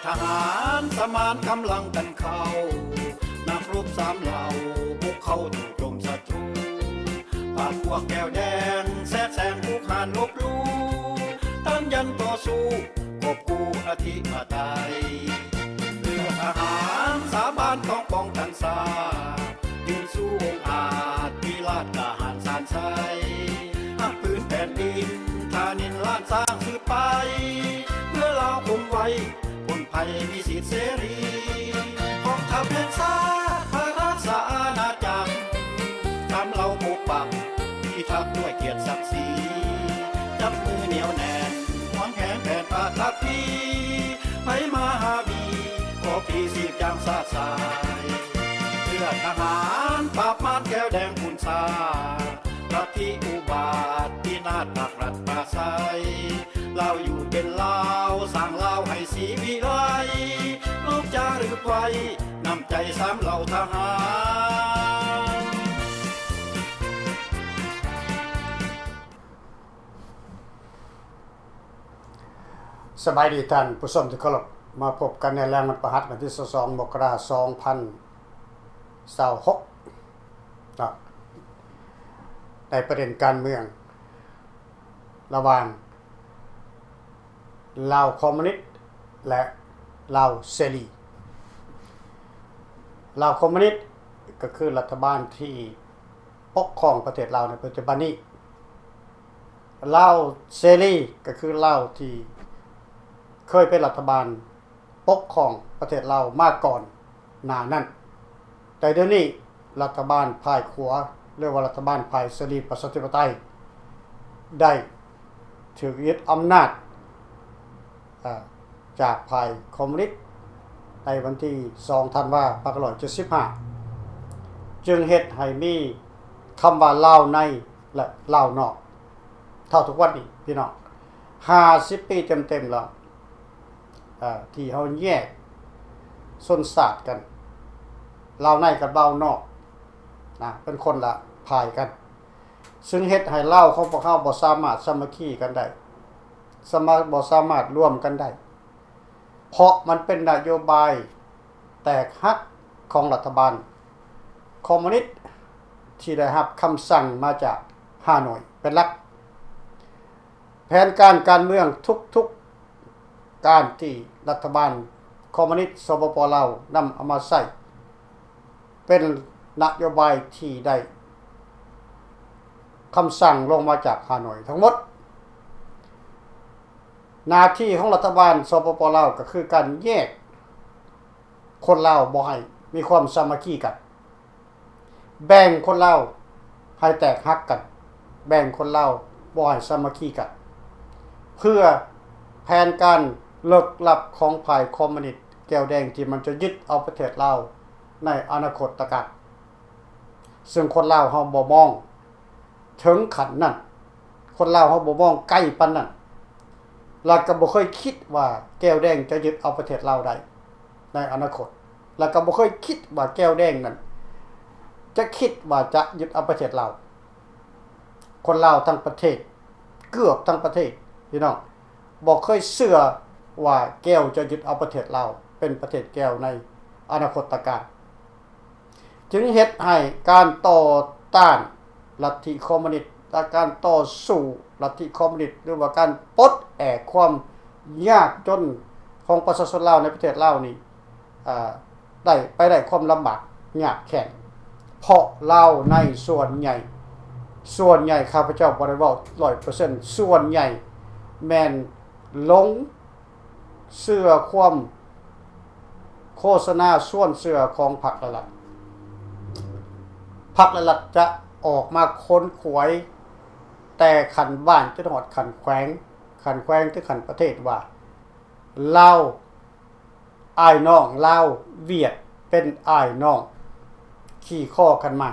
ທະຫານສະໝານກຳລັງກັນເຂົ້າ, ນັກຮົບສາມເຫຼົ່າບຸກເຂົ້າໂຈມສັດຕູ, ປາບພວກແກ້ວແດງແຊກແຊງບຸກຮານລົບຫຼູ່, ຕັ້ງຢັນຕໍ່ສູ້ ກົບກູ້ອະທິປະໄຕ. ເລືອດທະຫານສາບານຕ້ອງປ້ອງກັນຊາດ, ຢືນສູ້ອົງອາດ ວິລາດກ້າຫານຊານໄຊ, ຮັກພື້ນແຜ່ນດິນ ທານິນລ້ານຊ້າງສືບໄປ, ເພື່ອລາວຄົງໄວ້ ພົ້ນໄພມີສິດເສລີ. ກອງທັບແຫ່ງຊາດ ພະລາຊາອານາຈັກ ສາມເຫຼົ່າປົກປັກ ພິທັກດ້ວຍກຽດສັກສີ, ຈັບມືໜຽວແໜ້ນ ຫວງແຂງແຜນປະທັບພີ, ໃຜມາຫາບີ ຂໍພີຊີບຢ່າງຊາດຊາຍ. ເລືອດທະຫານປາບມານແກ້ວແດງປຸ້ນຊາດ, ລັດທິອຸບາດ ພິນາດປັກລັດປາໄຊ. ລາວຢູ່ເປັນລາວ ສ້າງລາວໃຫ້ສີວິໄລ, ລົບຈາລຶກໄວ້ ນ້ຳໃຈສາມເຫຼົ່າທະຫານ. ສະບາຍດີທ່ານຜູ້ຊົມທີ່ເຄົາລົບ, ມາພົບກັນໃນແລງວັນພະຫັດ ວັນທີຊາວສອງ ມົກກະລາ ສອງພັນຊາວຫົກເນາະ, ໃນປະເດັນການເມືອງລະຫວ່າງ ລາວຄອມມູນິດ ແລະ ລາວເສລີ. ລາວຄອມມູນິດ ກໍຄືລັດຖະບານທີ່ປົກຄອງປະເທດລາວໃນປັດຈຸບັນນີ້. ລາວເສລີ ກໍຄືລາວທີ່ເຄີຍເປັນລັດຖະບານປົກຄອງປະເທດລາວມາກ່ອນ ໜ້ານັ້ນ, ແຕ່ດຽວນີ້ລັດຖະບານຝ່າຍຂວາ ຫຼືວ່າລັດຖະບານຝ່າຍເສລີປະຊາທິປະໄຕ ໄດ້ຖືກຍຶດອຳນາດ ເອີ ຈາກຝ່າຍຄອມມູນິດ ໃນວັນທີສອງ ທັນວາ ພັນເກົ້າຮ້ອຍເຈັດສິບຫ້າ ຈຶ່ງເຮັດໃຫ້ມີຄຳວ່າລາວໃນ ແລະ ລາວນອກ ເທົ່າທຸກວັນນີ້ ພີ່ນ້ອງ, ຫ້າສິບປີເຕັມໆແລ້ວ ເອີ ທີ່ເຮົາແຍກຊົນຊາດກັນ, ລາວໃນກັບລາວນອກນະ ເປັນຄົນລະຝ່າຍກັນ, ຊຶ່ງເຮັດໃຫ້ລາວຂອງພວກເຮົາບໍ່ສາມາດສາມັກຄີກັນໄດ້, ສາມາດ ບໍ່ສາມາດລວມກັນໄດ້ ເພາະມັນເປັນນະໂຍບາຍແຕກຫັກຂອງລັດຖະບານຄອມມູນິດ ທີ່ໄດ້ຮັບຄຳສັ່ງມາຈາກຮ່າໂນ້ຍເປັນຫຼັກ. ແຜນການການເມືອງທຸກໆການທີ່ລັດຖະບານຄອມມູນິດ ສປປ ລາວ ນຳເອົາມາໃຊ້ ເປັນນະໂຍບາຍທີ່ໄດ້ຄຳສັ່ງລົງມາຈາກຮ່າໂນ້ຍທັງໝົດ. ໜ້າທີ່ຂອງລັດຖະບານ ສປປ ລາວ ກໍຄືການແຍກຄົນລາວບໍ່ໃຫ້ມີຄວາມສາມັກຄີກັນ, ແບ່ງຄົນລາວໃຫ້ແຕກຫັກກັນ, ແບ່ງຄົນລາວບໍ່ໃຫ້ສາມັກຄີກັນ, ເພື່ອແຜນການເລິກລັບຂອງຝ່າຍຄອມມູນິດແກ້ວແດງ ທີ່ມັນຈະຍຶດເອົາປະເທດລາວໃນອະນາຄົດຕະການ. ເຊິ່ງຄົນລາວເຮົາບໍ່ມອງເຖິງຂັ້ນນັ້ນ, ຄົນລາວເຮົາບໍ່ມອງໄກປານນັ້ນ, ແລະກໍບໍ່ເຄີຍຄິດວ່າແກ້ວແດງຈະຍຶດເອົາປະເທດລາວໄດ້ໃນອະນາຄົດ, ແລະກໍບໍ່ເຄີຍຄິດວ່າແກ້ວແດງນັ້ນຈະຄິດວ່າຈະຍຶດເອົາປະເທດລາວ. ຄົນລາວທັງປະເທດ, ເກືອບທັງປະເທດ, ພີ່ນ້ອງ, ບໍ່ເຄີຍເຊື່ອວ່າແກ້ວຈະຍຶດເອົາປະເທດລາວເປັນປະເທດແກ້ວໃນອະນາຄົດຕະການ, ຈຶ່ງເຮັດໃຫ້ການຕໍ່ຕ້ານລັດທິຄອມມູນິດ ແລະ ການຕໍ່ສູ້ລັດທິຄອມມູນິດ ຫຼືວ່າການປົດແອກຄວາມຍາກຈົນຂອງປະຊາຊົນລາວໃນປະເທດລາວນີ້ ອ່າ ໄດ້ ໄປໄດ້ຄວາມລຳບາກຍາກແຄ້ນ ເພາະລາວໃນສ່ວນໃຫຍ່, ສ່ວນໃຫຍ່ ຂ້າພະເຈົ້າບໍ່ໄດ້ເວົ້າຮ້ອຍເປີເຊັນ, ສ່ວນໃຫຍ່ແມ່ນຫຼົງເຊື່ອຄວາມໂຄສະນາຊວນເຊື່ອຂອງພັກລະລັດ. ພັກລະລັດຈະອອກມາຂົນຂວາຍແຕ່ຂັ້ນບ້ານຈົນຮອດຂັ້ນແຂວງ, ຂັ້ນແຂວງເຖິງຂັ້ນປະເທດວ່າ ລາວ ອ້າຍນ້ອງ, ລາວຫວຽດເປັນອ້າຍນ້ອງ ຂີ່ຄໍກັນມາ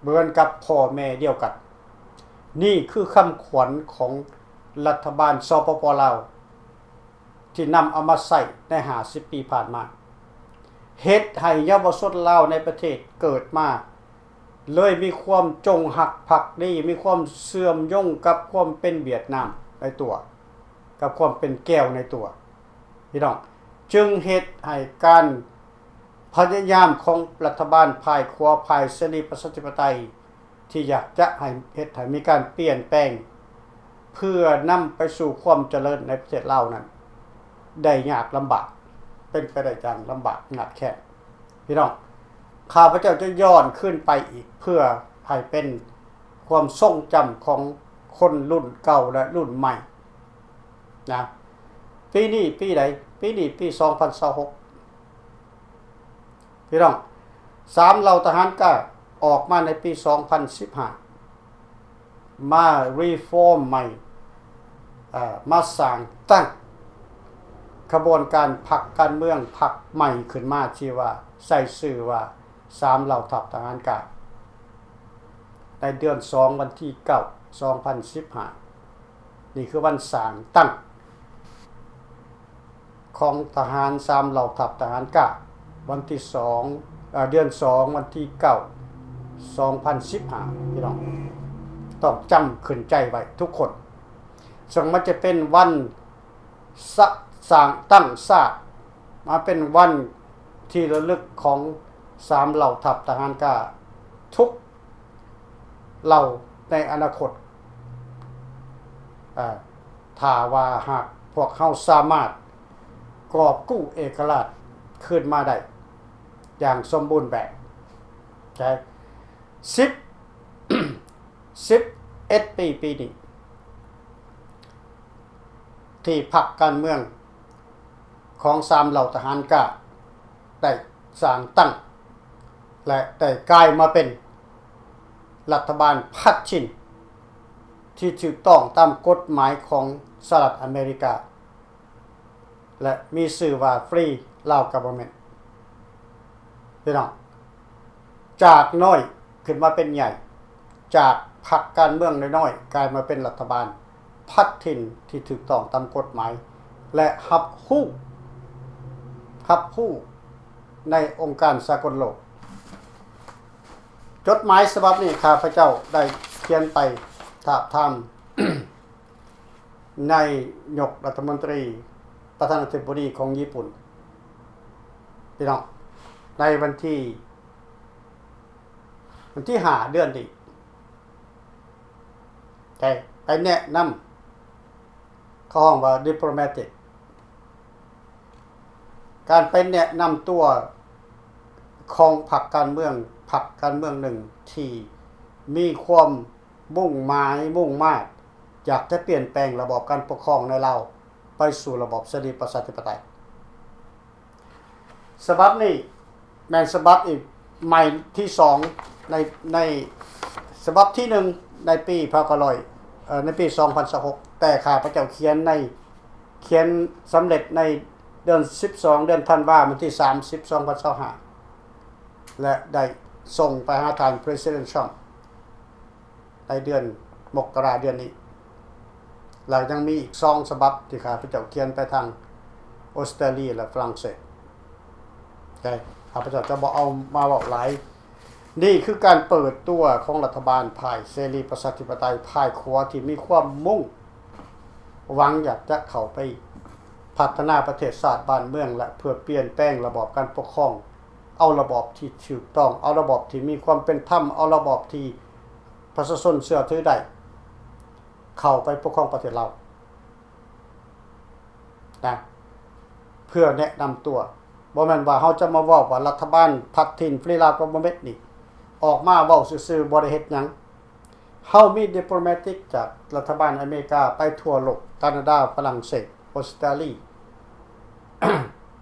ເໝືອນກັບພໍ່ແມ່ດຽວກັນ. ນີ້ຄືຄຳຂວັນຂອງລັດຖະບານ ສປປ ລາວ ທີ່ນຳເອົາມາໃຊ້ໃນຫ້າສິບປີຜ່ານມາ, ເຮັດໃຫ້ເຍົາວະຊົນລາວໃນປະເທດເກີດມາ ເລີຍມີຄວາມຈົງຮັກພັກດີ, ມີຄວາມເຊື່ອມໂຍງກັບຄວາມເປັນຫວຽດນາມໃນຕົວ, ກັບຄວາມເປັນແກ້ວໃນຕົວ. ພີ່ນ້ອງ, ຈຶ່ງເຮັດໃຫ້ການພະຍາຍາມຂອງລັດຖະບານຝ່າຍຂວາ, ຝ່າຍເສລີປະຊາທິປະໄຕ ທີ່ຢາກຈະໃຫ້ເຮັດໃຫ້ມີການປ່ຽນແປງ ເພື່ອນຳໄປສູ່ຄວາມຈະເລີນໃນປະເທດລາວນັ້ນ ໄດ້ຍາກລຳບາກ, ເປັນໄປໄດ້ຢ່າງລຳບາກຍາກແຄ້ນ. ພີ່ນ້ອງ, ຂ້າພະເຈົ້າຈະຍ້ອນຄືນໄປອີກ ເພື່ອໃຫ້ເປັນຄວາມຊົງຈຳຂອງຄົນລຸ້ນເກົ່າ ແລະ ລຸ້ນໃໝ່ນະ. ປີນີ້ປີໃດ? ປີນີ້ປີສອງພັນຊາວຫົກ. ພີ່ນ້ອງ, ສາມເຫຼົ່າທະຫານກ້າອອກມາໃນປີສອງພັນສິບຫ້າ ມາຣີຟອມໃໝ່, ເອີ່ ມາສ້າງຕັ້ງຂະບວນການພັກການເມືອງພັກໃໝ່ຂຶ້ນມາ ທີ່ວ່າໃສ່ຊື່ວ່າສາມເຫຼົ່າທັບທະຫານກ້າ ໃນເດືອນສອງ ວັນທີເກົ້າ ສອງພັນສິບຫ້າ. ນີ້ຄືວັນສ້າງຕັ້ງ ຂອງທະຫານສາມເຫຼົ່າທັບທະຫານກ້າ ວັນທີສອງ ເອີ່ ເດືອນສອງ ວັນທີເກົ້າ ສອງພັນສິບຫ້າ ພີ່ນ້ອງ, ຕ້ອງຈຳຂຶ້ນໃຈໄວ້ທຸກຄົນ. ເຊິ່ງມັນຈະເປັນວັນ ສະ ສ້າງຕັ້ງຊາດ, ມາເປັນວັນທີ່ລະລຶກຂອງສາມເຫຼົ່າທັບທະຫານກ້າທຸກ ເຫຼົ່າໃນອະນາຄົດ, ເອີ່ ຖ້າວ່າຫາກພວກເຮົາສາມາດກອບກູ້ເອກະລາດຄືນມາໄດ້ຢ່າງສົມບູນແບບ. ແຕ່ ສິບ ສິບເອັດປີ ປີນີ້ ທີ່ພັກການເມືອງຂອງສາມເຫຼົ່າທະຫານກ້າ ໄດ້ສ້າງຕັ້ງ ແລະ ໄດ້ກາຍມາເປັນລັດຖະບານພັດຖິ່ນທີ່ຖືກຕ້ອງຕາມກົດໝາຍຂອງສະຫະລັດອາເມລິກາ ແລະ ມີຊື່ວ່າ Free Lao Government. ພີ່ນ້ອງ, ຈາກນ້ອຍຂຶ້ນມາເປັນໃຫຍ່, ຈາກພັກການເມືອງນ້ອຍໆ ກາຍມາເປັນລັດຖະບານພັດຖິ່ນທີ່ຖືກຕ້ອງຕາມກົດໝາຍ ແລະ ຮັບຮູ້, ຮັບຮູ້ໃນອົງການສາກົນໂລກ. ຈົດໝາຍສະບັບນີ້ ຂ້າພະເຈົ້າໄດ້ຂຽນໄປທາບທາມ ນາຍົກລັດຖະມົນຕີ ປະທານາທິບໍດີຂອງຍີ່ປຸ່ນ ພີ່ນ້ອງ, ໃນວັນທີ ວັນທີຫ້າເດືອນນີ້ ໄດ້ໄປແນະນຳ ເຂົາຮ້ອງວ່າ diplomatic, ການໄປແນະນຳຕົວຂອງພັກການເມືອງ, ພັກການເມືອງໜຶ່ງທີ່ມີຄວາມ ມຸ່ງໝາຍມຸ່ງມາດ ຢາກຈະປ່ຽນແປງລະບອບການປົກຄອງໃນລາວໄປສູ່ລະບອບເສລີປະຊາທິປະໄຕ. ສະບັບນີ້ແມ່ນສະບັບອີກໃໝ່ທີສອງ ໃນ ໃນສະບັບທີໜຶ່ງ ໃນປີພັນເກົ້າຮ້ອຍ ເອີ ໃນປີສອງພັນຊາວຫົກ, ແຕ່ຂ້າພະເຈົ້າຂຽນໃນ ຂຽນສຳເລັດໃນເດືອນສິບສອງ ເດືອນທັນວາ ວັນທີສາມສິບ ສອງພັນຊາວຫ້າ ແລະ ໄດ້ສົ່ງໄປຫາທ່ານ President Trump ໃນເດືອນມົກກະລາເດືອນນີ້, ແລ້ວຍັງມີອີກສອງສະບັບທີ່ຂ້າພະເຈົ້າຂຽນໄປທາງອົດສະຕາລີ ແລະ ຝຣັ່ງເສດ. ແຕ່ຂ້າພະເຈົ້າຈະບໍ່ເອົາມາເວົ້າຫຼາຍ. ນີ້ຄືການເປີດຕົວຂອງລັດຖະບານຝ່າຍເສລີປະຊາທິປະໄຕ ຝ່າຍຂວາທີ່ມີຄວາມມຸ່ງຫວັງຢາກຈະເຂົ້າໄປພັດທະນາປະເທດຊາດບ້ານເມືອງ ແລະ ເພື່ອປ່ຽນແປງລະບອບການປົກຄອງ, ເອົາລະບອບທີ່ຖືກຕ້ອງ, ເອົາລະບອບທີ່ມີຄວາມເປັນທຳ, ເອົາລະບອບທີ່ ປະຊາຊົນເຊື່ອຖືໄດ້ ເຂົ້າໄປປົກຄອງປະເທດລາວນະ ເພື່ອແນະນຳຕົວ. ບໍ່ແມ່ນວ່າເຮົາຈະມາເວົ້າວ່າລັດຖະບານພັດຖິ່ນ Free Lao Government ນີ້ ອອກມາເວົ້າຊື່ໆ ບໍ່ໄດ້ເຮັດຫຍັງ. ເຮົາມີ diplomatic ຈາກລັດຖະບານອາເມລິກາໄປທົ່ວໂລກ, ການາດາ, ຝຣັ່ງເສດ, ອົດສະຕາລີ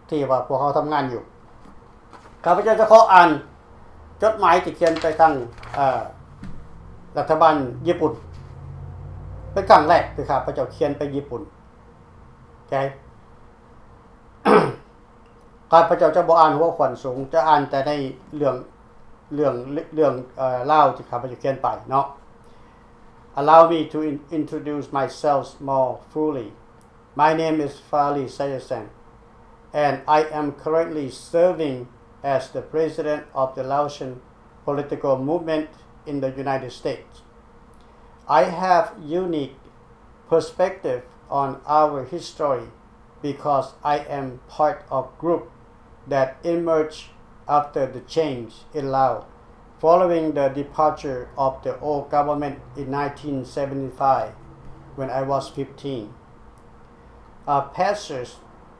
ທີ່ວ່າພວກເຮົາທຳງານຢູ່. ຂ້າພະເຈົ້າຈະຂໍອ່ານຈົດໝາຍທີ່ຂຽນໄປທາງ ເອີ ລັດຖະບານຍີ່ປຸ່ນ. ເປັນຄັ້ງແລກທີ່ຂ້າພະເຈົ້າຂຽນໄປຍີ່ປຸ່ນ. ຂ້າພະເຈົ້າຈະບໍ່ອ່ານຫົວຂວັນສູງ, ຈະອ່ານແຕ່ໃນເລື່ອງ ເລື່ອງ ເລື່ອງ ເອີ ລາວທີ່ຂ້າພະເຈົ້າຂຽນໄປເນາະ. Allow me to in-, introduce myself more fully. My name is Fali Sayasang, and I am currently serving as the president of the Laotian political movement in the United States. I have unique perspective on our history because I am part of group that emerged after the change in Laos following the departure of the old government in nineteen seventy-five when I was fifteen. Our passage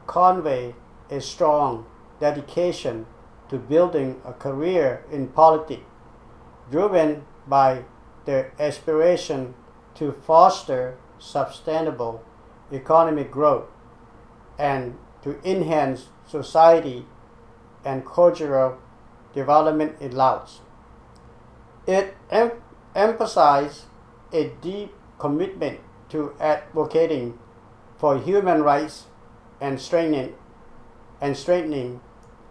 convey a strong dedication to building a career in politics, driven by the aspiration to foster sustainable economic growth and to enhance society and cultural development in Laos. It em- emphasized a deep commitment to advocating for human rights and strengthening, and strengthening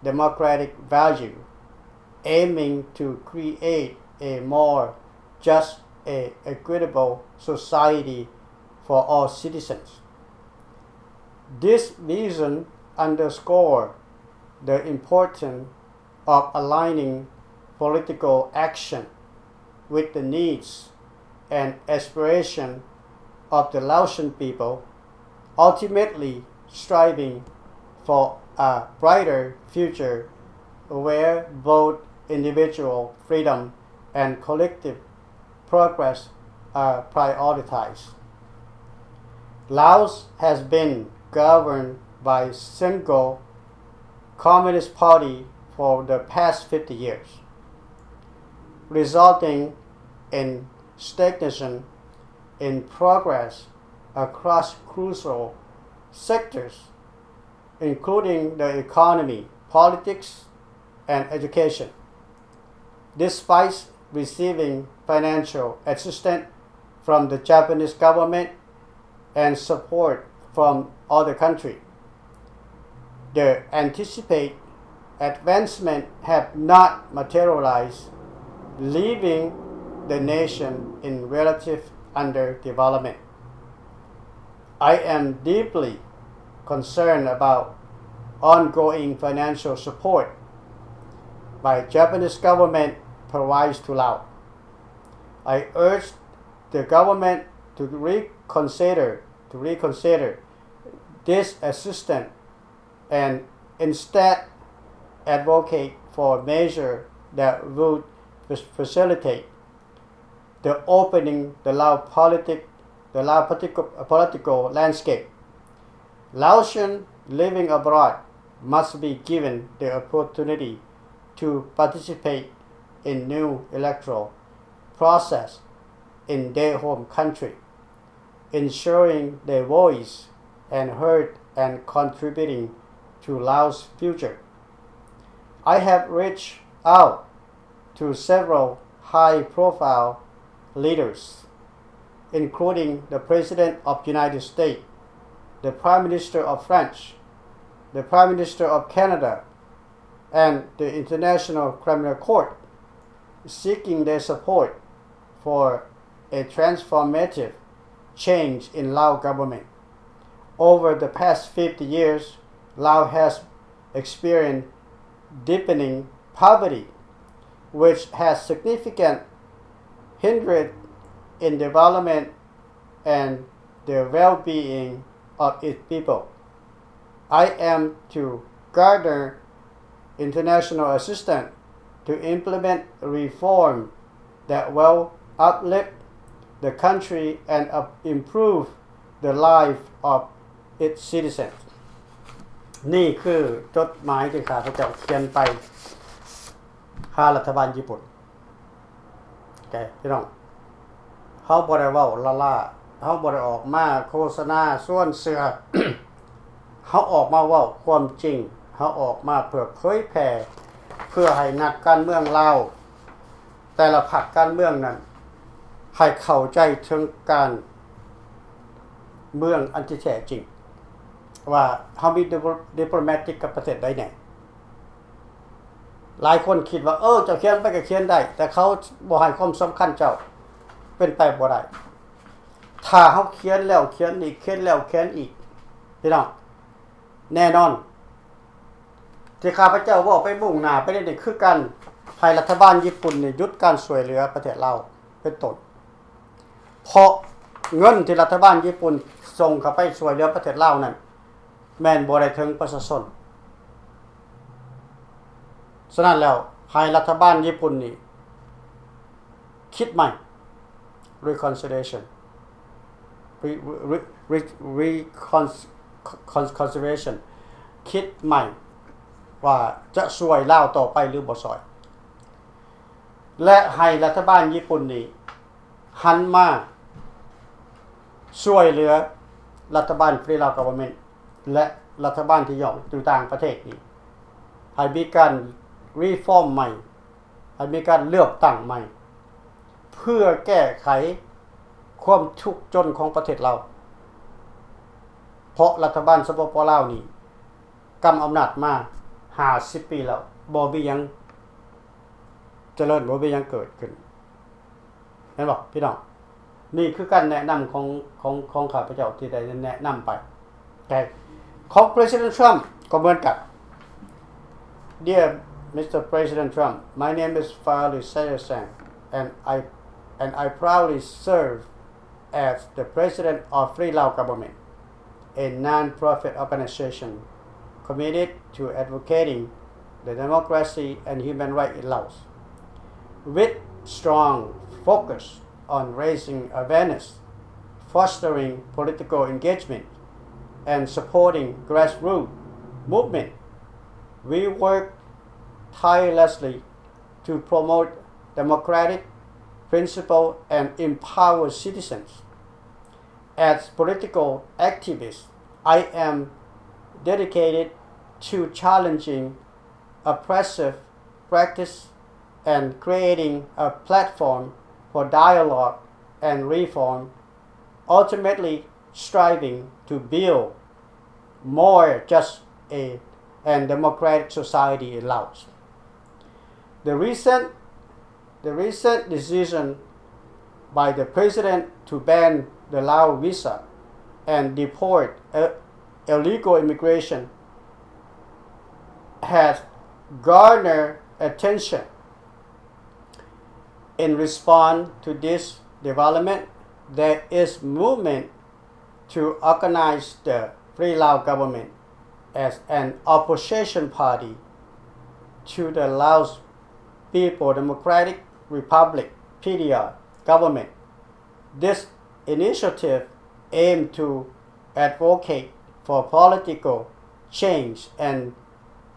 democratic value, aiming to create a more just and equitable society for all citizens. This vision underscores the importance of aligning political action with the needs and aspiration of the Laotian people, ultimately striving for a brighter future where both individual freedom and collective progress are prioritized. Laos has been governed by single Communist Party for the past fifty years, resulting in stagnation in progress across crucial sectors, including the economy, politics, and education. Despite receiving financial assistance from the Japanese government and support from other countries, the anticipated advancement have not materialized, leaving the nation in relative underdevelopment. I am deeply concerned about ongoing financial support by Japanese government provides to Laos. I urge the government to reconsider to reconsider this assistance and instead advocate for measures that would facilitate the opening the Lao politic the Lao political, political landscape. Laotians living abroad must be given the opportunity to participate in new electoral process in their home country, ensuring their voice and heard and contributing to Laos' future. I have reached out to several high-profile leaders, including the President of United States, the Prime Minister of France, the Prime Minister of Canada, and the International Criminal Court, seeking their support for a transformative change in Lao government. Over the past fifty years, Lao has experienced deepening poverty, which has significant hindered in development and the well-being of its people. I am to garner international assistance to implement reform that will uplift the country and up- improve the life of its citizens. ນີ້ຄືຈົດໝາຍທີ່ຂ້າພະເຈົ້າຂຽນໄປຫາລັດຖະບານຍີ່ປຸ່ນ. ແກພີ່ນ້ອງ ເຮົາບໍ່ໄດ້ເວົ້າລ້າໆ ເຮົາບໍ່ໄດ້ອອກມາໂຄສະນາຊວນເຊື່ອ ເຮົາອອກມາເວົ້າຄວາມຈິງ ເຮົາອອກມາເພື່ອເຜີຍແຜ່ ເພື່ອໃຫ້ນັກການເມືອງລາວ ແຕ່ລະພັກການເມືອງນັ້ນ ໃຫ້ເຂົ້າໃຈເຖິງການເມືອງອັນທີ່ແທ້ຈິງ ວ່າເຮົາມີດິໂປຣແມຕິກກັບປະເທດໃດແດ່. ຫຼາຍຄົນຄິດວ່າ ເອີ ເຈົ້າຂຽນໄປກໍຂຽນໄດ້ ແຕ່ເຂົາບໍ່ໃຫ້ຄວາມສຳຄັນເຈົ້າ ເປັນໄປບໍ່ໄດ້. ຖ້າເຮົາຂຽນແລ້ວຂຽນອີກ ຂຽນແລ້ວຂຽນອີກ ພີ່ນ້ອງ ແນ່ນອນ ທີ່ຂ້າພະເຈົ້າເວົ້າໄປມຸ່ງໜ້າໄປນີ້ ນີ້ຄືການໃຫ້ລັດຖະບານຍີ່ປຸ່ນນີ້ຢຸດການຊ່ວຍເຫຼືອປະເທດລາວເປັນຕົ້ນ ເພາະເງິນທີ່ລັດຖະບານຍີ່ປຸ່ນສົ່ງເຂົ້າໄປຊ່ວຍເຫຼືອປະເທດລາວນັ້ນ ແມ່ນບໍ່ໄດ້ເຖິງປະຊາຊົນ. ສະນັ້ນແລ້ວ ໃຫ້ລັດຖະບານຍີ່ປຸ່ນນີ້ຄິດໃໝ່ reconsideration re re re recons con consideration ຄິດໃໝ່ວ່າຈະຊ່ວຍລາວຕໍ່ໄປຫຼືບໍ່ຊ່ວຍ ແລະ ໃຫ້ລັດຖະບານຍີ່ປຸ່ນນີ້ຫັນມາຊ່ວຍເຫຼືອລັດຖະບານ Free Lao Government ແລະ ລັດຖະບານທີ່ຍ້ອງຢູ່ຕ່າງປະເທດນີ້ ໃຫ້ມີການ reform ໃໝ່ ໃຫ້ມີການເລືອກຕັ້ງໃໝ່ ເພື່ອແກ້ໄຂຄວາມທຸກຈົນຂອງປະເທດລາວ ເພາະລັດຖະບານ ສປປ ລາວ ນີ້ກຳອຳນາດມາຫ້າສິບປີແລ້ວ ບໍ່ມີຫຍັງຈະເລີນ ບໍ່ມີຫຍັງເກີດຂຶ້ນ. ແມ່ນບໍ່ພີ່ນ້ອງ? ນີ້ຄືການແນະນຳຂອງ ຂອງ ຂອງຂ້າພະເຈົ້າທີ່ໄດ້ແນະນຳໄປ. ແຕ່ຂອງ President Trump ກໍເໝືອນກັນ. Dear Mister President Trump, my name is Fali Sayasang, and I, and I proudly serve as the President of Free Lao Government, a non-profit organization committed to advocating the democracy and human rights in Laos. With strong focus on raising awareness, fostering political engagement, and supporting grassroots movement, we work tirelessly to promote democratic principle and empower citizens. As political activist, I am dedicated to challenging oppressive practice and creating a platform for dialogue and reform, ultimately striving to build more just a, and democratic society in Laos. The recent, the recent decision by the president to ban the Lao visa and deport i-, illegal immigration has garnered attention. In response to this development, there is movement to organize the Free Lao Government as an opposition party to the Laos People Democratic Republic, P D R, government. This initiative aimed to advocate for political change and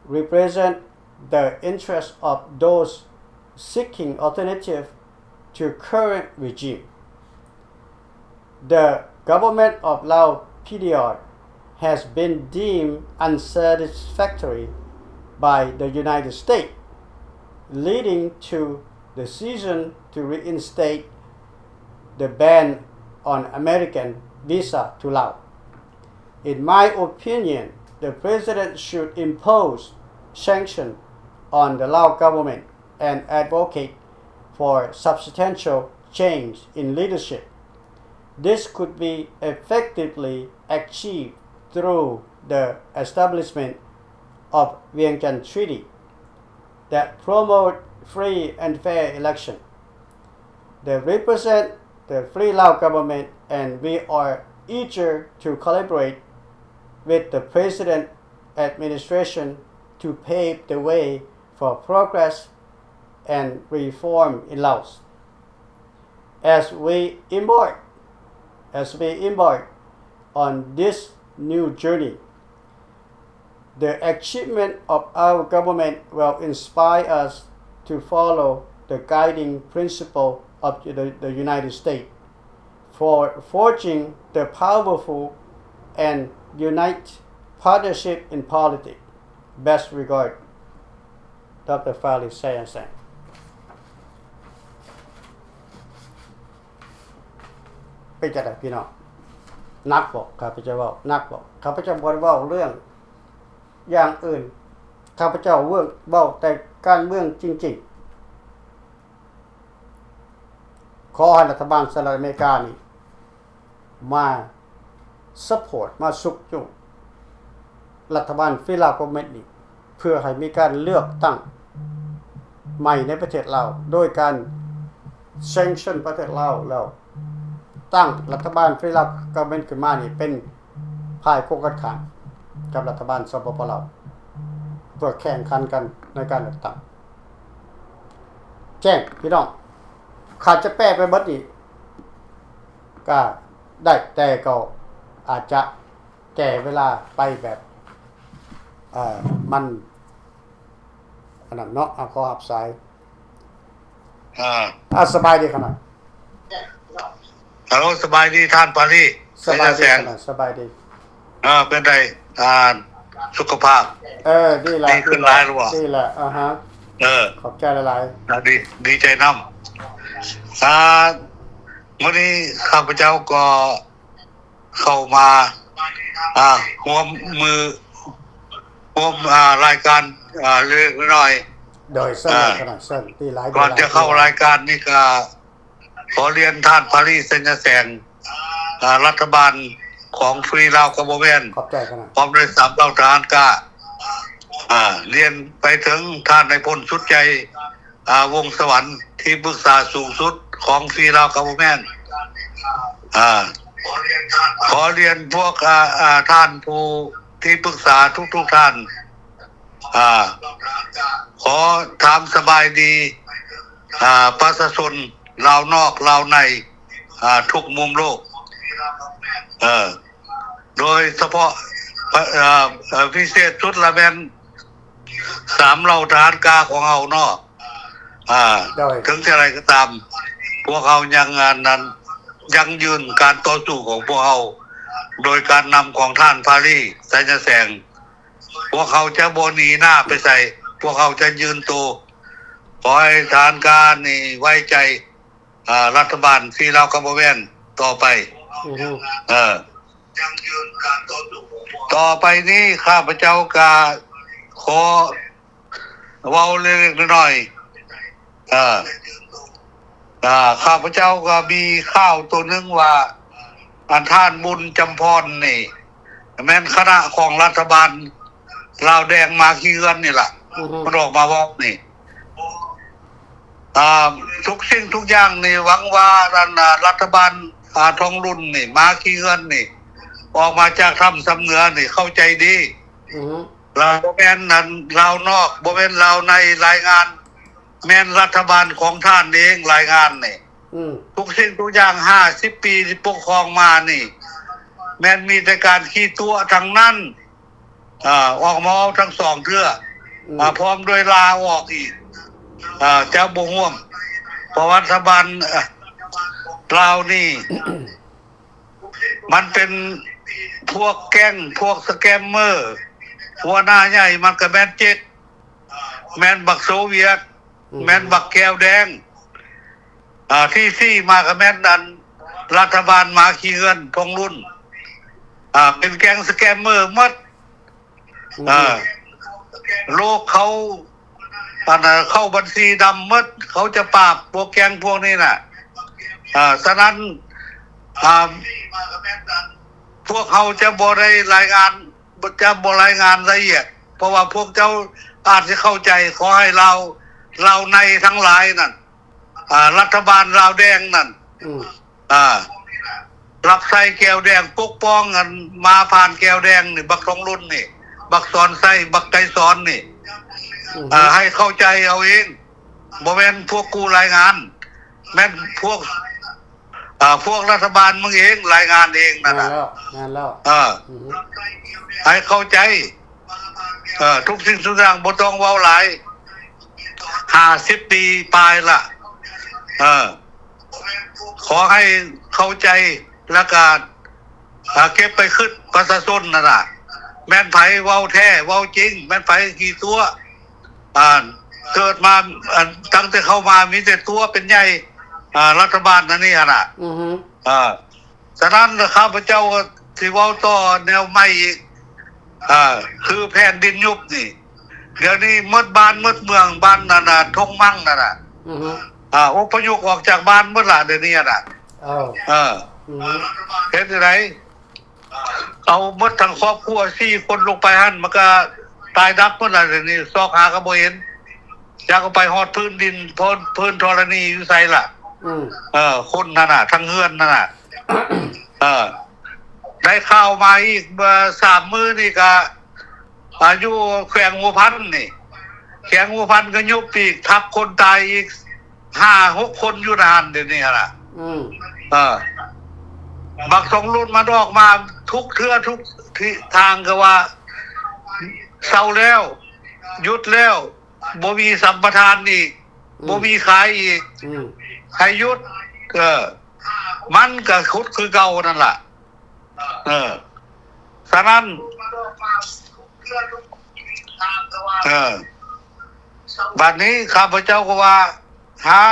represent the interests of those seeking alternative to current regime. The government of Lao P D R has been deemed unsatisfactory by the United States, leading to decision to reinstate the ban on American visa to Laos. In my opinion, the president should impose sanction on the Lao government and advocate for substantial change in leadership. This could be effectively achieved through the establishment of Vientiane Treaty that promote free and fair election. They represent the Free Lao government, and we are eager to collaborate with the president administration to pave the way for progress and reform in Laos. As we embark, as we embark on this new journey, the achievement of our government will inspire us to follow the guiding principle of the, the United States for forging the powerful and unite partnership in politics. Best regard, Doctor Fali Sayasang. ເປັນຈັ່ງໃດພີ່ນ້ອງ? ໜັກບໍ່? ຂ້າພະເຈົ້າເວົ້າໜັກບໍ່? ຂ້າພະເຈົ້າບໍ່ໄດ້ເວົ້າເລື່ອງຢ່າງອື່ນ, ຂ້າພະເຈົ້າເວົ້າ ເວົ້າແຕ່ການເມືອງຈິງໆ. ຂໍໃຫ້ລັດຖະບານສະຫະລັດອາເມລິການີ້ ມາ support ມາຊຸກຍູ້ລັດຖະບານ Free Lao Government ນີ້ ເພື່ອໃຫ້ມີການເລືອກຕັ້ງໃໝ່ໃນປະເທດລາວ ໂດຍການ sanction ປະເທດລາວ ແລ້ວຕັ້ງລັດຖະບານ Free Lao Government ຂຶ້ນມານີ້ ເປັນຝ່າຍກົງກັນຂ້າມ. ກັບລັດຖະບານ ສປປ ລາວ ເພື່ອແຂ່ງຂັນກັນໃນການເລືອກຕັ້ງ. ແຈ້ງພີ່ນ້ອງ ຂ້າຈະແປໄປເບິດນີ້ ກໍໄດ້ ແຕ່ກໍອາດຈະແກ່ເວລາໄປແບບ ເອີ ມັນ ອັນນັ້ນເນາະ. ເອົາ ຂໍຮັບສາຍ. ອ່າ ອ່າ ສະບາຍດີຂະໜາດ. ຮັລໂຫຼ ສະບາຍດີທ່ານປາລີ. ສະບາຍດີ ໄຊຍະແສງ ຂະໜາດ. ສະບາຍດີ. ເອີ ເປັນໃດ ອ່າ ສຸຂະພາບ? ເອີ ດີລະ ດີຂຶ້ນຫຼາຍແລ້ວບໍ່? ດີລະ. ອ່າຮະ ເອີ ຂອບໃຈຫຼາຍໆ. ອ່າ ດີ ດີໃຈນຳ. ອ່າ ມື້ນີ້ຂ້າພະເຈົ້າກໍ ເຂົ້າມາ ອ່າ ຮ່ວມມື ຮ່ວມ ອ່າ ລາຍການ ອ່າ ເລັກໆນ້ອຍໆ. ໂດຍ ເຊີນ ອ່າ ຂະໜາດ ເຊີນ ດີຫຼາຍ ກ່ອນຈະເຂົ້າລາຍການນີ້ກໍຂໍລຽນທ່ານປາລີ ໄຊຍະແສງ ອ່າ ລັດຖະບານຂອງ Free Lao Government ຂອບໃຈຂະໜາດ ພ້ອມດ້ວຍສາມເຫຼົ່າທະຫານກ້າ ອ່າ ລຽນໄປເຖິງທ່ານນາຍພົນສຸດໃຈ ອ່າ ວົງສະຫວັນ ທີ່ປຶກສາສູງສຸດຂອງ Free Lao Government ອ່າ ຂໍລຽນພວກ ອ່າ ອ່າ ທ່ານຜູ້ທີ່ປຶກສາທຸກໆທ່ານ ອ່າ ຂໍຖາມສະບາຍດີ ອ່າ ປະຊາຊົນລາວນອກລາວໃນ ອ່າ ທຸກມຸມໂລກ ເອີ ໂດຍສະເພາະ ເອີ ເອີ ພິເສດສຸດລະແມ່ນສາມເຫຼົ່າທະຫານກ້າຂອງເຮົາເນາະ. ອ່າ ໂດຍ ເຖິງຈະໃດກໍຕາມ ພວກເຮົາຍັງ ອັນນັ້ນ ຢັ້ງຢືນການຕໍ່ສູ້ຂອງພວກເຮົາ ໂດຍການນຳຂອງທ່ານ ພາລີ ໄຊຍະແສງ. ພວກເຮົາຈະບໍ່ໜີໜ້າໄປໃສ, ພວກເຮົາຈະຢືນໂຕ. ຂໍໃຫ້ທະຫານກ້ານີ້ໄວ້ໃຈ ອ່າ ລັດຖະບານ Free Lao Government ຕໍ່ໄປ. ອືຮຶ ເອີ ຕໍ່ໄປນີ້ຂ້າພະເຈົ້າກະຂໍເວົ້າເລັກໆນ້ອຍໆ ເອີ ອ່າ ຂ້າພະເຈົ້າກໍມີຂ່າວໂຕໜຶ່ງວ່າ ອັນທ່ານບຸນຈຳພອນນີ້ ແມ່ນຄະນະຂອງລັດຖະບານລາວແດງມາຂີ້ເຮືອນນີ້ລະ ອືຮຶ ມັນອອກມາເວົ້ານີ້. ອ່າ ທຸກສິ່ງທຸກຢ່າງນີ້ ຫວັງວ່າ ອັນ ອ່າ ລັດຖະບານ ອ່າ ທອງລຸນນີ້ ມາຂີ້ເຮືອນນີ້ ອອກມາຈາກຖ້ຳຊຳເໜືອນີ້ ເຂົ້າໃຈດີ. ອືຮຶ ລາວບໍ່ແມ່ນ ອັນ ລາວນອກ ບໍ່ແມ່ນລາວໃນລາຍງານ ແມ່ນລັດຖະບານຂອງທ່ານເອງລາຍງານນີ້. ອືມ ທຸກສິ່ງທຸກຢ່າງ ຫ້າສິບປີທີ່ປົກຄອງມານີ້ ແມ່ນມີແຕ່ການຂີ້ຕົວະທັງນັ້ນ. ອ່າ ອອກມາເວົ້າທັງສອງເທື່ອ ອືມ ອ່າ ພ້ອມດ້ວຍລາອອກອີກ ອ່າ ຈະບໍ່ຮ່ວມ ເພາະລັດຖະບານ ເອີ ລາວນີ້ ມັນເປັນພວກແກ້ງ ພວກສະແກມເມີ ຫົວໜ້າໃຫຍ່ມັນກໍແມ່ນເຈັກ ແມ່ນບັກໂຊວຽດ ອືມ ແມ່ນບັກແກ້ວແດງ ອ່າ ທີ່ສີ່ມາກໍແມ່ນອັນລັດຖະບານມາຂີ້ເຮືອນທອງລຸນ ອ່າ ເປັນແກ້ງສະແກມເມີໝົດ. ອືມ ອ່າ ໂລກເຂົາ ອັນ ເຂົ້າບັນຊີດຳໝົດ ເຂົາຈະປາບພວກແກ້ງພວກນີ້ນະ. ອ່າ ສະນັ້ນ ອ່າ ພວກເຮົາຈະບໍ່ໄດ້ລາຍງານ ຈະບໍ່ລາຍງານລະອຽດ ເພາະວ່າພວກເຈົ້າອາດຈະເຂົ້າໃຈ. ຂໍໃຫ້ລາວ ລາວໃນທັງຫຼາຍນັ້ນ ອ່າ ລັດຖະບານລາວແດງນັ້ນ ອືມ ອ່າ ຮັບໃຊ້ແກ້ວແດງ ປົກປ້ອງ ອັນ ມາຜ່ານແກ້ວແດງນີ້ ບັກທອງລຸນນີ້ ບັກສອນໄຊ ບັກໄກສອນນີ້ ອືຮຶ ອ່າ ໃຫ້ເຂົ້າໃຈເອົາເອງ ບໍ່ແມ່ນພວກກູລາຍງານ ແມ່ນພວກ ອ່າ ພວກລັດຖະບານມຶງເອງລາຍງານເອງນັ້ນນະ. ແມ່ນແລ້ວ ແມ່ນແລ້ວ ເອີ ອືຮຶ ໃຫ້ເຂົ້າໃຈ ເອີ ທຸກສິ່ງທຸກຢ່າງບໍ່ຕ້ອງເວົ້າຫຼາຍ ຫ້າສິບປີປາຍລະ ເອີ ຂໍໃຫ້ເຂົ້າໃຈ ແລ້ວກະ ອ່າ ເກັບໄປຄຶດປະຊາຊົນນັ້ນນະ ແມ່ນໃຜເວົ້າແທ້ເວົ້າຈິງ ແມ່ນໃຜຂີ້ຕົວະ. ອ່າ ເກີດມາ ອັນ ຕັ້ງແຕ່ເຂົ້າມາມີແຕ່ຕົວະເປັນໃຫຍ່ ອ່າ ລັດຖະບານອັນນີ້ຫັ້ນນະ. ອືຮຶ ອ່າ ສະນັ້ນ ຂ້າພະເຈົ້າຊິເວົ້າຕໍ່ແນວໃໝ່ອີກ ອ່າ ຄືແຜ່ນດິນຍຸບນີ້ ດຽວນີ້ໝົດບ້ານໝົດເມືອງ ບ້ານນັ້ນນະ ທົ່ງມັງນັ້ນນະ ອືຮຶ ອ່າ ອົບພະຍົບອອກຈາກບ້ານໝົດລະ ດຽວນີ້ນະ. ເອີ ເອີ ອືຮຶ ເຮັດຈັ່ງໃດ? ເອົາໝົດທັງຄອບຄົວສີ່ຄົນລົງໄປຫັ້ນ ມັນກະຕາຍດັບໝົດລະ ດຽວນີ້ຊອກຫາກະບໍ່ເຫັນ ຈັກເອົາໄປຮອດພື້ນດິນ ພື້ນ ພື້ນທໍລະນີຢູ່ໃສລະ? ອືມ ເອີ ຄົນນັ້ນນະ ທັງເຮືອນນັ້ນນະ. ເອີ ໄດ້ຂ່າວມາອີກ ເມື່ອສາມມື້ນີ້ກະ ອາ ຢູ່ແຂວງຫົວພັນນີ້ ແຂວງຫົວພັນກໍຍຸບອີກ ທັບຄົນຕາຍອີກຫ້າຫົກຄົນຢູ່ໃນຫັ້ນ ດຽວນີ້ຫັ້ນນະ. ອືມ ເອີ ບັກທອງລຸນມັນອອກມາທຸກເທື່ອທຸກທິດທາງ ກໍວ່າເຊົາແລ້ວ ຢຸດແລ້ວ ບໍ່ມີສຳປະທານອີກ ອືມ ບໍ່ມີຂາຍອີກ ອືມ ໃຫ້ຢຸດ. ເອີ ມັນກໍຂຸດຄືເກົ່ານັ້ນລະ. ເອີ ສະນັ້ນ ເອີ ບັດນີ້ຂ້າພະເຈົ້າກໍວ່າ ຫາ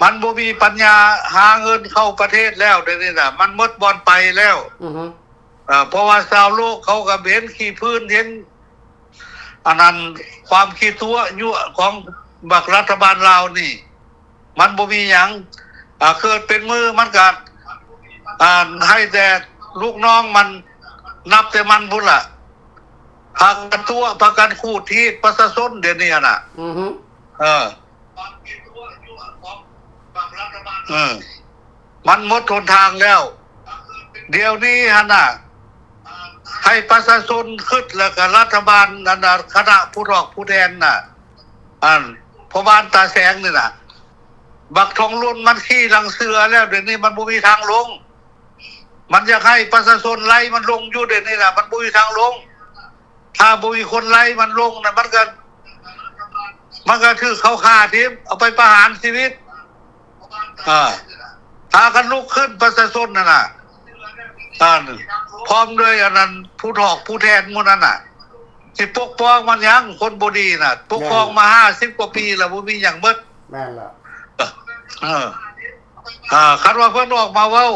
ມັນບໍ່ມີປັນຍາຫາເງິນເຂົ້າປະເທດແລ້ວ ດຽວນີ້ນະ ມັນໝົດບ່ອນໄປແລ້ວ. ອືຮຶ ເອີ ເພາະວ່າຊາວໂລກເຂົາກໍເຫັນຂີ້ຟື້ນ ເຫັນ ອັນນັ້ນ ຄວາມຂີ້ຕົວະຍົວະຂອງບັກລັດຖະບານລາວນີ້ ມັນບໍ່ມີຫຍັງ. ອາ ເກີດເປັນມື້ມັນກະ ອາ ໃຫ້ແຕ່ລູກນ້ອງມັນ ນັບແຕ່ມັນພຸ້ນລະ ພາກັນຕົວະ ພາກັນຂູດຮີດປະຊາຊົນ ດຽວນີ້ຫັ້ນນະ. ອືຮຶ ເອີ ເອີ ມັນໝົດຫົນທາງແລ້ວ ດຽວນີ້ຫັ້ນນະ. ໃຫ້ປະຊາຊົນຄິດ ແລ້ວກໍລັດຖະບານ ອັນນະ ຄະນະຜູ້ຖອກຜູ້ແທນນະ ອັນພໍ່ບ້ານຕາແສງນີ້ນະ ບັກທອງລຸນມັນຂີ່ຫຼັງເສືອແລ້ວ ດຽວນີ້ມັນບໍ່ມີທາງລົງ. ມັນຢາກໃຫ້ປະຊາຊົນໄລ່ມັນລົງຢູ່ ດຽວນີ້ນະ ມັນບໍ່ມີທາງລົງ. ຖ້າບໍ່ມີຄົນໄລ່ມັນລົງນະ ມັນກໍ ມັນກໍຖືກເຂົາຂ້າຖິ້ມ ເອົາໄປປະຫານຊີວິດ. ເອີ ພາກັນລຸກຂຶ້ນ ປະຊາຊົນຫັ້ນນະ ອັນ ພ້ອມດ້ວຍອັນນັ້ນ ຜູ້ຖອກຜູ້ແທນໝູ່ນັ້ນນະ ຊິປົກປ້ອງມັນຫຍັງ? ຄົນບໍ່ດີນະ ປົກປ້ອງມາຫ້າສິບກວ່າປີແລ້ວ ບໍ່ມີຫຍັງໝົດ. ແມ່ນລະ ເອີ ເອີ ຄັນວ່າເພິ່ນອອກມາເວົ້າ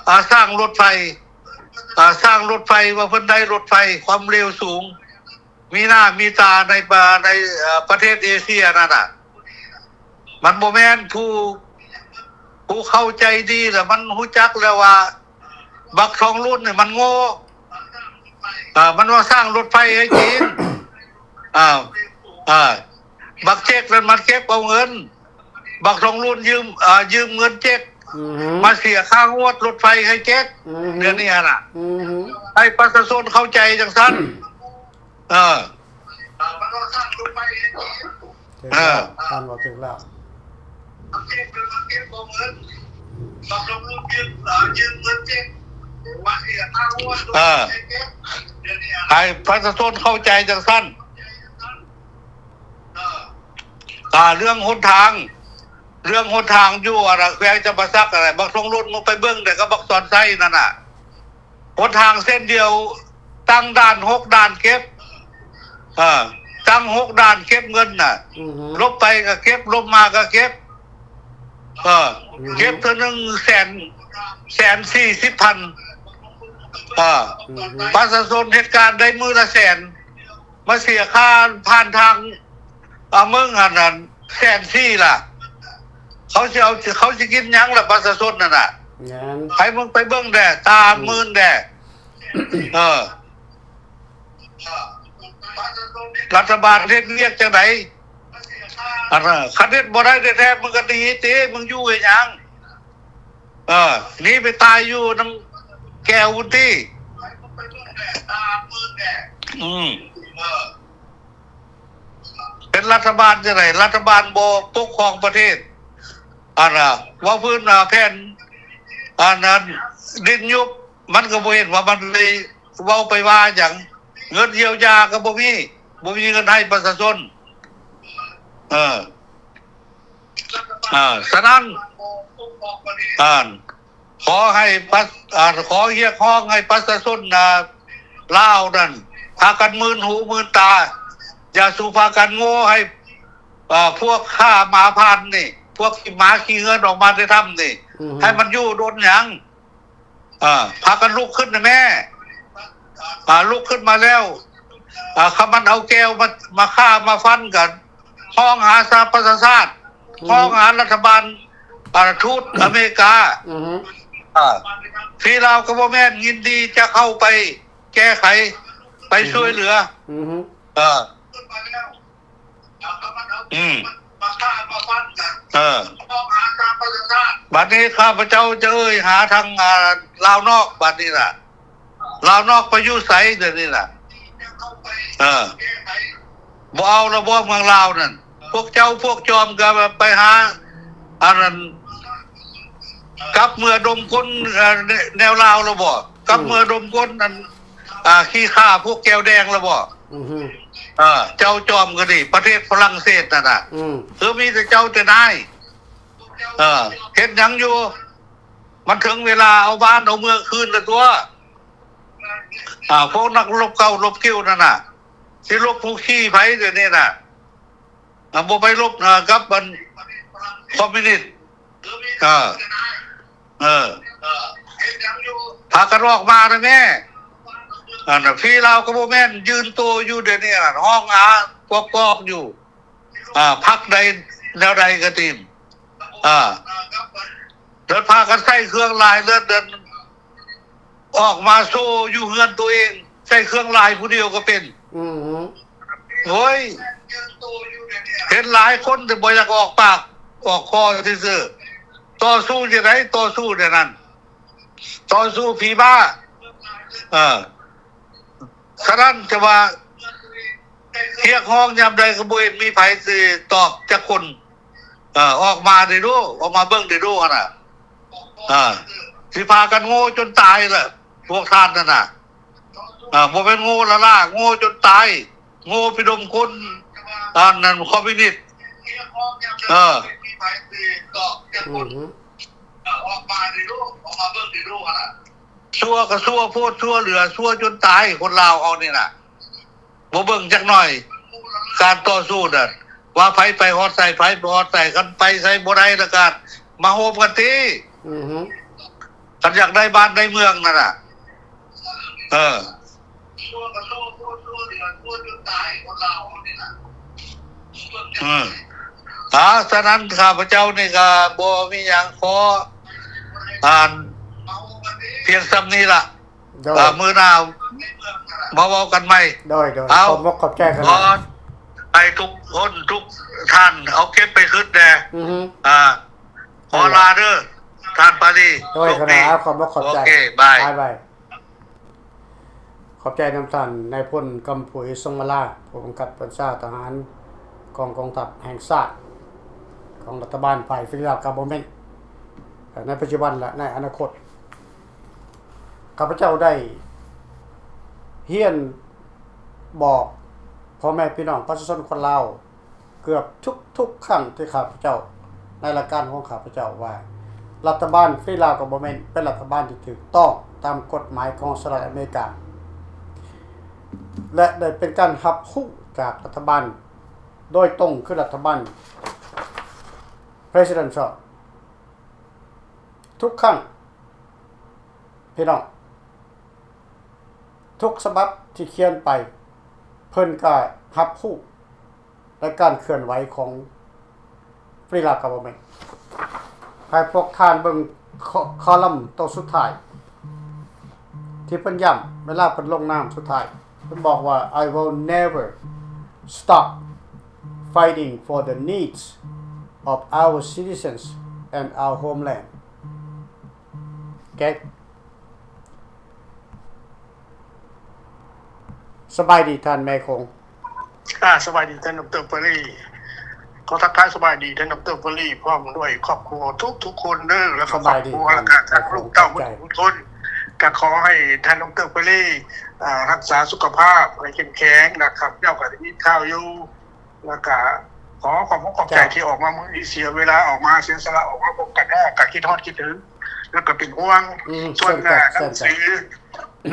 ອາ ສ້າງລົດໄຟ ອາ ສ້າງລົດໄຟ ວ່າເພິ່ນໄດ້ລົດໄຟຄວາມເລັວສູງ ມີໜ້າມີຕາໃນ ໃນ ເອີ ປະເທດເອເຊຍນັ້ນນະ ມັນບໍ່ແມ່ນຜູ້ ຜູ້ເຂົ້າໃຈດີ ແລ້ວມັນຮູ້ຈັກແລ້ວວ່າ ບັກທອງລຸນນີ້ມັນໂງ່ ເອີ ມັນວ່າສ້າງລົດໄຟໃຫ້ຈີນ ເອີ ເອີ ບັກເຈັກນັ້ນມັນເກັບເອົາເງິນ ບັກທອງລຸນຢືມ ເອີ ຢືມເງິນເຈັກ ອືຮຶ ມາເສຍຄ່າງວດລົດໄຟໃຫ້ເຈັກ ອືຮຶ ດຽວນີ້ຫັ້ນນະ ອືຮຶ ໃຫ້ປະຊາຊົນເຂົ້າໃຈຈັ່ງຊັ້ນ. ເອີ ຖືກແລ້ວ ທ່ານເວົ້າຖືກແລ້ວ ເອີ ໃຫ້ປະຊາຊົນເຂົ້າໃຈຈັ່ງຊັ້ນ. ອ່າ ເລື່ອງຫົນທາງ ເລື່ອງຫົນທາງຢູ່ ອັນນະ ແຂວງຈຳປາສັກ ອັນນະ ບັກທອງລຸນ ມຶງໄປເບິ່ງແດ່ກັບບັກສອນໄຊນັ້ນນະ ຫົນທາງເສັ້ນດຽວ ຕັ້ງດ່ານຫົກດ່ານເກັບ ເອີ ຕັ້ງຫົກດ່ານເກັບເງິນນະ ອືຮຶ ຫຼົບໄປກໍເກັບ ຫຼົບມາກໍເກັບ ເອີ ອືຮຶ ເກັບເທື່ອໜຶ່ງແສນ ແສນສີ່ສິບພັນ ເອີ ອືຮຶ ປະຊາຊົນເຮັດການໄດ້ມື້ລະແສນ ມາເສຍຄ່າຜ່ານທາງ ເອົາເມືອງຫັ້ນນະ ແສນສີ່ລະ ເຂົາຊິເອົາ ເຂົາຊິກິນຫຍັງລະ ປະຊາຊົນນັ້ນນະ. ແມ່ນ ໃຫ້ມຶງໄປເບິ່ງແດ່ ຕາ ອືມ ມື່ນແດ່ ເອີ ລັດຖະບານເຮັດວຽກຈັ່ງໃດ ອັນ ຄັນເຮັດບໍ່ໄດ້ແທ້ໆ ມຶງກໍໜີຕິ ມຶງຢູ່ເຮັດຫຍັງ? ເອີ ໜີໄປຕາຍຢູ່ນຳແກວພຸ້ນຕິ. ອືມ ເປັນລັດຖະບານຈັ່ງໃດ? ລັດຖະບານບໍ່ປົກຄອງປະເທດ. ອັນນ່າ ເວົ້າພື້ນ ອາ ແຜ່ນ ອັນນັ້ນ ດິນຍຸບ ມັນກໍບໍ່ເຫັນວ່າມັນໄປເວົ້າໄປວ່າຫຍັງ. ເງິນຢຽວຢາກໍບໍ່ມີ ບໍ່ມີເງິນໃຫ້ປະຊາຊົນ. ເອີ ອ່າ ສະນັ້ນ ອ່າ ຂໍໃຫ້ປະ ອ່າ ຂໍຮຽກຮ້ອງໃຫ້ປະຊາຊົນ ອ່າ ລາວນັ້ນ ພາກັນມື່ນຫູມື່ນຕາ, ຢ່າສູ່ພາກັນໂງ່ໃຫ້ ອ່າ ພວກຂ້າໝາພານນີ້, ພວກຂີ້ໝາຂີ້ເຫື່ອນອອກມາແຕ່ຖ້ຳນີ້ ອືຮຶ ໃຫ້ມັນຢູ່ດົນຫຍັງ? ອ່າ ພາກັນລຸກຂຶ້ນນະແມ້. ອ່າ ລຸກຂຶ້ນມາແລ້ວ ອ່າ ຄັນມັນເອົາແກວມາ ມາຂ້າມາຟັນກັນ ຮ້ອງຫາສະຫະປະຊາຊາດ, ອືຮຶ ຮ້ອງຫາລັດຖະບານ ອ່າ ທູດອາເມລິກາ. ອືຮຶ ອ່າ ທີ່ລາວກໍບໍ່ແມ່ນຍິນດີຈະເຂົ້າໄປແກ້ໄຂ ໄປ ອືຮຶ ຊ່ວຍເຫຼືອ. ອືຮຶ ເອີ ອືມ ເອີ ບັດນີ້ຂ້າພະເຈົ້າຈະເອີ່ຍຫາທາງ ອ່າ ລາວນອກບາດນີ້ນະ. ລາວນອກໄປຢູ່ໃສດຽວນີ້ນະ? ເອີ ບໍ່ເອົາລະບໍເມືອງລາວນັ້ນ? ພວກເຈົ້າພວກຈອມກໍໄປຫາ ອັນນັ້ນ ກັບເມືອດົມກົ້ນ ເອີ ແນວລາວລະບໍ? ກັບເມືອດົມກົ້ນ ອັນ ອາ ຂີ້ຂ້າພວກແກ້ວແດງລະບໍ? ເອີ ເຈົ້າຈອມກໍດີ ປະເທດຝຣັ່ງເສດນັ້ນນະ ຄືມີແຕ່ເຈົ້າແຕ່ນາຍ ເອີ ເຮັດຫຍັງຢູ່? ມັນເຖິງເວລາເອົາບ້ານເອົາເມືອງຄືນລະຕົວະ. ອາ ພວກນັກລົບເກົ່າລົບເກົ່ານັ້ນນະ ຊິລົບຜູ້ຂີ້ໃຜດຽວນີ້ນະ? ອາ ບໍ່ໄປລົບ ອາ ກັບອັນຄອມມິວນິດ ເອີ ເອີ ພາກັນອອກມານະແມ້. ອັນນະ ຟຣີລາວກໍບໍ່ແມ່ນ ຢືນໂຕຢູ່ດຽວນີ້ນະ ຮ້ອງອາກອກໆຢູ່. ອາ ພັກໃດແນວໃດກໍຕາມ ອາ ເດີນພາກັນໃສ່ເຄື່ອງລາຍເລືອດ ເດີນອອກມາໂຊຢູ່ເຮືອນໂຕເອງ ໃສ່ເຄື່ອງລາຍຜູ້ດຽວກໍເປັນ. ອື ໂອ້ຍ ເຫັນຫຼາຍຄົນແຕ່ບໍ່ຢາກອອກປາກອອກຄໍຊື່ໆ. ຕໍ່ສູ້ຈັ່ງໃດ? ຕໍ່ສູ້ແນວນັ້ນ ຕໍ່ສູ້ຜີບ້າ. ເອີ ສະນັ້ນຈະວ່າຮຽກຮ້ອງຍາມໃດກໍບໍ່ເຫັນມີໃຜຊິຕອບຈັກຄົນ. ເອີ ອອກມາເດ້ດູ ອອກມາເບິ່ງເດ້ດູຫັ້ນນະ. ເອີ ຊິພາກັນໂງ່ຈົນຕາຍລະ ພວກທ່ານນັ້ນນະ. ເອີ ບໍ່ແມ່ນໂງ່ລ້າໆ ໂງ່ຈົນຕາຍ ໂງ່ໄປດົມກົ້ນ ອັນນັ້ນຄອມມິວນິດ. ເອີ ອື ຊົ່ວກໍຊົ່ວໂພດ ຊົ່ວເຫຼືອ ຊົ່ວຈົນຕາຍ ຄົນລາວເຮົານີ້ນະ ບໍ່ເບິ່ງຈັກໜ້ອຍ. ການຕໍ່ສູ້ນັ້ນ ວ່າໃຜໄປຮອດໃສ ໃຜບໍ່ຮອດໃສ ຄັນໄປໃສບໍ່ໄດ້ລະກະມາໂຮມກັນຕິ. ອື ຄັນຢາກໄດ້ບ້ານໄດ້ເມືອງນັ້ນນະ. ເອີ ເອີ ອາ ສະນັ້ນຂ້າພະເຈົ້ານີ້ກະບໍ່ມີຫຍັງ ຂໍ ອ່າ ພຽງສ່ຳນີ້ລະ. ໂດຍ ອາ ມື້ໜ້າມາເວົ້າກັນໃໝ່. ໂດຍ ໂດຍ ເອົາ ຂອບອົກຂອບໃຈຂະໜາດ ຂໍໃຫ້ທຸກຄົນທຸກທ່ານເອົາເກັບໄປຄຶດແດ່. ອື ອາ ຂໍລາເດີທ່ານປາລີ. ໂດຍ ໂຊກດີ ຂະໜາດ ເອົາ ຂອບອົກຂອບໃຈ. ໂອເຄ ບາຍ ບາຍ ບາຍ. ຂອບໃຈນຳທ່ານນາຍພົນ ກຳຜຸຍ ສົງມາລາ ຜູ້ບັງຄັບບັນຊາທະຫານກອງ ກອງທັບແຫ່ງຊາດ ຂອງລັດຖະບານຝ່າຍ Free Lao Government ໃນປັດຈຸບັນ ແລະ ໃນອະນາຄົດ. ຂ້າພະເຈົ້າໄດ້ຮຽນບອກພໍ່ແມ່ພີ່ນ້ອງປະຊາຊົນຄົນລາວ ເກືອບທຸກໆຄັ້ງທີ່ຂ້າພະເຈົ້າ ໃນລາຍການຂອງຂ້າພະເຈົ້າວ່າ ລັດຖະບານ Free Lao Government ເປັນລັດຖະບານທີ່ຖືກຕ້ອງຕາມກົດໝາຍຂອງສະຫະລັດອາເມລິກາ ແລະ ໄດ້ເປັນການຮັບຮູ້ຈາກລັດຖະບານໂດຍຕົງ ຄືລັດຖະບານ President Trump ທຸກຄັ້ງ ພີ່ນ້ອງ ທຸກສະບັບທີ່ຂຽນໄປ ເພິ່ນກໍຮັບຮູ້ ແລະ ການເຄື່ອນໄຫວຂອງ Free Lao Government. ໃຫ້ພວກທ່ານເບິ່ງຄອ ຄອລັມໂຕສຸດທ້າຍ ທີ່ເພິ່ນຢ້ຳເວລາເພິ່ນລົງນາມສຸດທ້າຍ ເພິ່ນບອກວ່າ I will never stop fighting for the needs of our citizens and our homeland. ໂອເຄ ສະບາຍດີທ່ານແມ່ຄົງ. ອາ ສະບາຍດີທ່ານ ດຣ ເປີລີ. ຂໍທັກທາຍສະບາຍດີທ່ານ ດຣ ເປີລີ ພ້ອມດ້ວຍຄອບຄົວທຸກໆຄົນເດີ ແລ້ວກໍຄອບຄົວ ແລ້ວກໍທັງລູກເຕົ້າໝົດທຸກຄົນ. ກໍຂໍໃຫ້ທ່ານ ດຣ ເປີລີ ອາ ຮັກສາສຸຂະພາບໃຫ້ເຂັ້ມແຂງນະຄັບ. ເຈົ້າກໍໄດ້ຍິນຂ່າວຢູ່ ແລ້ວກະຂໍຂອບອົກຂອບໃຈທີ່ອອກມາມື້ນີ້ ເສຍເວລາອອກມາ ເສຍສະຫຼະອອກມາພົບກັນເນາະ. ກະຄິດຮອດຄິດເຖິງ ແລ້ວກະເປັນຫ່ວງ. ສ່ວນໜັງສື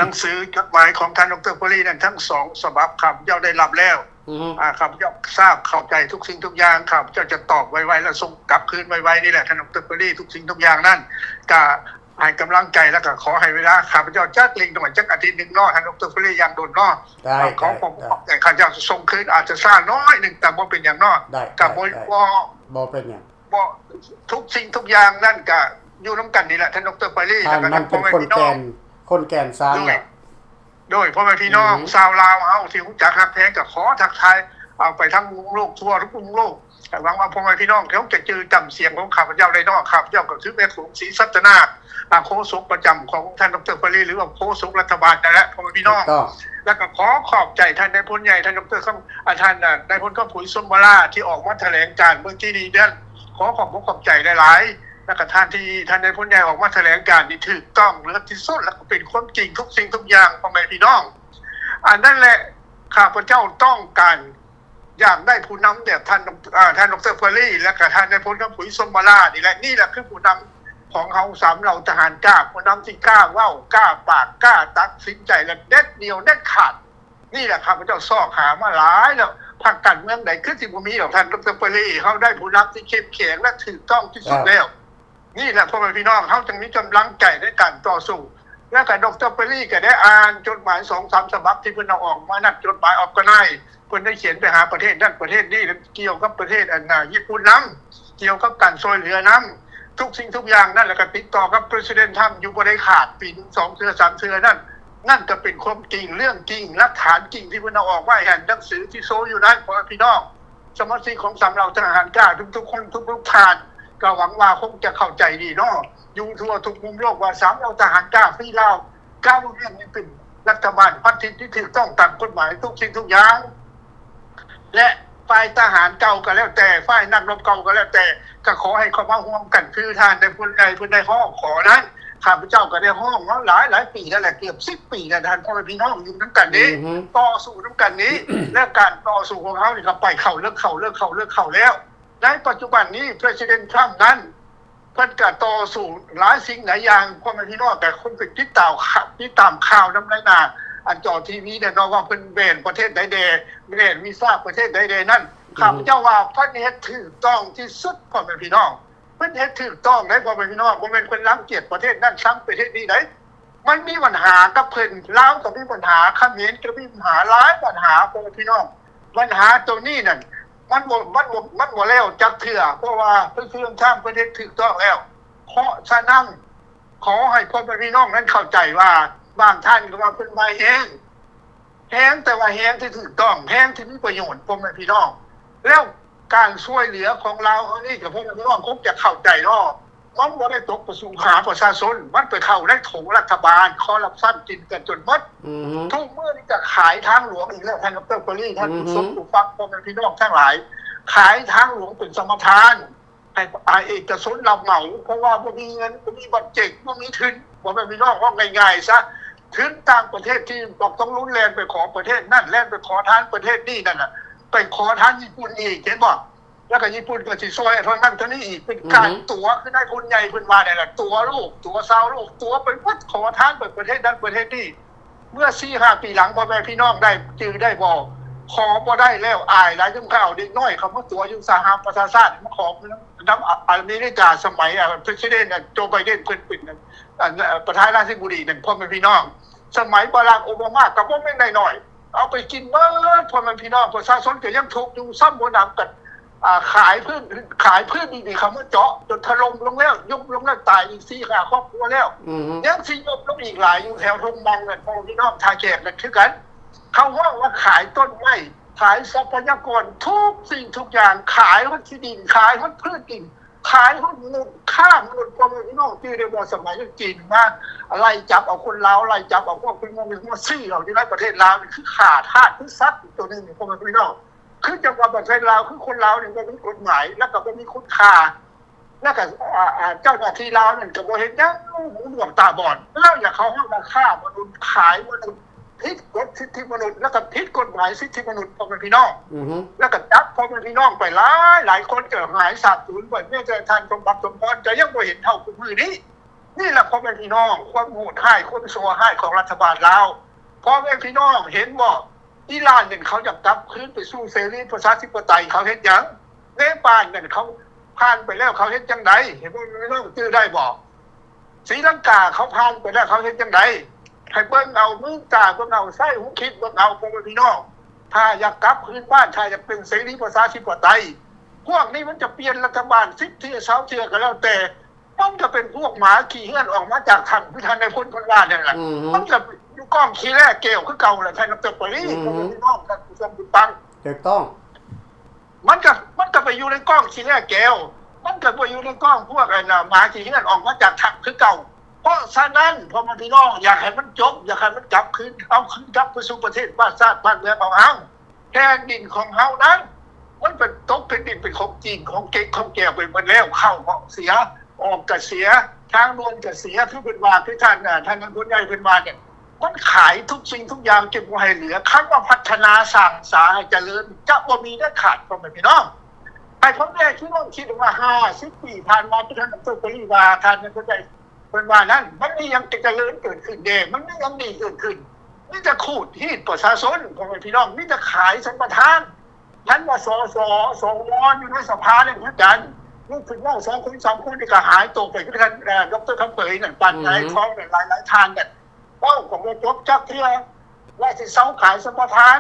ໜັງສືຈົດໝາຍຂອງທ່ານ ດຣ ເປີລີ ນັ້ນ ທັງສອງສະບັບ ຂ້າພະເຈົ້າໄດ້ຮັບແລ້ວ. ອື ອາ ຂ້າພະເຈົ້າຊາບເຂົ້າໃຈທຸກສິ່ງທຸກຢ່າງ. ຂ້າພະເຈົ້າຈະຕອບໄວໆ ແລ້ວສົ່ງກັບຄືນໄວໆນີ້ແຫຼະ ທ່ານ ດຣ ເປີລີ. ທຸກສິ່ງທຸກຢ່າງນັ້ນກະ ໃຫ້ກຳລັງໃຈ ແລ້ວກໍຂໍໃຫ້ເວລາຂ້າພະເຈົ້າຈັກເລັກນ້ອຍ ຈັກອາທິດໜຶ່ງເນາະ ທ່ານ ດຣ ເປີລີ ຢ່າງດົນເນາະ. ໄດ້ ຂໍຂອບໃຈ ຂ້າພະເຈົ້າສົ່ງຄືນອາດຈະຊ້າໜ້ອຍໜຶ່ງ ແຕ່ບໍ່ເປັນຫຍັງເນາະ. ໄດ້ ກໍບໍ່ ບໍ່ ບໍ່ເປັນຫຍັງ ບໍ່ ທຸກສິ່ງທຸກຢ່າງນັ້ນກໍຢູ່ນຳກັນນີ້ແຫຼະ ທ່ານ ດຣ ເປີລີ. ທ່ານ ແລ້ວກໍມັນເປັນຄົນແກ່ນ ຄົນແກ່ນສານແຫຼະ. ໂດຍ ພໍ່ແມ່ພີ່ນ້ອງຊາວລາວເຮົາທີ່ຮູ້ຈັກຮັກແພງ ກໍຂໍທັກທາຍເອົາໄປທັງໂລກ ທົ່ວທຸກມຸມໂລກ. ກໍຫວັງວ່າພໍ່ແມ່ພີ່ນ້ອງຄົງຈະຈື່ຈຳສຽງຂອງຂ້າພະເຈົ້າໄດ້ເນາະ. ຂ້າພະເຈົ້າກໍຄືແມ່ຂອງ ສີສັດຕະນາກ ອາ ໂຄສົກປະຈຳຂອງທ່ານ ດຣ. ປາລີ ຫຼືວ່າໂຄສົກລັດຖະບານນັ້ນແຫຼະ ພໍ່ແມ່ພີ່ນ້ອງ. ແລ້ວກໍຂໍຂອບໃຈທ່ານນາຍພົນໃຫຍ່ ທ່ານ ດຣ. ຄຳ ອາ ທ່ານນາຍພົນຄຳຜຸຍ ສົມມາລາ ທີ່ອອກມາຖະແຫຼງການເມື່ອກີ້ນີ້ນັ້ນ ຂໍຂອບອົກຂອບໃຈຫຼາຍໆ. ແລ້ວກໍທ່ານທີ່ ທ່ານນາຍພົນໃຫຍ່ອອກມາຖະແຫຼງການນີ້ຖືກຕ້ອງເລີດທີ່ສຸດ ແລ້ວກໍເປັນຄວາມຈິງທຸກສິ່ງທຸກຢ່າງ ພໍ່ແມ່ພີ່ນ້ອງ. ອັນນັ້ນແຫຼະ ຂ້າພະເຈົ້າຕ້ອງການ ຢາກໄດ້ຜູ້ນຳແບບທ່ານ ອາ ທ່ານ ດຣ. ປາລີ ແລະກະທ່ານນາຍພົນຄຳຜຸຍ ສົມມາລາ ນີ້ແຫຼະ. ນີ້ແຫຼະຄືຜູ້ນຳຂອງເຮົາສາມເຫຼົ່າທະຫານກ້າ, ຜູ້ນຳທີ່ກ້າເວົ້າ, ກ້າປາກ, ກ້າຕັດສິນໃຈ ແລະເດັດດ່ຽວເດັດຂາດ. ນີ້ແຫຼະ ຂ້າພະເຈົ້າຊອກຫາມາຫຼາຍແລ້ວ, ພັກການເມືອງໃດຄືຊິບໍ່ມີດອກ ທ່ານ ດຣ. ປາລີ. ເຮົາໄດ້ຜູ້ນຳທີ່ເຂັ້ມແຂງ ແລະຖືກຕ້ອງທີ່ສຸດແລ້ວ. ນີ້ແຫຼະ ພໍ່ແມ່ພີ່ນ້ອງ ເຮົາຈຶ່ງມີກຳລັງໃຈໃນການຕໍ່ສູ້. ແລ້ວກໍ ດຣ. ປາລີ ກໍໄດ້ອ່ານຈົດໝາຍສອງສາມສະບັບທີ່ເພິ່ນເອົາອອກມານັ້ນ, ຈົດໝາຍອອກກະໄນ ເພິ່ນໄດ້ຂຽນໄປຫາປະເທດນັ້ນປະເທດນີ້ ກ່ຽວກັບປະເທດ ອັນນ່າ ຍີ່ປຸ່ນນຳ, ກ່ຽວກັບການຊ່ວຍເຫຼືອນຳ ທຸກສິ່ງທຸກຢ່າງນັ້ນ, ແລ້ວກໍຕິດຕໍ່ກັບ President Trump ຢູ່ບໍ່ໄດ້ຂາດ ປີໜຶ່ງສອງເທື່ອ ສາມເທື່ອນັ້ນ. ນັ້ນກໍເປັນຄວາມຈິງ ເລື່ອງຈິງ ຫຼັກຖານຈິງທີ່ເພິ່ນເອົາອອກມາໃຫ້ເຫັນ ໜັງສືທີ່ໂຊຢູ່ນັ້ນ ພໍ່ແມ່ພີ່ນ້ອງ. ສະມາຊິກຂອງສາມເຫຼົ່າທະຫານກ້າທຸກໆຄົນ ທຸກໆທ່ານ ກໍຫວັງວ່າຄົງຈະເຂົ້າໃຈດີເນາະ. ຢູ່ທົ່ວທຸກມຸມໂລກວ່າສາມເຫຼົ່າທະຫານກ້າຟຣີລາວກ້າວເມືອງນີ້ເປັນລັດຖະບານພັນທະມິດທີ່ຖືກຕ້ອງຕາມກົດໝາຍທຸກສິ່ງທຸກຢ່າງ ແລະຝ່າຍທະຫານເກົ່າກໍແລ້ວແຕ່ ຝ່າຍນັກລົບເກົ່າກໍແລ້ວແຕ່ ກໍຂໍໃຫ້ເຂົ້າມາຮ່ວມກັນ ຄືທ່ານນາຍພົນໃຫຍ່ເພິ່ນໄດ້ຮ້ອງຂໍນັ້ນ. ຂ້າພະເຈົ້າກໍໄດ້ຮ້ອງມາຫຼາຍໆປີແລ້ວແຫຼະ ເກືອບສິບປີແລ້ວ ທ່ານພໍ່ແມ່ພີ່ນ້ອງ ຢູ່ນຳກັນນີ້ ຕໍ່ສູ້ນຳກັນນີ້ ແລະການຕໍ່ສູ້ຂອງເຮົານີ້ກໍໄປເຂົ້າເລິກ ເຂົ້າເລິກ ເຂົ້າເລິກ ເຂົ້າແລ້ວ. ໃນປັດຈຸບັນນີ້ President Trump ນັ້ນ ເພິ່ນກະຕໍ່ສູ້ຫຼາຍສິ່ງຫຼາຍຢ່າງ ພໍ່ແມ່ພີ່ນ້ອງກະຄົງໄປຕິດຕາມ ຕິດຕາມຂ່າວນຳໃນໜ້າ ອັນຈໍທີວີແນ່ເນາະ ວ່າເພິ່ນແບນປະເທດໃດແດ່ ແບນວີຊາປະເທດໃດແດ່ນັ້ນ. ຂ້າພະເຈົ້າວ່າເພິ່ນເຮັດຖືກຕ້ອງທີ່ສຸດ ພໍ່ແມ່ພີ່ນ້ອງ ເພິ່ນເຮັດຖືກຕ້ອງໃດ໋ ພໍ່ແມ່ພີ່ນ້ອງ ບໍ່ແມ່ນເພິ່ນລັງກຽດປະເທດນັ້ນ ຊັງປະເທດນີ້ໃດ໋. ມັນມີບັນຫາກັບເພິ່ນ ລາວກໍມີບັນຫາ ຂະເໝນກໍມີບັນຫາ ຫຼາຍບັນຫາ ພໍ່ແມ່ພີ່ນ້ອງ. ບັນຫາໂຕນີ້ນັ້ນ ມັນບໍ່ ມັນບໍ່ ມັນບໍ່ແລ້ວຈັກເທື່ອ ເພາະວ່າເພິ່ນຄືທາງເພິ່ນເຮັດຖືກຕ້ອງແລ້ວ. ເພາະສະນັ້ນ ຂໍໃຫ້ພໍ່ແມ່ພີ່ນ້ອງນັ້ນເຂົ້າໃຈວ່າ ບາງທ່ານກໍວ່າເພິ່ນມາແຮງ ແຮງ ແຕ່ວ່າແຮງທີ່ຖືກຕ້ອງ ແຮງທີ່ມີປະໂຫຍດ ພໍ່ແມ່ພີ່ນ້ອງ. ແລ້ວການຊ່ວຍເຫຼືອຂອງລາວເຮົານີ້ ກໍພໍ່ແມ່ພີ່ນ້ອງຄົງຈະເຂົ້າໃຈເນາະ ມັນບໍ່ໄດ້ຕົກໄປສູ່ຫາປະຊາຊົນ ມັນໄປເຂົ້າໃນຖົງລັດຖະບານ ຄໍຣັບຊັນກິນກັນຈົນໝົດ. ທຸກມື້ນີ້ກໍຂາຍທາງຫຼວງອີກແລ້ວ ທ່ານ ດຣ. ປາລີ ທ່ານຜູ້ຊົມຜູ້ຟັງ ພໍ່ແມ່ພີ່ນ້ອງທັງຫຼາຍ ຂາຍທາງຫຼວງເປັນສຳປະທານ ໃຫ້ ອາ ເອກະຊົນຮັບເໝົາ ເພາະວ່າບໍ່ມີເງິນ ບໍ່ມີບັດເຈັດ ບໍ່ມີທຶນ ພໍ່ແມ່ພີ່ນ້ອງ ເວົ້າງ່າຍໆຊະ ທຶນຕ່າງປະເທດທີ່ບັກຕ້ອງລຸນແລ່ນໄປຂໍປະເທດນັ້ນ ແລ່ນໄປຂໍທານປະເທດນີ້ນັ້ນນະ ໄປຂໍທານຍີ່ປຸ່ນອີກ ເຫັນບໍ່? ແລ້ວກໍຍີ່ປຸ່ນກໍຊິຊ່ວຍເທົ່ານັ້ນເທົ່ານີ້ອີກ ເປັນການຕົວະ ຄືນາຍທຶນໃຫຍ່ເພິ່ນວ່ານັ້ນລະ ຕົວະລູກ ຕົວະຊາວໂລກ ຕົວະໄປໝົດ ຂໍທານໄປປະເທດນັ້ນປະເທດນີ້. ເມື່ອສີ່ຫ້າປີຫຼັງ ພໍ່ແມ່ພີ່ນ້ອງໄດ້ຈື່ໄດ້ບໍ່? ຂໍບໍ່ໄດ້ແລ້ວ ອາຍຫຼາຍ ຈັ່ງເຂົາເອົາເດັກນ້ອຍເຂົ້າມາຕົວະຢູ່ສະຫະປະຊາຊາດ ມາຂໍນຳອາເມລິກາ ສະໄໝ ອາ President ໂຈໄບເດັນ ເພິ່ນເປັນ ອັນ ປະທານາທິບໍດີນັ້ນ ພໍ່ແມ່ພີ່ນ້ອງ ສະໄໝບາຣັກ ໂອບາມາ ກໍບໍ່ແມ່ນນ້ອຍໆ ເອົາໄປກິນເບິດ ພໍ່ແມ່ພີ່ນ້ອງ. ປະຊາຊົນກໍຍັງທຸກຢູ່ ຊ້ຳບໍ່ໜຳກັນ ອາ ຂາຍພື້ນ ຂາຍພື້ນດິນໃຫ້ເຂົາມາເຈາະຈົນຖະຫຼົ່ມລົງແລ້ວ ຍຸບລົງແລ້ວ ຕາຍອີກສີ່ຫ້າຄອບຄົວແລ້ວ ຍັງຊິຍຸບລົງອີກຫຼາຍຢູ່ແຖວທົ່ງມັງນັ້ນ ພໍ່ແມ່ພີ່ນ້ອງ ທ່າແຂກນັ້ນຄືກັນ. ເຂົາຮ້ອງວ່າຂາຍຕົ້ນໄມ້ ຂາຍຊັບພະຍາກອນ ທຸກສິ່ງທຸກຢ່າງ ຂາຍຮອດທີ່ດິນ ຂາຍຮອດພື້ນດິນ ຂາຍຮອດມະນຸດ ຄ້າມະນຸດ ພໍ່ແມ່ພີ່ນ້ອງ ຈື່ໄດ້ບໍ່? ສະໄໝຈີນມາໄລ່ຈັບເອົາຄົນລາວ ໄລ່ຈັບເອົາພວກເປັນງົວເປັນງວ ຊື້ເອົາຢູ່ໃນປະເທດລາວນີ້ ຄືຂ້າທາດ ຄືສັດໂຕໜຶ່ງ ພໍ່ແມ່ພີ່ນ້ອງ. ຄືຈັ່ງວ່າປະເທດລາວ ຄືຄົນລາວນີ້ບໍ່ມີກົດໝາຍ ແລ້ວກໍບໍ່ມີຄຸນຄ່າ ແລ້ວກໍ ອາ ອາ ເຈົ້າໜ້າທີ່ລາວນັ້ນກໍບໍ່ເຮັດຫຍັງ ຫູໜວກຕາບອດ ແລ້ວຢາກເຂົ້າຮ້ອງວ່າຄ້າມະນຸດ ຂາຍມະນຸດ ຜິດກົດສິດທິມະນຸດ ແລ້ວກໍຜິດກົດໝາຍສິດທິມະນຸດ ພໍ່ແມ່ພີ່ນ້ອງ ແລ້ວກໍຈັບພໍ່ແມ່ພີ່ນ້ອງໄປຫຼາຍ ຫຼາຍຄົນກໍຫາຍສາບສູນໄປ ແມ້ແຕ່ທ່ານສົມບັກ ສົມພອນ ກໍຍັງບໍ່ເຫັນເທົ່າທຸກມື້ນີ້. ນີ້ລະ ພໍ່ແມ່ພີ່ນ້ອງ ຄວາມໂຫດຮ້າຍ ຄວາມຊົ່ວຮ້າຍຂອງລັດຖະບານລາວ ພໍ່ແມ່ພີ່ນ້ອງເຫັນບໍ່? ອີຣານນັ້ນ ເຂົາຢາກກັບຄືນໄປສູ່ເສລີປະຊາທິປະໄຕ ເຂົາເຮັດຫຍັງ? ເນປານນັ້ນ ເຂົາຜ່ານໄປແລ້ວ ເຂົາເຮັດຈັ່ງໃດ? ໃຫ້ພວກນ້ອງຈື່ໄດ້ບໍ່? ສີລັງກາ ເຂົາຜ່ານໄປແລ້ວ ເຂົາເຮັດຈັ່ງໃດ? ໃຫ້ເບິ່ງເອົາ ມືນຕາເບິ່ງເອົາ ໃຊ້ຫູຄິດເບິ່ງເອົາ ພໍ່ແມ່ພີ່ນ້ອງ. ຖ້າຢາກກັບຄືນບ້ານ ຖ້າຢາກເປັນເສລີປະຊາທິປະໄຕ ພວກນີ້ມັນຈະປ່ຽນລັດຖະບານສິບເທື່ອ ຊາວເທື່ອກໍແລ້ວແຕ່ ມັນກໍເປັນພວກໝາຂີ້ເຮືອນອອກມາຈາກຖ້ຳ ຄືທ່ານນາຍພົນເພິ່ນວ່ານັ້ນລະ ມັນກໍຢູ່ກ້ອງຂີ້ແລ້ແກ້ວຄືເກົ່າລະ ທ່ານ ດຣ. ປາລີ ພໍ່ແມ່ພີ່ນ້ອງ ທ່ານຜູ້ຊົມຜູ້ຟັງ ຖືກຕ້ອງ. ມັນກໍ ມັນກໍໄປຢູ່ໃນກ້ອງຂີ້ແລ່ແກວ ມັນກໍໄປຢູ່ໃນກ້ອງພວກອັນນ່າ ໝາຂີ້ເຮືອນອອກມາຈາກຖ້ຳຄືເກົ່າ. ເພາະສະນັ້ນ ພໍ່ແມ່ພີ່ນ້ອງ ຢາກໃຫ້ມັນຈົບ ຢາກໃຫ້ມັນກັບຄືນ ເອົາຄືນກັບໄປສູ່ປະເທດ ບ້ານຊາດ ບ້ານເມືອງຂອງເຮົາ. ແຜ່ນດິນຂອງເຮົານັ້ນ ມັນເປັນ ຕົກແຜ່ນດິນເປັນຂອງຈີນ ຂອງເກັກຂອງແກວໄປໝົດແລ້ວ. ເຂົ້າກໍເສຍ ອອກກໍເສຍ ທາງດ່ວນກໍເສຍ ຄືເພິ່ນວ່າ ຄືທ່ານ ອາ ທ່ານນາຍົກໃຫຍ່ເພິ່ນວ່ານັ້ນ ມັນຂາຍທຸກສິ່ງທຸກຢ່າງຈົນບໍ່ໃຫ້ເຫຼືອ. ຄຳວ່າພັດທະນາສ້າງສາໃຫ້ຈະເລີນ ຈະບໍ່ມີເດັດຂາດ ພໍ່ແມ່ພີ່ນ້ອງ. ໃຫ້ພໍ່ແມ່ພີ່ນ້ອງຄິດວ່າ ຫ້າສິບປີຜ່ານມາ ທີ່ທ່ານ ດຣ. ປະລີ ວ່າ ທ່ານນາຍົກໃຫຍ່ເພິ່ນວ່ານັ້ນ ມັນມີຫຍັງຈະເລີນເກີດຂຶ້ນແດ່? ມັນມີຫຍັງດີເກີດຂຶ້ນ? ມີແຕ່ຂູດຮີດປະຊາຊົນ ພໍ່ແມ່ພີ່ນ້ອງ ມີແຕ່ຂາຍສຳປະທານ. ທັງວ່າ ສສ ສວ ຢູ່ໃນສະພານັ້ນຄືກັນ ລູກຂຶ້ນເວົ້າສອງຄົນສາມຄົນນີ້ກໍຫາຍໂຕໄປ ຄືທ່ານ ເອີ ດຣ. ຄຳເຜີຍນັ້ນ ປານຫງາຍທອງນັ້ນ ຫຼາຍໆທ່ານນັ້ນ ເວົ້າກໍບໍ່ຈົບຈັກເທື່ອ ວ່າຊິເຊົາຂາຍສຳປະທານ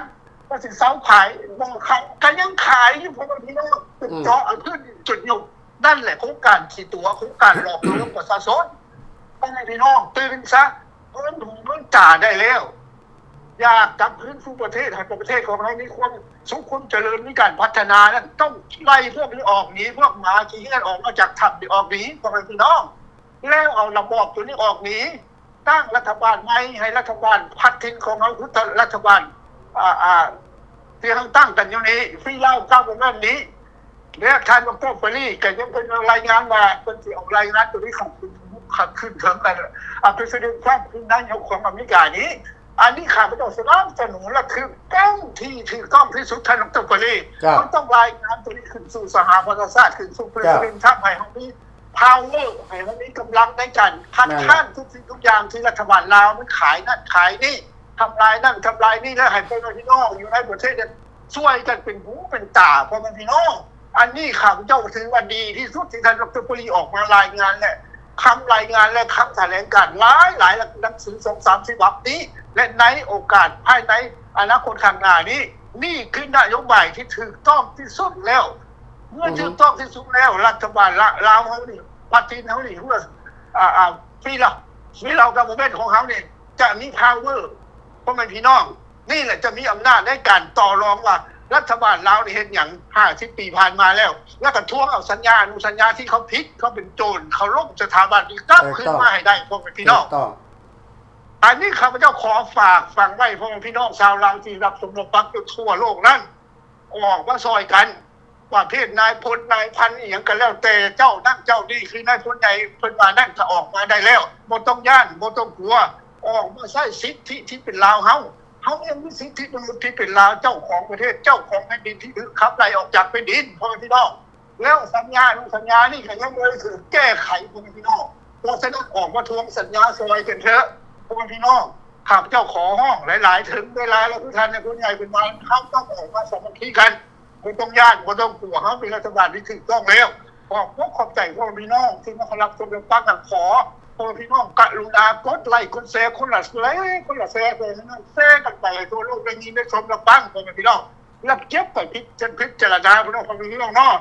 ວ່າຊິເຊົາຂາຍ ບໍ່ຂາຍ ກໍຍັງຂາຍຢູ່ ພໍ່ແມ່ພີ່ນ້ອງ ຈົນເຈາະເອົາພື້ນດິນຈົນຍຸບ. ນັ້ນແຫຼະໂຄງການຂີ້ຕົວະ ໂຄງການຫຼອກລວງປະຊາຊົນ. ພໍ່ແມ່ພີ່ນ້ອງຕື່ນຊະ ເປີດຫູເປີດຕາໄດ້ແລ້ວ. ຢາກກັບຄືນສູ່ປະເທດ ໃຫ້ປະເທດຂອງເຮົາມີຄວາມສຸກຄວາມຈະເລີນ ມີການພັດທະນານັ້ນ ຕ້ອງໄລ່ພວກນີ້ອອກໜີ ພວກໝາຂີ້ເຫື່ອນອອກມາຈາກຖ້ຳນີ້ອອກໜີ ພໍ່ແມ່ພີ່ນ້ອງ ແລ້ວເອົາລະບອບໂຕນີ້ອອກໜີ ຕັ້ງລັດຖະບານໃໝ່ ໃຫ້ລັດຖະບານພັດຖິ່ນຂອງເຮົາ ຄືລັດຖະບານ ອາ ອາ ທີ່ເຮົາຕັ້ງກັນຢູ່ນີ້ Free Lao Government ນີ້. ແລະ ທ່ານ ດຣ. ປະລີ ກໍຍັງເປັນລາຍງານວ່າ ເພິ່ນຊິອອກລາຍງານໂຕນີ້ເຂົ້າຂຶ້ນ ເຖິງ ອາ President Trump ຄືນາຍົກຂອງອາເມລິການີ້. ອັນນີ້ຂ້າພະເຈົ້າສະໜັບສະໜູນ ແລະ ຖືກຕ້ອງທີ່ ຖືກຕ້ອງທີ່ສຸດ ທ່ານ ດຣ. ປະລີ ເຈົ້າ ເຮົາຕ້ອງລາຍງານໂຕນີ້ຂຶ້ນສູ່ສະຫະປະຊາຊາດ ຂຶ້ນສູ່ President Trump ໃຫ້ເຮົາມີ power ໃຫ້ເຮົາມີກຳລັງໃນການຄັດ ແມ່ນແຫຼະ ຄ້ານທຸກສິ່ງທຸກຢ່າງທີ່ລັດຖະບານລາວມັນຂາຍນັ້ນຂາຍນີ້ ທຳລາຍນັ້ນທຳລາຍນີ້ ແລ້ວໃຫ້ພໍ່ແມ່ພີ່ນ້ອງຢູ່ໃນປະເທດນັ້ນຊ່ວຍກັນເປັນຫູເປັນຕາ ພໍ່ແມ່ພີ່ນ້ອງ. ອັນນີ້ຂ້າພະເຈົ້າຖືວ່າດີທີ່ສຸດທີ່ທ່ານ ດຣ. ປະລີ ອອກມາລາຍງານ ແລະ ຄຳລາຍງານ ແລະ ຄຳຖະແຫຼງການຫຼາຍໆ ໜັງສືສອງສາມສະບັບນີ້ ແລະ ໃນໂອກາດພາຍໃນອະນາຄົດຂ້າງໜ້ານີ້ ນີ້ຄືນະໂຍບາຍທີ່ຖືກຕ້ອງທີ່ສຸດແລ້ວ. ເມື່ອ ອືຮຶ ຖືກຕ້ອງທີ່ສຸດແລ້ວ ລັດຖະບານລາ ລາວເຮົານີ້ ປະເທດເຮົານີ້ ເພື່ອ ອາ ອາ Free Lao Free Lao Government ຂອງເຮົານີ້ ຈະມີ power ພໍ່ແມ່ພີ່ນ້ອງ ນີ້ແຫຼະຈະມີອຳນາດໃນການຕໍ່ລອງວ່າ ລັດຖະບານລາວນີ້ເຮັດຫຍັງຫ້າສິບປີຜ່ານມາແລ້ວ ແລ້ວກໍທວງເອົາສັນຍາອະນຸສັນຍາທີ່ເຂົາຜິດ ເຂົາເປັນໂຈນ ເຂົາລົ້ມສະຖາບັນນີ້ກັບຄືນມາໃຫ້ໄດ້ ພໍ່ແມ່ພີ່ນ້ອງ. ອັນນີ້ຂ້າພະເຈົ້າຂໍຝາກຝັງໄວ້ ພໍ່ແມ່ພີ່ນ້ອງຊາວລາວທີ່ຮັບຊົມຮັບຟັງຢູ່ທົ່ວໂລກນັ້ນ ອອກມາຊ່ອຍກັນ ປະເພດນາຍພົນນາຍພັນອີ່ຫຍັງກໍແລ້ວແຕ່ ເຈົ້ານັ້ນເຈົ້ານີ້ ຄືນາຍພົນໃຫຍ່ເພິ່ນວ່ານັ້ນ ກໍອອກມາໄດ້ແລ້ວ ບໍ່ຕ້ອງຢ້ານ ບໍ່ຕ້ອງກົວ ອອກມາໃຊ້ສິດທິທີ່ເປັນລາວເຮົາ. ເຮົາຍັງມີສິດທິມະນຸດທີ່ເປັນລາວ ເຈົ້າຂອງປະເທດ ເຈົ້າຂອງແຜ່ນດິນທີ່ຖືກຂັບໄລ່ອອກຈາກແຜ່ນດິນ ພໍ່ແມ່ພີ່ນ້ອງ. ແລ້ວສັນຍາອະນຸສັນຍານີ້ກໍຍັງບໍ່ໄດ້ຖືກແກ້ໄຂ ພໍ່ແມ່ພີ່ນ້ອງ. ເພາະສະນັ້ນອອກມາທວງສັນຍາຊ່ອຍກັນເຖາະ ພໍ່ແມ່ພີ່ນ້ອງ. ຂ້າພະເຈົ້າຂໍຮ້ອງຫຼາຍໆ ເຖິງເວລາແລ້ວ ຄືທ່ານນາຍົກໃຫຍ່ເພິ່ນວ່າ ເຮົາຕ້ອງອອກມາສາມັກຄີກັນ ບໍ່ຕ້ອງຢ້ານ ບໍ່ຕ້ອງກົວ ເຮົາເປັນລັດຖະບານທີ່ຖືກຕ້ອງແລ້ວ. ຂອບອົກຂອບໃຈພໍ່ແມ່ພີ່ນ້ອງທີ່ມາຮັບຊົມຮັບຟັງ. ຂໍພໍ່ແມ່ພີ່ນ້ອງກະລຸນາກົດໄລ້ກົດແຊ ຄົນລະໄລ້ ຄົນລະແຊ ພໍ່ແມ່ພີ່ນ້ອງ ແຊກັນໄປໃຫ້ທົ່ວໂລກໄດ້ຍິນໄດ້ຊົມຮັບຟັງ ພໍ່ແມ່ພີ່ນ້ອງ. ແລ້ວເກັບໄປພິ ພິຈາລະນາ ພີ່ນ້ອງ ພໍ່ແມ່ພີ່ນ້ອງເນາະ.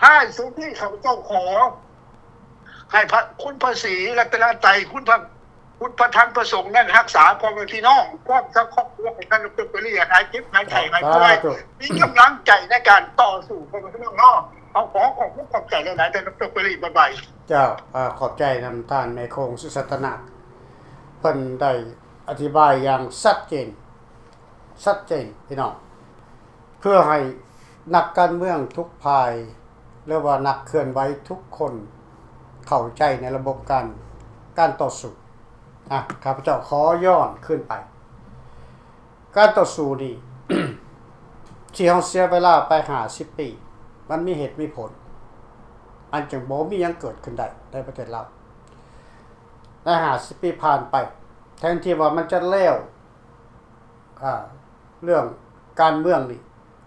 ທ້າຍສຸດນີ້ ຂ້າພະເຈົ້າຂໍໃຫ້ພະ ຄຸນພະສີລັດຕະນະໄຕ ຄຸນພະ ຄຸນພະທຳພະສົງນັ້ນ ຮັກສາພໍ່ແມ່ພີ່ນ້ອງ ພ້ອມທັງຄອບຄົວຂອງທ່ານ ດຣ. ປະລີ ໃຫ້ຫາຍເຈັບ ຫາຍໄຂ້ ຫາຍປ່ວຍ ສາທຸ ມີກຳລັງໃຈໃນການຕໍ່ສູ້ ພໍ່ແມ່ພີ່ນ້ອງເນາະ. ເຮົາຂໍຂອບຄຸນຂອບໃຈຫຼາຍໆ ທ່ານ ດຣ. ປະລີ ບາຍບາຍ. ເຈົ້າ ຂອບໃຈນຳທ່ານ ແມ່ໂຂງ ສຸສັດຕະນາກ ເພິ່ນໄດ້ອະທິບາຍຢ່າງຊັດເຈນ ຊັດເຈນ ພີ່ນ້ອງ ເພື່ອໃຫ້ນັກການເມືອງທຸກຝ່າຍ ຫຼືວ່ານັກເຄື່ອນໄຫວທຸກຄົນເຂົ້າໃຈໃນລະບົບການ ການຕໍ່ສູ້. ອາ ຂ້າພະເຈົ້າຂໍຍ້ອນຄືນໄປ ການຕໍ່ສູ້ນີ້ ທີ່ເຮົາເສຍເວລາໄປຫ້າສິບປີ ມັນມີເຫດມີຜົນ ມັນຈຶ່ງບໍ່ມີຫຍັງເກີດຂຶ້ນໄດ້ໃນປະເທດລາວ. ໃນຫ້າສິບປີຜ່ານໄປ ແທນທີ່ວ່າມັນຈະແລ້ວ ອາ ເລື່ອງການເມືອງນີ້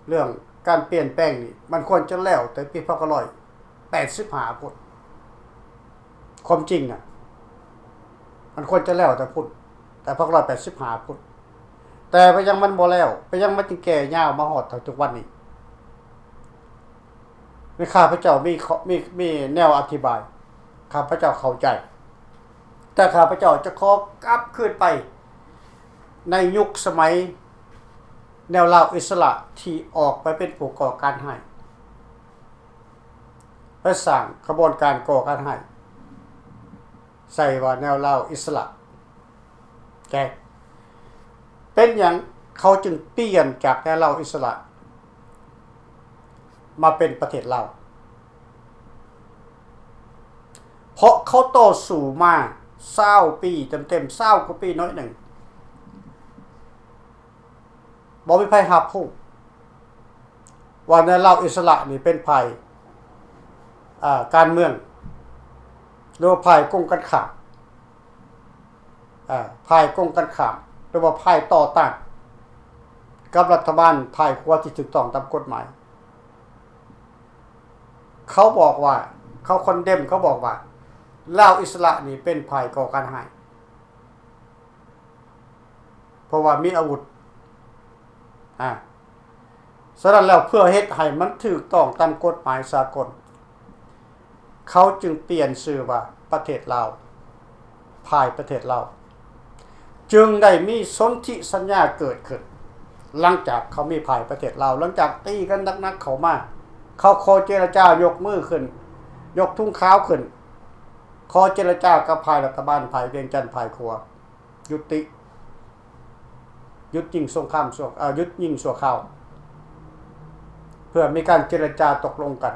ເລື່ອງການປ່ຽນແປງນີ້ ມັນຄວນຈະແລ້ວແຕ່ປີພັນເກົ້າຮ້ອຍແປດສິບຫ້າພຸ້ນ. ຄວາມຈິງນະ ມັນຄວນຈະແລ້ວແຕ່ພຸ້ນ ແຕ່ພັນເກົ້າຮ້ອຍແປດສິບຫ້າພຸ້ນ. ແຕ່ເປັນຫຍັງມັນບໍ່ແລ້ວ? ເປັນຫຍັງມັນຈຶ່ງແກ່ຍາວມາຮອດເຖິງທຸກວັນນີ້? ແມ່ນຂ້າພະເຈົ້າມີ ມີ ມີແນວອະທິບາຍ ຂ້າພະເຈົ້າເຂົ້າໃຈ. ແຕ່ຂ້າພະເຈົ້າຈະຂໍກັບຄືນໄປໃນຍຸກສະໄໝແນວລາວອິດສະຫຼະທີ່ອອກໄປເປັນຜູ້ກໍ່ການຮ້າຍ ໄປສ້າງຂະບວນການກໍ່ການຮ້າຍ ໃສ່ວ່າແນວລາວອິດສະຫຼະ. ແກ ເປັນຫຍັງເຂົາຈຶ່ງປ່ຽນຈາກແນວລາວອິດສະຫຼະມາເປັນປະເທດລາວ? ເພາະເຂົາຕໍ່ສູ້ມາຊາວປີເຕັມໆ ຊາວກວ່າປີໜ້ອຍໜຶ່ງ ບໍ່ມີໃຜຮັບຮູ້ວ່າແນວລາວອິດສະຫຼະນີ້ເປັນຝ່າຍ ເອີ ການເມືອງ ຫຼືວ່າຝ່າຍກົງກັນຂ້າມ ເອີ ຝ່າຍກົງກັນຂ້າມ ຫຼືວ່າຝ່າຍຕໍ່ຕ້ານກັບລັດຖະບານຝ່າຍຂວາທີ່ຖືກຕ້ອງຕາມກົດໝາຍ. ເຂົາບອກວ່າ ເຂົາຄອນເດັມ ເຂົາບອກວ່າ ລາວອິດສະຫຼະນີ້ເປັນຝ່າຍກໍ່ການຮ້າຍ ເພາະວ່າມີອາວຸດ. ອາ ສະນັ້ນແລ້ວ ເພື່ອເຮັດໃຫ້ມັນຖືກຕ້ອງຕາມກົດໝາຍສາກົນ ເຂົາຈຶ່ງປ່ຽນຊື່ວ່າປະເທດລາວ, ຝ່າຍປະເທດລາວ ຈຶ່ງໄດ້ມີສົນທິສັນຍາເກີດຂຶ້ນ. ຫຼັງຈາກເຂົາມີຝ່າຍປະເທດລາວ, ຫຼັງຈາກຕີກັນໜັກໆເຂົ້າມາ, ເຂົາຂໍເຈລະຈາຍົກມືຂຶ້ນ, ຍົກທຸງຂາວຂຶ້ນ, ຂໍເຈລະຈາກັບຝ່າຍລັດຖະບານ, ຝ່າຍວຽງຈັນ, ຝ່າຍຂວາ. ຍຸຕິ ຢຸດຍິງສົງຄາມຊົ່ວ ເອີ ຢຸດຍິງຊົ່ວຄາວ ເພື່ອມີການເຈລະຈາຕົກລົງກັນ,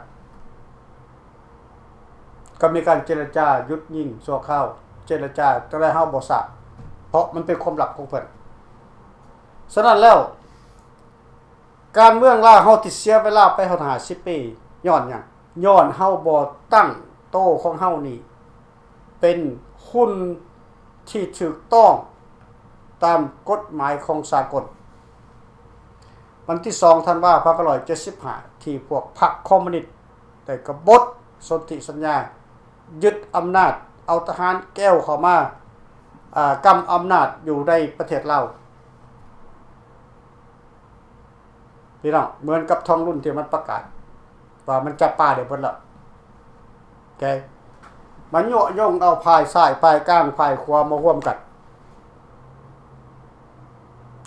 ກໍມີການເຈລະຈາຢຸດຍິງຊົ່ວຄາວ, ເຈລະຈາຈັ່ງໃດເຮົາບໍ່ຊາບ ເພາະມັນເປັນຄວາມລັບຂອງເພິ່ນ. ສະນັ້ນແລ້ວ ການເມືອງລາວເຮົາທີ່ເສຍເວລາໄປຮອດຫ້າສິບປີ ຍ້ອນຫຍັງ? ຍ້ອນເຮົາບໍ່ຕັ້ງໂຕຂອງເຮົານີ້ ເປັນຮຸ່ນທີ່ຖືກຕ້ອງຕາມກົດໝາຍຂອງສາກົນ. ວັນທີສອງທັນວາ ພັນເກົ້າຮ້ອຍເຈັດສິບຫ້າ ທີ່ພວກພັກຄອມມູນິດໄດ້ກະບົດສົນທິສັນຍາ ຍຶດອຳນາດ, ເອົາທະຫານແກວເຂົ້າມາ ອາ ກຳອຳນາດຢູ່ໃນປະເທດລາວ. ພີ່ນ້ອງ, ເໝືອນກັບທອງລຸນທີ່ມັນປະກາດວ່າມັນຈັບປາໄດ້ເບິດແລ້ວ. ໂອເຄ, ມັນຍົວະຍົງເອົາຝ່າຍຊ້າຍ, ຝ່າຍກາງ, ຝ່າຍຂວາມາຮ່ວມກັນ.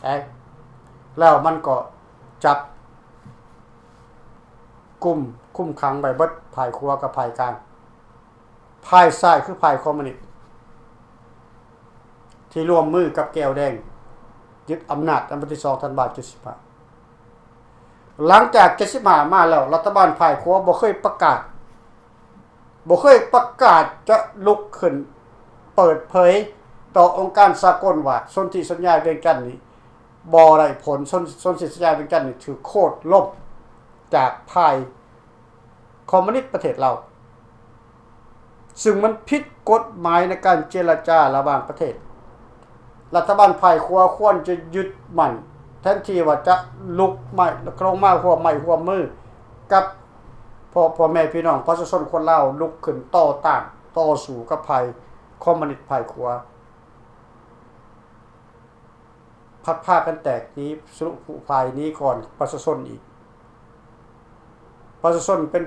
ເອີ ແລ້ວມັນກໍຈັບກຸມ, ຄຸມຂັງໄວ້ເບິດ, ຝ່າຍຂວາກັບຝ່າຍກາງ. ຝ່າຍຊ້າຍຄືຝ່າຍຄອມມູນິດ ທີ່ຮ່ວມມືກັບແກວແດງຍຶດອຳນາດໃນວັນທີສອງທັນວາເຈັດສິບຫ້າ. ຫຼັງຈາກເຈັດສິບຫ້າມາແລ້ວ, ລັດຖະບານຝ່າຍຂວາບໍ່ເຄີຍປະກາດ, ບໍ່ເຄີຍປະກາດຈະລຸກຂຶ້ນເປີດເຜີຍຕໍ່ອົງການສາກົນວ່າ ສົນທິສັນຍາວຽງຈັນນີ້ບໍ່ໄດ້ຜົນ, ສົນ, ສົນທິສັນຍາວຽງຈັນນີ້ຖືກໂຄ່ນລົ້ມຈາກຝ່າຍ ຄອມມູນິດປະເທດລາວ, ຊຶ່ງມັນຜິດກົດໝາຍໃນການເຈລະຈາລະຫວ່າງປະເທດ. ລັດຖະບານຝ່າຍຂວາຄວນຈະຍຶດໝັ້ນ, ແທນທີ່ວ່າຈະລຸກໄມ້ ລົງມາຮ່ວມໄມ້ຮ່ວມມືກັບພໍ່, ພໍ່ແມ່ພີ່ນ້ອງປະຊາຊົນຄົນລາວ, ລຸກຂຶ້ນຕໍ່ຕ້ານ, ຕໍ່ສູ້ກັບຝ່າຍຄອມມູນິດຝ່າຍຂວາ. ພັດພາກັນແຕກໜີ, ສະຫຼຸບຜູ້ຝ່າຍໜີກ່ອນປະຊາຊົນອີກ. ປະຊາຊົນເປັນ,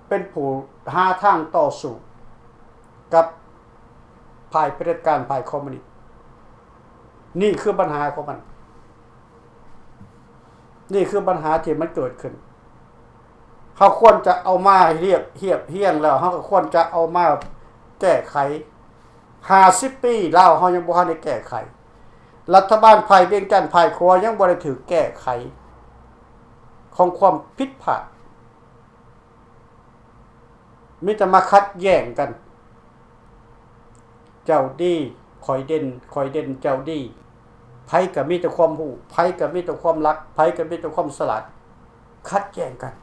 ເປັນຜູ້ຫາທາງຕໍ່ສູ້ກັບຝ່າຍຜະເດັດການ, ຝ່າຍຄອມມູນິດ. ນີ້ຄືບັນຫາຂອງມັນ, ນີ້ຄືບັນຫາທີ່ມັນເກີດຂຶ້ນ. ເຮົາຄວນຈະເອົາມາຮຽບ, ຮຽບຮຽງແລ້ວ ເຮົາກໍຄວນຈະເອົາມາແກ້ໄຂ. ຫ້າສິບປີລາວເຮົາຍັງບໍ່ທັນໄດ້ແກ້ໄຂ, ລັດຖະບານຝ່າຍວຽງຈັນຝ່າຍຂວາຍັງບໍ່ໄດ້ຖືກແກ້ໄຂຂອງຄວາມຜິດພາດ, ມີແຕ່ມາຂັດແຍ່ງກັນ. ເຈົ້າດີ ຂ້ອຍເດັ່ນ, ຂ້ອຍເດັ່ນ ເຈົ້າດີ. ໃຜກໍມີແຕ່ຄວາມຮູ້, ໃຜກໍມີແຕ່ຄວາມລັກ, ໃຜກໍມີແຕ່ຄວາມສະຫຼາດ, ຂັດແຍ່ງກັນ.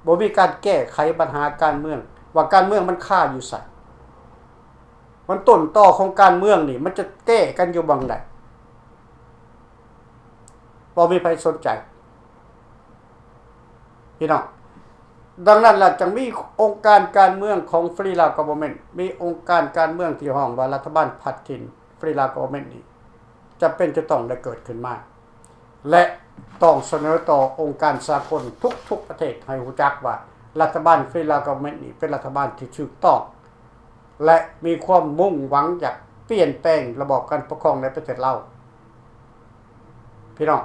ບໍ່ມີການແກ້ໄຂບັນຫາການເມືອງ ວ່າການເມືອງມັນຄາຢູ່ໃສ, ມັນຕົ້ນຕໍຂອງການເມືອງນີ້ ມັນຈະແກ້ກັນຢູ່ບ່ອນໃດ? ບໍ່ມີໃຜສົນໃຈ ພີ່ນ້ອງ. ດັ່ງນັ້ນລະ ຈຶ່ງມີອົງການການເມືອງຂອງ Free Lao Government, ມີອົງການການເມືອງທີ່ຮ້ອງວ່າລັດຖະບານພັດຖິ່ນ Free Lao Government ນີ້ ຈຳເປັນຈະຕ້ອງໄດ້ເກີດຂຶ້ນມາ ແລະ ຕ້ອງສະເໜີຕໍ່ອົງການສາກົນທຸກໆປະເທດໃຫ້ຮູ້ຈັກວ່າ ລັດຖະບານ Free Lao Government ນີ້ເປັນລັດຖະບານທີ່ຖືກຕ້ອງ ແລະ ມີຄວາມມຸ່ງຫວັງຢາກປ່ຽນແປງລະບອບການປົກຄອງໃນປະເທດລາວ. ພີ່ນ້ອງ,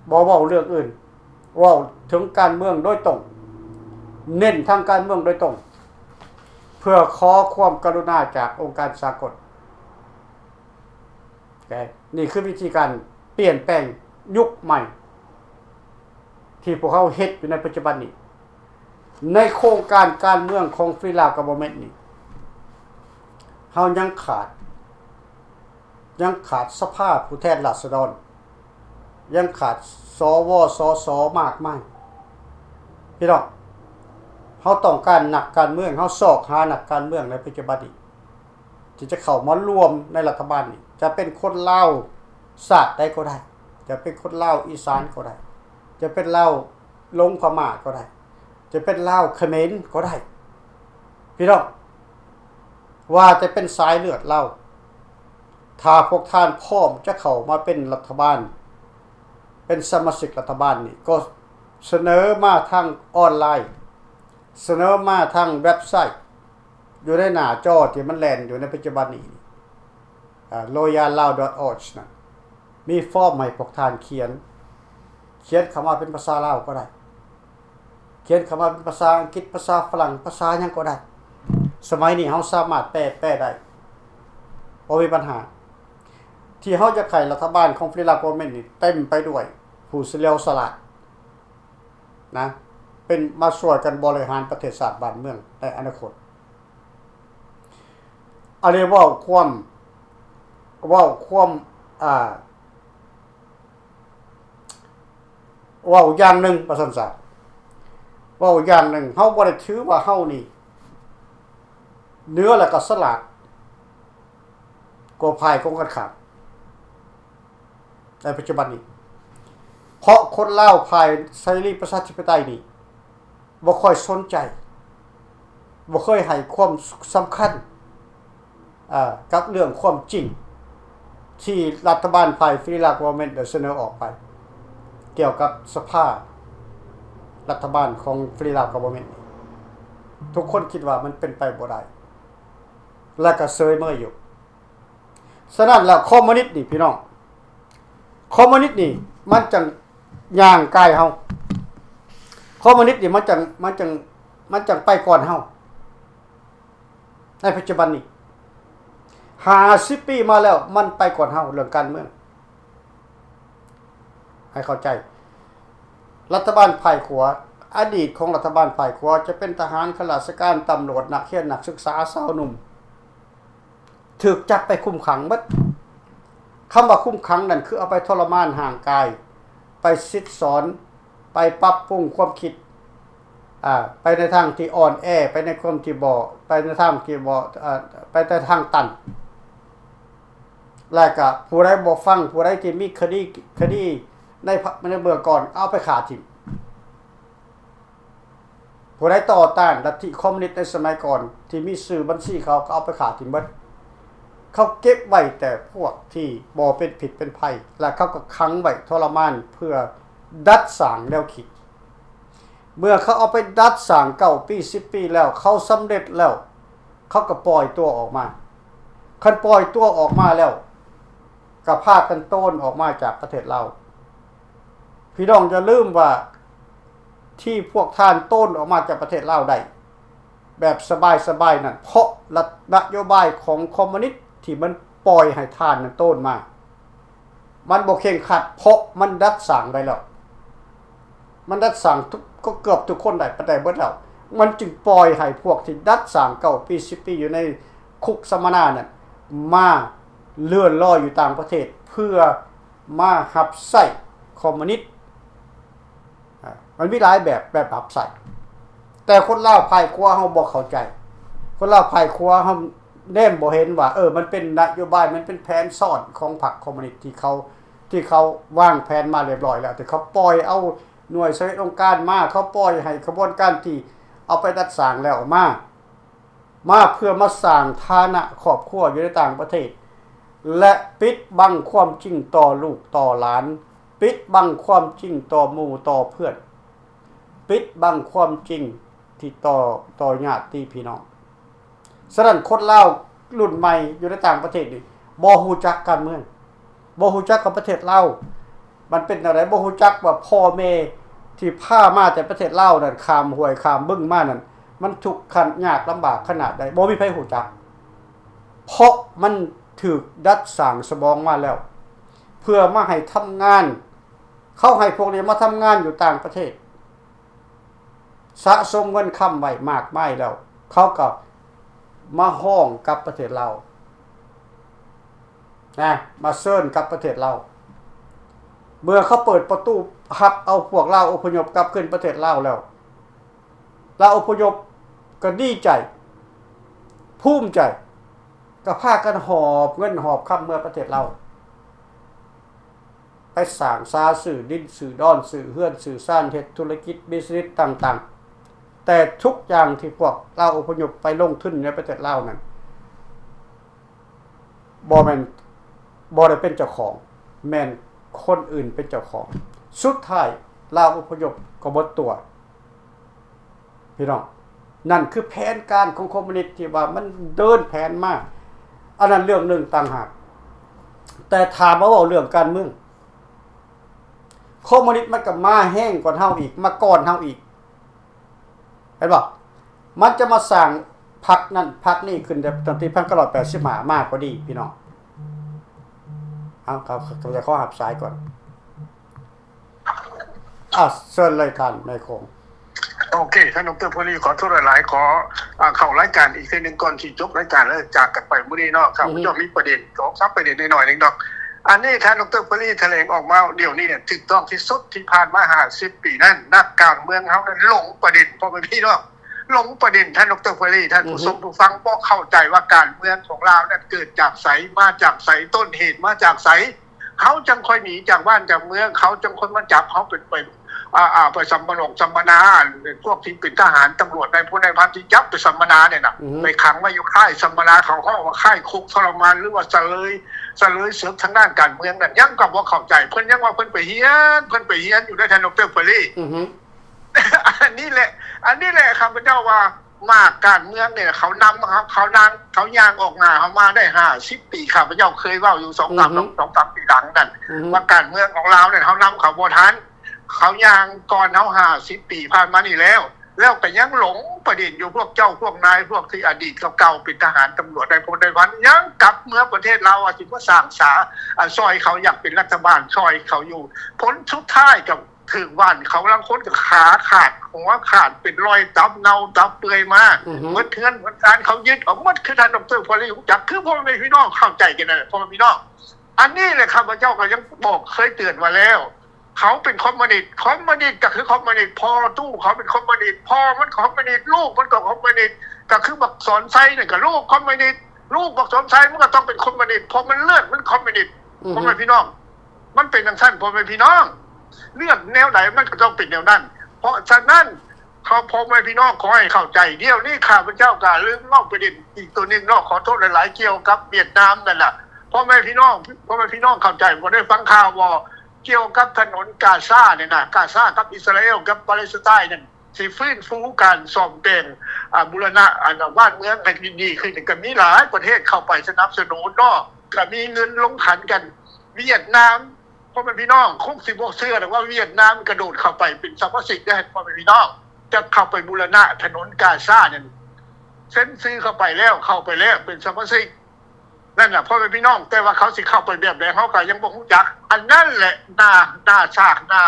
ບໍ່ເວົ້າເລື່ອງອື່ນ, ເວົ້າເຖິງການເມືອງໂດຍຕົງ. ເນັ້ນທາງການເມືອງໂດຍຕົງ ເພື່ອຂໍຄວາມກະລຸນາຈາກອົງການສາກົນ. ແຕ່ນີ້ຄືວິທີການປ່ຽນແປງຍຸກໃໝ່ ທີ່ພວກເຮົາເຮັດຢູ່ໃນປັດຈຸບັນນີ້. ໃນໂຄງການການເມືອງຂອງ Free Lao Government ນີ້ ເຮົາຍັງຂາດ ຍັງຂາດສະພາຜູ້ແທນລາຊະດອນ, ຍັງຂາດ ສວ ສສ ມາກມາຍ. ພີ່ນ້ອງ, ເຮົາຕ້ອງການນັກການເມືອງ, ເຮົາຊອກຫານັກການເມືອງໃນປັດຈຸບັນນີ້ ທີ່ຈະເຂົ້າມາຮ່ວມໃນລັດຖະບານນີ້. ຈະເປັນຄົນລາວຊາດໃດກໍໄດ້, ຈະເປັນຄົນລາວອີສານກໍໄດ້, ຈະເປັນລາວຫຼົງພະມ້າກໍໄດ້, ຈະເປັນລາວຂະເໝນກໍໄດ້. ພີ່ນ້ອງ, ວ່າແຕ່ເປັນສາຍເລືອດລາວ, ຖ້າພວກທ່ານພ້ອມຈະເຂົ້າມາເປັນລັດຖະບານ, ເປັນສະມາຊິກລັດຖະບານນີ້, ກໍສະເໜີມາທາງອອນລາຍ, ສະເໜີມາທາງເວັບໄຊ, ຢູ່ໃນໜ້າຈໍທີ່ມັນແລ່ນຢູ່ໃນປັດຈຸບັນນີ້, ອາ, loyallao.org ນັ້ນ, ມີຟອມໃຫ້ພວກທ່ານຂຽນ, ຂຽນເຂົ້າມາເປັນພາສາລາວກໍໄດ້, ຂຽນເຂົ້າມາເປັນພາສາອັງກິດ, ພາສາຝຣັ່ງ, ພາສາຫຍັງກໍໄດ້. ສະໄໝນີ້ເຮົາສາມາດແປ, ແປໄດ້, ບໍ່ມີບັນຫາ. ທີ່ເຮົາຢາກໃຫ້ລັດຖະບານຂອງ Free Lao Government ນີ້ເຕັມໄປດ້ວຍຜູ້ສະຫຼຽວສະຫຼາດນະ, ເປັນ ມາຊ່ວຍກັນບໍລິຫານປະເທດຊາດບ້ານເມືອງໃນອະນາຄົດ. ອັນນີ້ເວົ້າຄວາມ, ເວົ້າຄວາມ, ອ່າ, ເວົ້າຢ່າງໜຶ່ງວ່າຊັ້ນຊະ, ເວົ້າຢ່າງໜຶ່ງ, ເຮົາບໍ່ໄດ້ຖືວ່າເຮົານີ້ເໜືອ ແລະ ກໍສະຫຼາດກວ່າຝ່າຍກົງກັນຂ້າມໃນປັດຈຸບັນນີ້, ເພາະຄົນລາວຝ່າຍເສລີປະຊາທິປະໄຕນີ້ ບໍ່ຄ່ອຍສົນໃຈ, ບໍ່ເຄີຍໃຫ້ຄວາມສຳຄັນ, ເອີ, ກັບເລື່ອງຄວາມຈິງທີ່ລັດຖະບານຝ່າຍ Free Lao Government ໄດ້ສະເໜີອອກໄປ ກ່ຽວກັບສະພາລັດຖະບານຂອງ Free Lao Government. ທຸກຄົນຄິດວ່າມັນເປັນໄປບໍ່ໄດ້ ແລະ ກໍເສີຍເມີຍຢູ່. ສະນັ້ນແລ້ວ ຄອມມູນິດນີ້ ພີ່ນ້ອງ, ຄອມມູນິດນີ້ມັນຈັ່ງຍ່າງກາຍເຮົາ, ຄອມມູນິດນີ້ມັນຈັ່ງ, ມັນຈັ່ງ, ມັນຈັ່ງໄປກ່ອນເຮົາໃນປັດຈຸບັນນີ້. ຫ້າສິບປີມາແລ້ວ ມັນໄປກ່ອນເຮົາເລື່ອງການເມືອງ. ໃຫ້ເຂົ້າໃຈ, ລັດຖະບານຝ່າຍຂວາ, ອະດີດຂອງລັດຖະບານຝ່າຍຂວາ ຈະເປັນທະຫານ, ຂ້າລາຊະການ, ຕຳຫຼວດ, ນັກຮຽນ, ນັກສຶກສາ, ຊາວໜຸ່ມ, ຖືກຈັບໄປຄຸມຂັງເບິດ. ຄຳວ່າຄຸມຂັງນັ້ນ ຄືເອົາໄປທໍລະມານຮ່າງກາຍ, ໄປສິດສອນ, ໄປປັບປຸງຄວາມຄິດ, ອາ, ໄປໃນທາງທີ່ອ່ອນແອ, ໄປໃນຄວາມທີ່ບໍ່, ໄປໃນທາງທີ່ບໍ່, ອາ, ໄປໃນທາງຕັນ. ແລະກະຜູ້ໃດບໍ່ຟັງ, ຜູ້ໃດທີ່ມີຄະດີ, ຄະດີໃນ, ໃນເມື່ອກ່ອນ, ເອົາໄປຂ້າຖິ້ມ. ຜູ້ໃດຕໍ່ຕ້ານລັດທິຄອມມູນິດໃນສະໄໝກ່ອນ ທີ່ມີຊື່ບັນຊີເຂົາ ກໍເອົາໄປຂ້າຖິ້ມເບິດ. ເຂົາເກັບໄວ້ແຕ່ພວກທີ່ບໍ່ເປັນພິດເປັນໄພ ແລະ ເຂົາກໍຂັງໄວ້ທໍລະມານເພື່ອດັດສ້າງແນວຄິດ. ເມື່ອເຂົາເອົາໄປດັດສ້າງເກົ້າປີ ສິບປີແລ້ວ ເຂົາສຳເລັດແລ້ວ ເຂົາກໍປ່ອຍຕົວອອກມາ. ຄັນປ່ອຍຕົວອອກມາແລ້ວ ກໍພາກັນໂຕນອອກມາຈາກປະເທດລາວ. ພີ່ນ້ອງຢ່າລືມວ່າ ທີ່ພວກທ່ານໂຕນອອກມາຈາກປະເທດລາວໄດ້ແບບສະບາຍໆນັ້ນ ເພາະລັດ ນະໂຍບາຍຂອງຄອມມູນິດທີ່ມັນປ່ອຍໃຫ້ທ່ານນັ້ນໂຕນມາ ມັນບໍ່ເຄັ່ງຄັດ ເພາະມັນດັດສ້າງໄດ້ແລ້ວ. ມັນດັດສ້າງທຸກ ກໍເກືອບທຸກຄົນໄດ້ປານໃດເບິດແລ້ວ. ມັນຈຶ່ງປ່ອຍໃຫ້ພວກທີ່ດັດສ້າງເກົ້າປີ ສິບປີ ຢູ່ໃນຄຸກສຳມະນານັ້ນ ມາເລື່ອນລອຍຢູ່ຕ່າງປະເທດ ເພື່ອມາຮັບໃຊ້ຄອມມູນິດ. ອາ ມັນມີຫຼາຍແບບ ແບບຮັບໃຊ້ ແຕ່ຄົນລາວຝ່າຍຂວາເຮົາບໍ່ເຂົ້າໃຈ. ຄົນລາວຝ່າຍຂວາເຮົາແນມບໍ່ເຫັນວ່າ ເອີ ມັນເປັນນະໂຍບາຍ ມັນເປັນແຜນຊ້ອນຂອງພັກຄອມມູນິດທີ່ເຂົາ ທີ່ເຂົາວາງແຜນມາລຽບລ້ອຍແລ້ວ ທີ່ເຂົາປ່ອຍເອົາໜ່ວຍຊາວເຮັດອົງການມາ ເຂົາປ່ອຍໃຫ້ຂະບວນການທີ່ເອົາໄປດັດສ້າງແລ້ວມາ ມາເພື່ອມາສ້າງຖານະຄອບຄົວຢູ່ໃນຕ່າງປະເທດ ແລະ ປິດບັງຄວາມຈິງຕໍ່ລູກຕໍ່ຫຼານ, ປິດບັງຄວາມຈິງຕໍ່ໝູ່ຕໍ່ເພື່ອນ, ປິດບັງຄວາມຈິງທີ່ຕໍ່ ຕໍ່ຍາດຕິພີ່ນ້ອງ. ສະນັ້ນ ຄົນລາວລຸ້ນໃໝ່ຢູ່ໃນຕ່າງປະເທດນີ້ ບໍ່ຮູ້ຈັກການເມືອງ, ບໍ່ຮູ້ຈັກກັບປະເທດລາວ ມັນເປັນແນວໃດ, ບໍ່ຮູ້ຈັກວ່າພໍ່ແມ່ ທີ່ພາມາແຕ່ປະເທດລາວນັ້ນ ຂ້າມຫ້ວຍຂ້າມບຶງມານັ້ນ ມັນທຸກຂະ ຍາກລຳບາກຂະໜາດໃດ ບໍ່ມີໃຜຮູ້ຈັກ ເພາະມັນຖືກດັດສ້າງສະບອງມາແລ້ວ ເພື່ອມາໃຫ້ທຳງານ ເຂົາໃຫ້ພວກນີ້ມາທຳງານຢູ່ຕ່າງປະເທດ ສະສົມເງິນຄຳໄວ້ມາກມາຍແລ້ວ ເຂົາກໍມາຮ້ອງກັບປະເທດລາວ ນະ ມາເຊີນກັບປະເທດລາວ. ເມື່ອເຂົາເປີດປະຕູຮັບເອົາພວກລາວອົບພະຍົບກັບຄືນປະເທດລາວແລ້ວ ລາວອົບພະຍົບກໍດີໃຈ ພູມໃຈ ກໍພາກັນຫອບເງິນຫອບຄຳເມືອປະເທດລາວ ໄປສ້າງສາ ຊື້ດິນ ຊື້ດອນ ຊື້ເຮືອນ ຊື້ຊານ ເຮັດທຸລະກິດ ບິສເນສຕ່າງໆ ແຕ່ທຸກຢ່າງທີ່ພວກລາວອົບພະຍົບໄປລົງທຶນໃນປະເທດລາວນັ້ນ ບໍ່ແມ່ນ ບໍ່ໄດ້ເປັນເຈົ້າຂອງ ແມ່ນຄົນອື່ນເປັນເຈົ້າຂອງ. ສຸດທ້າຍລາວອົບພະຍົບກໍໝົດຕົວ ພີ່ນ້ອງ. ນັ້ນຄືແຜນການຂອງຄອມມູນິດທີ່ວ່າມັນເດີນແຜນມາ ອັນນັ້ນເລື່ອງໜຶ່ງຕ່າງຫາກ. ແຕ່ຖ້າມາເວົ້າເລື່ອງການເມືອງ ຄອມມູນິດມັນກໍມາແຮງກວ່າເຮົາອີກ ມາກ່ອນເຮົາອີກ ເຫັນບໍ່? ມັນຈະມາສ້າງພັກນັ້ນພັກນີ້ຂຶ້ນແຕ່ຕັ້ງແຕ່ໜຶ່ງພັນເກົ້າຮ້ອຍແປດສິບຫ້າມາກໍດີ ພີ່ນ້ອງ. ເອົາ ເຂົາ ເຂົາຈະຂໍຮັບສາຍກ່ອນ. ອາ ເຊີນເລີຍທ່ານນາຍຂົງ. ໂອເຄ ທ່ານດອກເຕີ ເພີຣີ ຂໍໂທດຫຼາຍໆ ຂໍ ອ່າ ເຂົ້າລາຍການອີກເທື່ອໜຶ່ງກ່ອນທີ່ຈົບລາຍການ ແລ້ວຈາກກັນໄປມື້ນີ້ເນາະ. ຂ້າພະເຈົ້າ ອືຮຶ ມີປະເດັນສອງສາມປະເດັນໜ້ອຍໆ ໜຶ່ງດອກ. ອັນນີ້ທ່ານດອກເຕີ ເພີຣີ ຖະແຫຼງອອກມາດຽວນີ້ ຖືກຕ້ອງທີ່ສຸດ. ທີ່ຜ່ານມາຫ້າສິບປີນັ້ນ ນັກການເມືອງເຮົານັ້ນຫຼົງປະເດັນ ພໍ່ແມ່ພີ່ນ້ອງ ຫຼົງປະເດັນ. ທ່ານດອກເຕີ ເພີຣີ ທ່ານ ອືຮຶ ຜູ້ຊົມຜູ້ຟັງບໍ່ເຂົ້າໃຈວ່າການເມືອງຂອງລາວນັ້ນເກີດຈາກໃສ ມາຈາກໃສ ຕົ້ນເຫດມາຈາກໃສ. ເຂົາຈັ່ງຄ່ອຍໜີຈາກບ້ານຈາກເມືອງ ເຂົາຈັ່ງຄ່ອຍມາຈັບເຮົາເປັນ ເປັນ ອ່າ ອ່າ ໄປສຳມະນອງສຳມະນາ ພວກທີ່ເປັນທະຫານຕຳຫຼວດນາຍພົນນາຍພັນທີ່ຈັບໄປສຳມະນານີ້ນະ ອືຮຶ ໄປຂັງໄວ້ຢູ່ຄ້າຍສຳມະນາ ເຂົາເວົ້າວ່າຄ້າຍຄຸກທໍລະມານ ຫຼືວ່າສະເລີຍ ສະເລີຍເສິກທາງດ້ານການເມືອງນັ້ນ ຍັງກໍບໍ່ເຂົ້າໃຈ. ເພິ່ນຍັງວ່າເພິ່ນໄປຮຽນ ເພິ່ນໄປຮຽນຢູ່ໃນ ທ່ານດອກເຕີ ເພີຣີ ອືຮຶ ອັນນີ້ແຫຼະ ອັນນີ້ແຫຼະ ຂ້າພະເຈົ້າວ່າ ໝາກການເມືອງນີ້ ເຂົານຳເຮົາ ເຂົານາງ ເຂົາຍ່າງອອກໜ້າເຮົາມາໄດ້ຫ້າສິບປີ. ຂ້າພະເຈົ້າເຄີຍເວົ້າຢູ່ສອງສາມ ອືຮຶ ສອງສາມປີຫຼັງນັ້ນ ອືຮຶ ວ່າການເມືອງຂອງລາວນັ້ນ ເຮົານຳເຂົາບໍ່ທັນ ເຂົາຍ່າງກ່ອນເຮົາຫ້າສິບປີຜ່ານມານີ້ແລ້ວ. ແລ້ວກໍຍັງຫຼົງປະເດັນຢູ່ ພວກເຈົ້າພວກນາຍ ພວກທີ່ອະດີດເກົ່າໆ ເປັນທະຫານຕຳຫຼວດນາຍພົນນາຍພັນ ຍັງກັບເມືອປະເທດລາວວ່າຊິມາສ້າງສາ ອາ ຊ່ອຍເຂົາ ຢາກເປັນລັດຖະບານຊ່ອຍເຂົາຢູ່. ຜົນສຸດທ້າຍກໍ ຖືກຫວ່ານເຂົາ ລາງຄົນກໍຂາຂາດ ຫົວຂາດ ເປັນລອຍຕັບເນົ່າຕັບເປື່ອຍມາ ອືຮຶ ໝົດເຮືອນໝົດຊານ ເຂົາຍຶດເອົາໝົດ. ຄືທ່ານດອກເຕີ ພໍລີ ຮູ້ຈັກ ຄືພໍ່ແມ່ພີ່ນ້ອງເຂົ້າໃຈກັນນັ້ນແຫຼະ ພໍ່ແມ່ພີ່ນ້ອງ. ອັນນີ້ແຫຼະ ຂ້າພະເຈົ້າກໍຍັງບອກ ເຄີຍເຕືອນວ່າແລ້ວ ເຂົາເປັນຄອມມູນິດ ຄອມມູນິດກໍຄືຄອມມູນິດ ພໍ່ຕູ້ເຂົາເປັນຄອມມູນິດ ພໍ່ມັນຄອມມູນິດ ລູກມັນກໍຄອມມູນິດ ກໍຄືບັກສອນໄຊນັ້ນກໍລູກຄອມມູນິດ ລູກບັກສອນໄຊມັນກໍຕ້ອງເປັນຄອມມູນິດ ເພາະມັນເລືອດມັນຄອມມູນິດ ອືຮຶ ພໍ່ແມ່ພີ່ນ້ອງ. ມັນເປັນຈັ່ງຊັ້ນ ພໍ່ແມ່ພີ່ນ້ອງ ເລືອກແນວໃດມັນກໍຕ້ອງເປັນແນວນັ້ນ. ເພາະສະນັ້ນ ເຂົາ ພໍ່ແມ່ພີ່ນ້ອງ ຂໍໃຫ້ເຂົ້າໃຈ. ດຽວນີ້ຂ້າພະເຈົ້າກໍລືມເວົ້າປະເດັນອີກຕົວໜຶ່ງເນາະ ຂໍໂທດຫຼາຍໆ ກ່ຽວກັບຫວຽດນາມນັ້ນນະ ພໍ່ແມ່ພີ່ນ້ອງ ພໍ່ແມ່ພີ່ນ້ອງເຂົ້າໃຈບໍ່? ໄດ້ຟັງຂ່າວບໍ່ ກ່ຽວກັບຖະໜົນກາຊານີ້ນະ ກາຊາກັບອິດສະຣາເອວ ກັບປາເລສໄຕນນັ້ນ ຊິຟື້ນຟູການສ້ອມແປງ ອາ ບູລະນະ ອັນ ບ້ານເມືອງໃຫ້ດີຂຶ້ນ ກໍມີຫຼາຍປະເທດເຂົ້າໄປສະໜັບສະໜູນເນາະ ກໍມີເງິນລົງຂັນກັນ. ຫວຽດນາມ ພໍ່ແມ່ພີ່ນ້ອງ ຄົງຊິບໍ່ເຊື່ອດອກວ່າຫວຽດນາມກະໂດດເຂົ້າໄປເປັນສະມາຊິກເດ້ ພໍ່ແມ່ພີ່ນ້ອງ ຈະເຂົ້າໄປບູລະນະຖະໜົນກາຊານັ້ນ ເຊັນຊື່ເຂົ້າໄປແລ້ວ ເຂົ້າໄປແລ້ວເປັນສະມາຊິກ ນັ້ນນະ ພໍ່ແມ່ພີ່ນ້ອງ. ແຕ່ວ່າເຂົາຊິເຂົ້າໄປແບບໃດ ເຮົາກໍຍັງບໍ່ຮູ້ຈັກ. ອັນນັ້ນແຫຼະ ໜ້າ ໜ້າສາກ ໜ້າ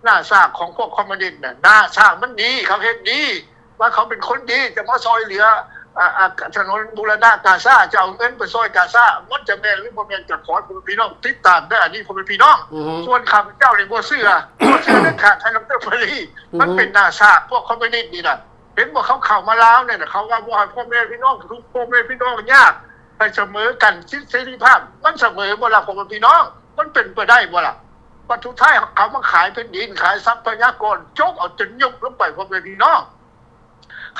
ໜ້າສາກຂອງພວກຄອມມູນິດນະ ໜ້າສາກມັນດີ ເຂົາເຮັດດີ ວ່າເຂົາເປັນຄົນດີ ຈະມາຊ່ອຍເຫຼືອ ອາ ອາ ຖະໜົນບູລະນະກາຊາ ຈະເອົາເງິນໄປຊ່ອຍກາຊາ ມັນຈະແມ່ນຫຼືບໍ່ແມ່ນ ກໍຂໍໃຫ້ພໍ່ແມ່ພີ່ນ້ອງຕິດຕາມເດີ ອັນນີ້ພໍ່ແມ່ພີ່ນ້ອງ. ອືຮຶ ສ່ວນຂ້າພະເຈົ້ານີ້ບໍ່ເຊື່ອ ບໍ່ເຊື່ອເດັດຂາດ ທ່ານດອກເຕີ ເພີຣີ ອືຮຶ ມັນເປັນໜ້າສາກ ພວກຄອມມູນິດນີ້ນະ. ເຫັນບໍ່ ເຂົາເຂົ້າມາລາວນີ້ນະ ເຂົາວ່າບໍ່ໃຫ້ພໍ່ແມ່ພີ່ນ້ອງທຸກ ພໍ່ແມ່ພີ່ນ້ອງຍາກ ໃຫ້ສະເໝີກັນ ສິດເສລີພາບ ມັນສະເໝີບໍ່ລະ ພໍ່ແມ່ພີ່ນ້ອງ? ມັນເປັນໄປໄດ້ບໍ່ລະ? ບັດສຸດທ້າຍເຂົາມາຂາຍແຜ່ນດິນ ຂາຍຊັບພະຍາກອນ ຈົກເອົາຈົນຍຸບລົງໄປ ພໍ່ແມ່ພີ່ນ້ອງ.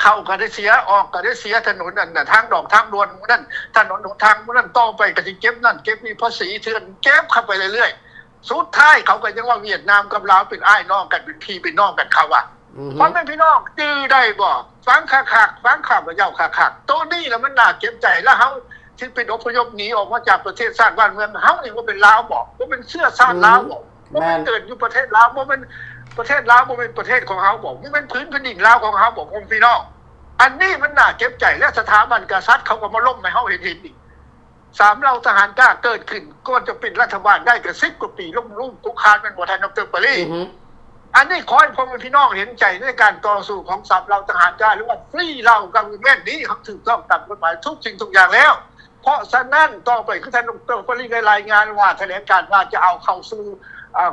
ເຂົ້າກໍໄດ້ເສຍ ອອກກໍໄດ້ເສຍ ຖະໜົນອັນນະ ທາງດອກທາງດ່ວນໝູ່ນັ້ນ ຖະໜົນຫົນທາງໝູ່ນັ້ນ ຕໍ່ໄປກໍຊິເກັບນັ້ນເກັບນີ້ ພາສີເຖື່ອນ ເກັບເຂົ້າໄປເລື້ອຍໆ. ສຸດທ້າຍເຂົາກໍຍັງວ່າຫວຽດນາມກັບລາວເປັນອ້າຍນ້ອງກັນ ເປັນພີ່ເປັນນ້ອງກັນ ເຂົາວ່າ. ອືຮຶ ພໍ່ແມ່ພີ່ນ້ອງຈື່ໄດ້ບໍ່? ຟັງຄັກໆ ຟັງຂ້າພະເຈົ້າຄັກໆ ໂຕນີ້ລະມັນໜ້າເຈັບໃຈ. ລະເຮົາຊິເປັນອົບພະຍົບໜີອອກມາຈາກປະເທດຊາດບ້ານເມືອງ ເຮົານີ້ບໍ່ເປັນລາວບໍ? ບໍ່ເປັນເຊື້ອຊາດລາວບໍ? ອືຮຶ ບໍ່ແມ່ນ ແມ່ນ ເກີດຢູ່ປະເທດລາວ ບໍ່ແມ່ນ ປະເທດລາວບໍ່ແມ່ນປະເທດຂອງເຮົາບໍ? ບໍ່ແມ່ນພື້ນແຜ່ນດິນລາວຂອງເຮົາບໍ ພໍ່ແມ່ພີ່ນ້ອງ? ອັນນີ້ມັນໜ້າເຈັບໃຈ ແລະ ສະຖາບັນກະສັດເຂົາກໍມາລົ້ມໃຫ້ເຮົາເຫັນໆນີ້. ສາມເຫຼົ່າທະຫານກ້າເກີດຂຶ້ນ ກ່ອນຈະເປັນລັດຖະບານໄດ້ກໍສິບກວ່າປີ ລົ້ມລຸກຄຸກຄານ ແມ່ນບໍ່ທ່ານ ດຣ. ປາຣີ? ອັນນີ້ຂໍໃຫ້ພໍ່ແມ່ພີ່ນ້ອງເຫັນໃຈໃນການຕໍ່ສູ້ຂອງສາມເຫຼົ່າທະຫານກ້າ ຫຼືວ່າ Three Lao Government ນີ້ ເຮົາຖືກຕ້ອງຕາມກົດໝາຍທຸກສິ່ງທຸກຢ່າງແລ້ວ. ເພາະສະນັ້ນ ຕໍ່ໄປຄືທ່ານ ດຣ. ປາຣີ ໄດ້ລາຍງານວ່າ ຖະແຫຼງການວ່າຈະເອົາເຂົ້າສູ່ ອາ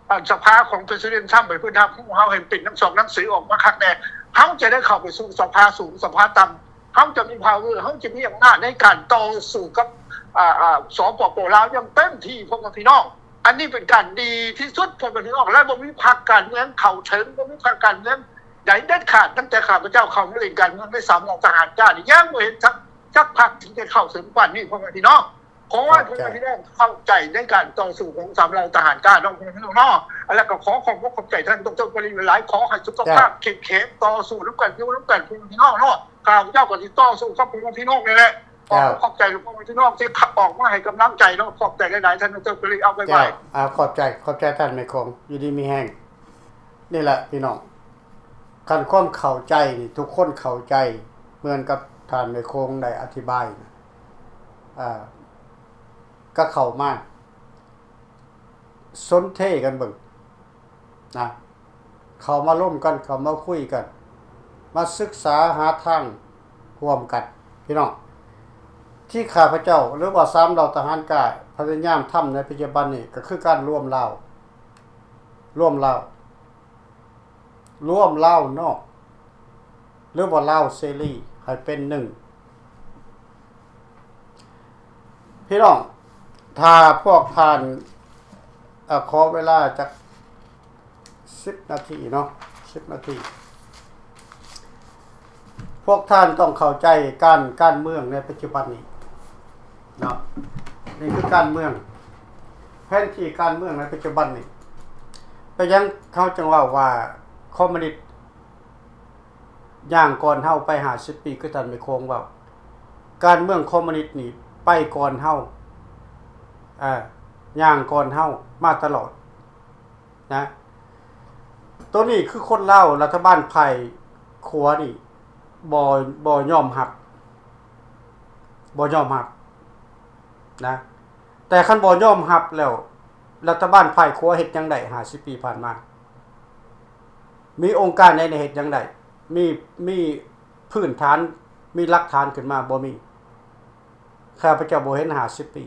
ອັນສະພາຂອງ President Trump ໃຫ້ເພິ່ນຮັບຮູ້ເຮົາ ໃຫ້ເປັນທັງສອງໜັງສືອອກມາຄັກແນ່. ເຮົາຈະໄດ້ເຂົ້າໄປສູ່ສະພາສູງ ສະພາຕ່ຳ. ເຮົາຈະມີ power ເຮົາຈະມີອຳນາດໃນການຕໍ່ສູ້ກັບ ອາ ອາ ສປປ ລາວ ຢ່າງເຕັມທີ່ ພໍ່ແມ່ພີ່ນ້ອງ. ອັນນີ້ເປັນການດີທີ່ສຸດ ພໍ່ແມ່ພີ່ນ້ອງ ແລະ ບໍ່ມີພັກການເມືອງເຂົ້າເຖິງ ບໍ່ມີພັກການເມືອງໃດເດັດຂາດ ຕັ້ງແຕ່ຂ້າພະເຈົ້າເຂົ້າມາຫຼິ້ນການເມືອງໃນສາມເຫຼົ່າທະຫານກ້ານີ້ ຍັງບໍ່ເຫັນຈັກ ຈັກພັກທີ່ຈະເຂົ້າເຖິງປານນີ້ ພໍ່ແມ່ພີ່ນ້ອງ. ຂໍໃຫ້ພໍ່ແມ່ພີ່ນ້ອງເຂົ້າໃຈໃນການຕໍ່ສູ້ຂອງສາມເຫຼົ່າທະຫານກ້າເນາະ ພໍ່ແມ່ພີ່ນ້ອງເນາະ. ແລ້ວກໍຂໍຂອບອົກຂອບໃຈທ່ານ ດຣ. ປາຣີ ຫຼາຍໆ. ຂໍໃຫ້ສຸຂະພາບເຂັ້ມແຂງ ຕໍ່ສູ້ນຳກັນ ຢູ່ນຳກັນ ພໍ່ແມ່ພີ່ນ້ອງເນາະ. ຂ້າພະເຈົ້າກໍຊິຕໍ່ສູ້ກັບພໍ່ແມ່ພີ່ນ້ອງນີ້ແຫຼະ. ຂໍຂອບໃຈພໍ່ແມ່ພີ່ນ້ອງທີ່ອອກມາໃຫ້ກຳລັງໃຈເນາະ. ຂອບໃຈຫຼາຍໆ ທ່ານ ດຣ. ປາຣີ. ເອົາ ບາຍບາຍ. ເຈົ້າ ອາ ຂອບໃຈ ຂອບໃຈທ່ານແມ່ຄົງ ຢູ່ດີມີແຮງ. ນີ້ແຫຼະພີ່ນ້ອງ ຄັນຄວາມເຂົ້າໃຈນີ້ ທຸກຄົນເຂົ້າໃຈເໝືອນກັບທ່ານແມ່ຄົງໄດ້ອະທິບາຍນະ ອາ ກໍເຂົ້າມາສົນເທກັນເບິ່ງນະ ເຂົ້າມາລົມກັນ ເຂົ້າມາຄຸຍກັນ ມາສຶກສາຫາທາງຮ່ວມກັນ ພີ່ນ້ອງ. ທີ່ຂ້າພະເຈົ້າ ຫຼືວ່າສາມເຫຼົ່າທະຫານກ້າ ພະຍາຍາມທຳໃນປັດຈຸບັນນີ້ ກໍຄືການລວມລາວ ລວມລາວ ລວມລາວນອກ ຫຼືວ່າລາວເສລີ ໃຫ້ເປັນໜຶ່ງ. ພີ່ນ້ອງ ຖ້າພວກທ່ານ ເອີ ຂໍເວລາຈັກສິບນາທີເນາະ ສິບນາທີ. ພວກທ່ານຕ້ອງເຂົ້າໃຈການ ການເມືອງໃນປັດຈຸບັນນີ້ເນາະ. ນີ້ຄືການເມືອງ ແຜນທີ່ການເມືອງໃນປັດຈຸບັນນີ້. ເປັນຫຍັງເຮົາຈຶ່ງເວົ້າວ່າຄອມມູນິດຍ່າງກ່ອນເຮົາໄປຫ້າສິບປີ ຄືທ່ານແມ່ຄົງເວົ້າ? ການເມືອງຄອມມູນິດນີ້ໄປກ່ອນເຮົາ ເອີ ຍ່າງກ່ອນເຮົາມາຕະຫຼອດນະ. ໂຕນີ້ຄືຄົນລາວ ລັດຖະບານຝ່າຍຂວານີ້ບໍ່ ບໍ່ຍອມຮັບ ບໍ່ຍອມຮັບນະ. ແຕ່ຄັນບໍ່ຍອມຮັບແລ້ວ ລັດຖະບານຝ່າຍຂວາເຮັດຫຍັງໄດ້ ຫ້າສິບປີຜ່ານມາ? ມີອົງການໃດເຮັດຫຍັງໄດ້? ມີ ມີພື້ນຖານ ມີຫຼັກຖານຂຶ້ນມາ? ບໍ່ມີ. ຂ້າພະເຈົ້າບໍ່ເຫັນຫ້າສິບປີ.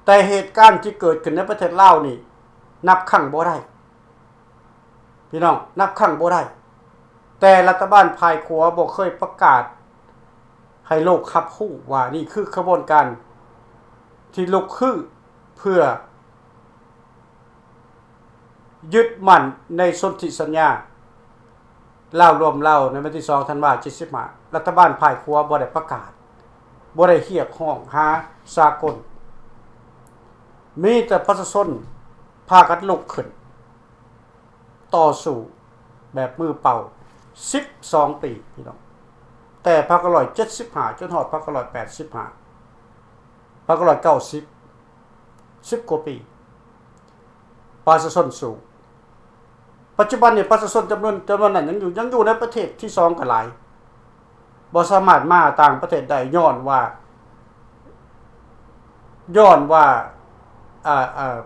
ແຕ່ເຫດການທີ່ເກີດຂຶ້ນໃນປະເທດລາວນີ້ ນັບຄັ້ງບໍ່ໄດ້ ພີ່ນ້ອງ ນັບຄັ້ງບໍ່ໄດ້. ແຕ່ລັດຖະບານຝ່າຍຂວາບໍ່ເຄີຍປະກາດໃຫ້ໂລກຮັບຮູ້ວ່ານີ້ຄືຂະບວນການທີ່ລຸກຮືເພື່ອ ຍຶດໝັ້ນໃນສົນທິສັນຍາລາວລວມລາວໃນວັນທີສອງທັນວາເຈັດສິບຫ້າ ລັດຖະບານຝ່າຍຂວາບໍ່ໄດ້ປະກາດ ບໍ່ໄດ້ຮຽກຮ້ອງຫາສາກົນ. ມີແຕ່ປະຊາຊົນພາກັນລຸກຂຶ້ນຕໍ່ສູ້ແບບມືເປົ່າສິບສອງປີ ພີ່ນ້ອງ ແຕ່ພັນເກົ້າຮ້ອຍເຈັດສິບຫ້າ ຈົນຮອດພັນເກົ້າຮ້ອຍແປດສິບຫ້າ ພັນເກົ້າຮ້ອຍເກົ້າສິບ ສິບກວ່າປີ ປະຊາຊົນສູ້. ປັດຈຸບັນນີ້ປະຊາຊົນຈຳນວນ ຈຳນວນນັ້ນຍັງຢູ່ ຍັງຢູ່ໃນປະເທດທີສອງກໍຫຼາຍ ບໍ່ສາມາດມາຕ່າງປະເທດໄດ້ ຍ້ອນວ່າ ຍ້ອນວ່າ ເອີ ເອີ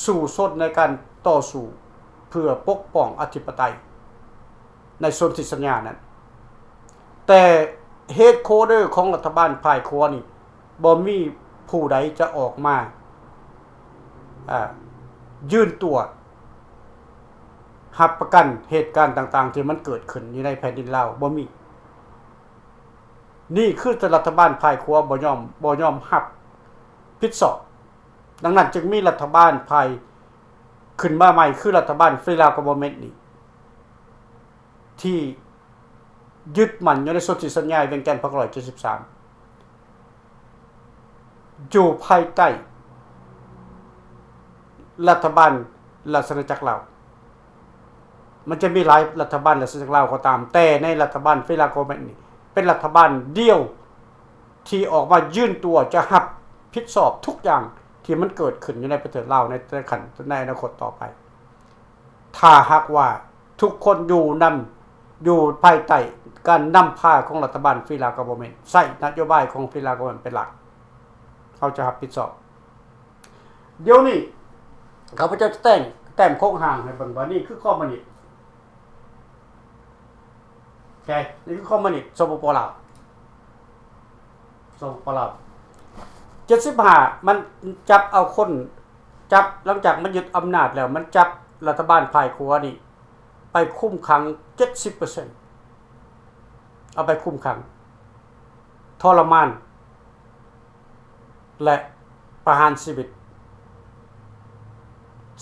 ສູ້ຊົນໃນການຕໍ່ສູ້ເພື່ອປົກປ້ອງອະທິປະໄຕໃນສົນທິສັນຍານັ້ນ. ແຕ່ເຮດຄວາເຕີຂອງລັດຖະບານຝ່າຍຂວານີ້ ບໍ່ມີຜູ້ໃດຈະອອກມາ ອ່າ ຢືນຕົວະ ຮັບປະກັນເຫດການຕ່າງໆທີ່ມັນເກີດຂຶ້ນຢູ່ໃນແຜ່ນດິນລາວ ບໍ່ມີ. ນີ້ຄືລັດຖະບານຝ່າຍຂວາບໍ່ຍອມ ບໍ່ຍອມຮັບຜິດຊອບ. ດັ່ງນັ້ນຈຶ່ງມີລັດຖະບານຝ່າຍຂຶ້ນມາໃໝ່ ຄືລັດຖະບານ Free Lao Government ນີ້ ທີ່ຍຶດໝັ້ນຢູ່ໃນສົນທິສັນຍາວຽງຈັນພັນເກົ້າຮ້ອຍເຈັດສິບສາມ ຢູ່ພາຍໃຕ້ລັດຖະບານລາຊະອານາຈັກລາວ. ມັນຈະມີຫຼາຍລັດຖະບານລາຊະອານາຈັກລາວກໍຕາມ, ແຕ່ໃນລັດຖະບານ Free Lao Government ນີ້ ເປັນລັດຖະບານດຽວທີ່ອອກມາຢືນຕົວຈະຮັບຜິດຊອບທຸກຢ່າງທີ່ມັນເກີດຂຶ້ນຢູ່ໃນປະເທດລາວໃນ ໃນຂັ້ນ ໃນອະນາຄົດຕໍ່ໄປ. ຖ້າຫາກວ່າທຸກຄົນຢູ່ນຳ ຢູ່ພາຍໃຕ້ການນຳພາຂອງລັດຖະບານ Federal Government ໃຊ້ນະໂຍບາຍຂອງ Federal Government ເປັນຫຼັກ, ເຮົາຈະຮັບຜິດຊອບ. ດຽວນີ້ຂ້າພະເຈົ້າຈະແຕ້ມ ແຕ້ມໂຄງຮ່າງໃຫ້ເບິ່ງວ່ານີ້ຄືຄອມມູນິດ. ໂອເຄ ນີ້ຄືຄອມມູນິດ ສປປ ລາວ ສປປ ລາວ ເຈັດສິບຫ້າ ມັນຈັບເອົາຄົນ ຈັບ ຫຼັງຈາກມັນຍຶດອຳນາດແລ້ວ ມັນຈັບລັດຖະບານຝ່າຍຂວານີ້ໄປຄຸມຂັງ ເຈັດສິບເປີເຊັນ ເອົາໄປຄຸມຂັງ ທໍລະມານ ແລະ ປະຫານຊີວິດ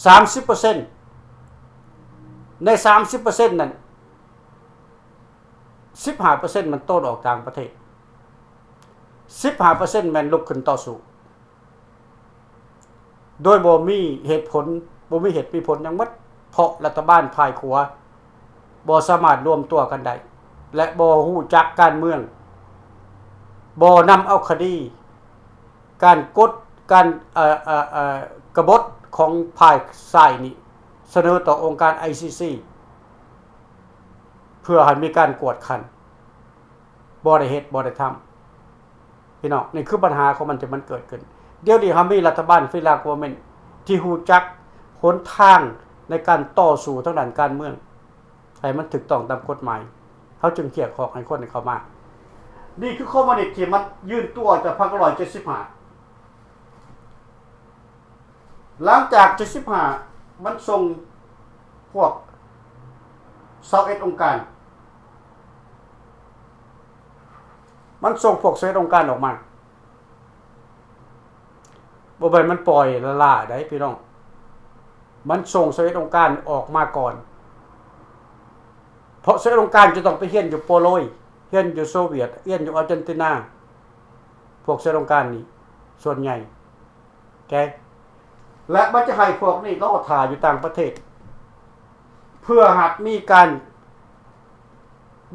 ສາມສິບເປີເຊັນ. ໃນສາມສິບເປີເຊັນນັ້ນ ສິບຫ້າເປີເຊັນ ມັນໂຕນອອກຕ່າງປະເທດ, ສິບຫ້າເປີເຊັນ ແມ່ນລຸກຂຶ້ນຕໍ່ສູ້ໂດຍບໍ່ມີເຫດຜົນ, ບໍ່ມີເຫດມີຜົນຫຍັງໝົດ, ເພາະລັດຖະບານຝ່າຍຂວາບໍ່ສາມາດລວມຕົວກັນໄດ້ ແລະ ບໍ່ຮູ້ຈັກການເມືອງ, ບໍ່ນຳເອົາຄະດີ ການກົດ ການ ເອີ ເອີ ເອີ ກະບົດຂອງຝ່າຍຊ້າຍນີ້ ສະເໜີຕໍ່ອົງການ ໄອຊີຊີ ເພື່ອໃຫ້ມີການກວດຂັນ. ບໍ່ໄດ້ເຮັດ ບໍ່ໄດ້ທຳ ພີ່ນ້ອງ. ນີ້ຄືບັນຫາຂອງມັນທີ່ມັນເກີດຂຶ້ນ. ດຽວນີ້ເຮົາມີລັດຖະບານ Federal Government ທີ່ຮູ້ຈັກຫົນທາງໃນການຕໍ່ສູ້ທາງດ້ານການເມືອງ ໃຫ້ມັນຖືກຕ້ອງຕາມກົດໝາຍ, ເຮົາຈຶ່ງຮຽກຮ້ອງໃຫ້ຄົນໃຫ້ເຂົ້າມາ. ນີ້ຄືຄອມມູນິດທີ່ມັນຢືນຕົວແຕ່ພັນເກົ້າຮ້ອຍເຈັດສິບຫ້າ. ຫຼັງຈາກເຈັດສິບຫ້າ ມັນສົ່ງພວກຊາວເອັດອົງການ, ມັນສົ່ງພວກຊາວເອັດອົງການອອກມາ. ບໍ່ແມ່ນມັນປ່ອຍລ້າໆໃດ໋ພີ່ນ້ອງ, ມັນສົ່ງຊາວເອັດອົງການອອກມາກ່ອນ, ເພາະຊາວເອັດອົງການຈະຕ້ອງໄປຮຽນຢູ່ໂປໂລຍ, ຮຽນຢູ່ໂຊວຽດ, ຮຽນຢູ່ອາເຈນຕິນາ, ພວກຊາວເອັດອົງການນີ້ສ່ວນໃຫຍ່ ແກ ແລະ ມັນຈະໃຫ້ພວກນີ້ລໍຖ້າຢູ່ຕ່າງປະເທດ ເພື່ອຫາກມີການ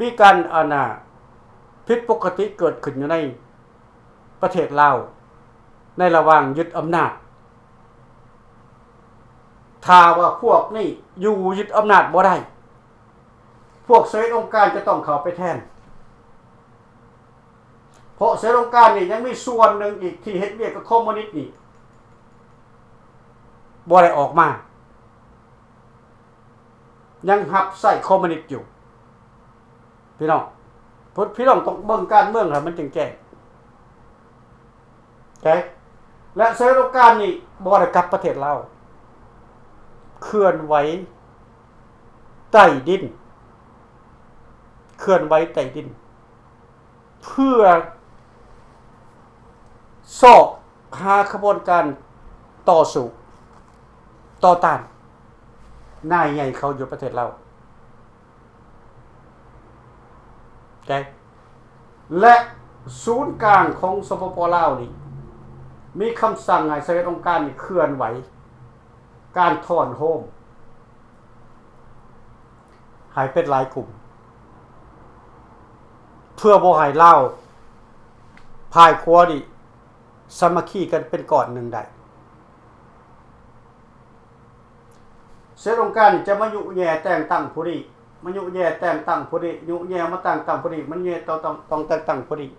ມີການ ອັນນ່າ ຜິດປົກກະຕິເກີດຂຶ້ນຢູ່ໃນປະເທດລາວ ໃນລະຫວ່າງຍຶດອຳນາດ. ຖ້າວ່າພວກນີ້ຢູ່ຍຶດອຳນາດບໍ່ໄດ້ ພວກຊາວເອັດອົງການຈະຕ້ອງເຂົ້າໄປແທນ. ເພາະຊາວເອັດອົງການນີ້ຍັງມີສ່ວນໜຶ່ງອີກທີ່ເຮັດວຽກກັບຄອມມູນິດນີ້ ບໍ່ໄດ້ອອກມາ, ຍັງຮັບໃຊ້ຄອມມູນິດຢູ່ ພີ່ນ້ອງ. ພ- ພີ່ນ້ອງຕ້ອງເບິ່ງການເມືອງໃຫ້ມັນແຈ້ງແຈ້ງ. ໂອເຄ ແລະ ຊາວເອັດອົງການນີ້ບໍ່ໄດ້ກັບປະເທດລາວ, ເຄື່ອນໄຫວໃຕ້ດິນ, ເຄື່ອນໄຫວໃຕ້ດິນ ເພື່ອຊອກຫາຂະບວນການຕໍ່ສູ້ຕໍ່ຕ້ານນາຍໃຫຍ່ເຂົາຢູ່ປະເທດລາວ. ໂອເຄ ແລະ ສູນກາງຂອງ ສປປ ລາວ ນີ້ ມີຄຳສັ່ງໃຫ້ຊາວເອັດອົງການນີ້ເຄື່ອນໄຫວ ການທ້ອນໂຮມໃຫ້ເປັນຫຼາຍກຸ່ມ ເພື່ອບໍ່ໃຫ້ລາວຝ່າຍຂວານີ້ສາມັກຄີກັນເປັນກ້ອນໜຶ່ງໄດ້. ຊາວເອັດອົງການຈະມາຍຸແຍ່ແຕ່ງຕັ້ງຜູ້ນີ້, ມາຍຸແຍ່ແຕ່ງຕັ້ງຜູ້ນີ້, ຍຸແຍ່ມາແຕ່ງຕັ້ງຜູ້ນີ້, ມາແຍ່ຕ້ອງ ຕ້ອງ ຕ້ອງແຕ່ງຕັ້ງຜູ້ນີ້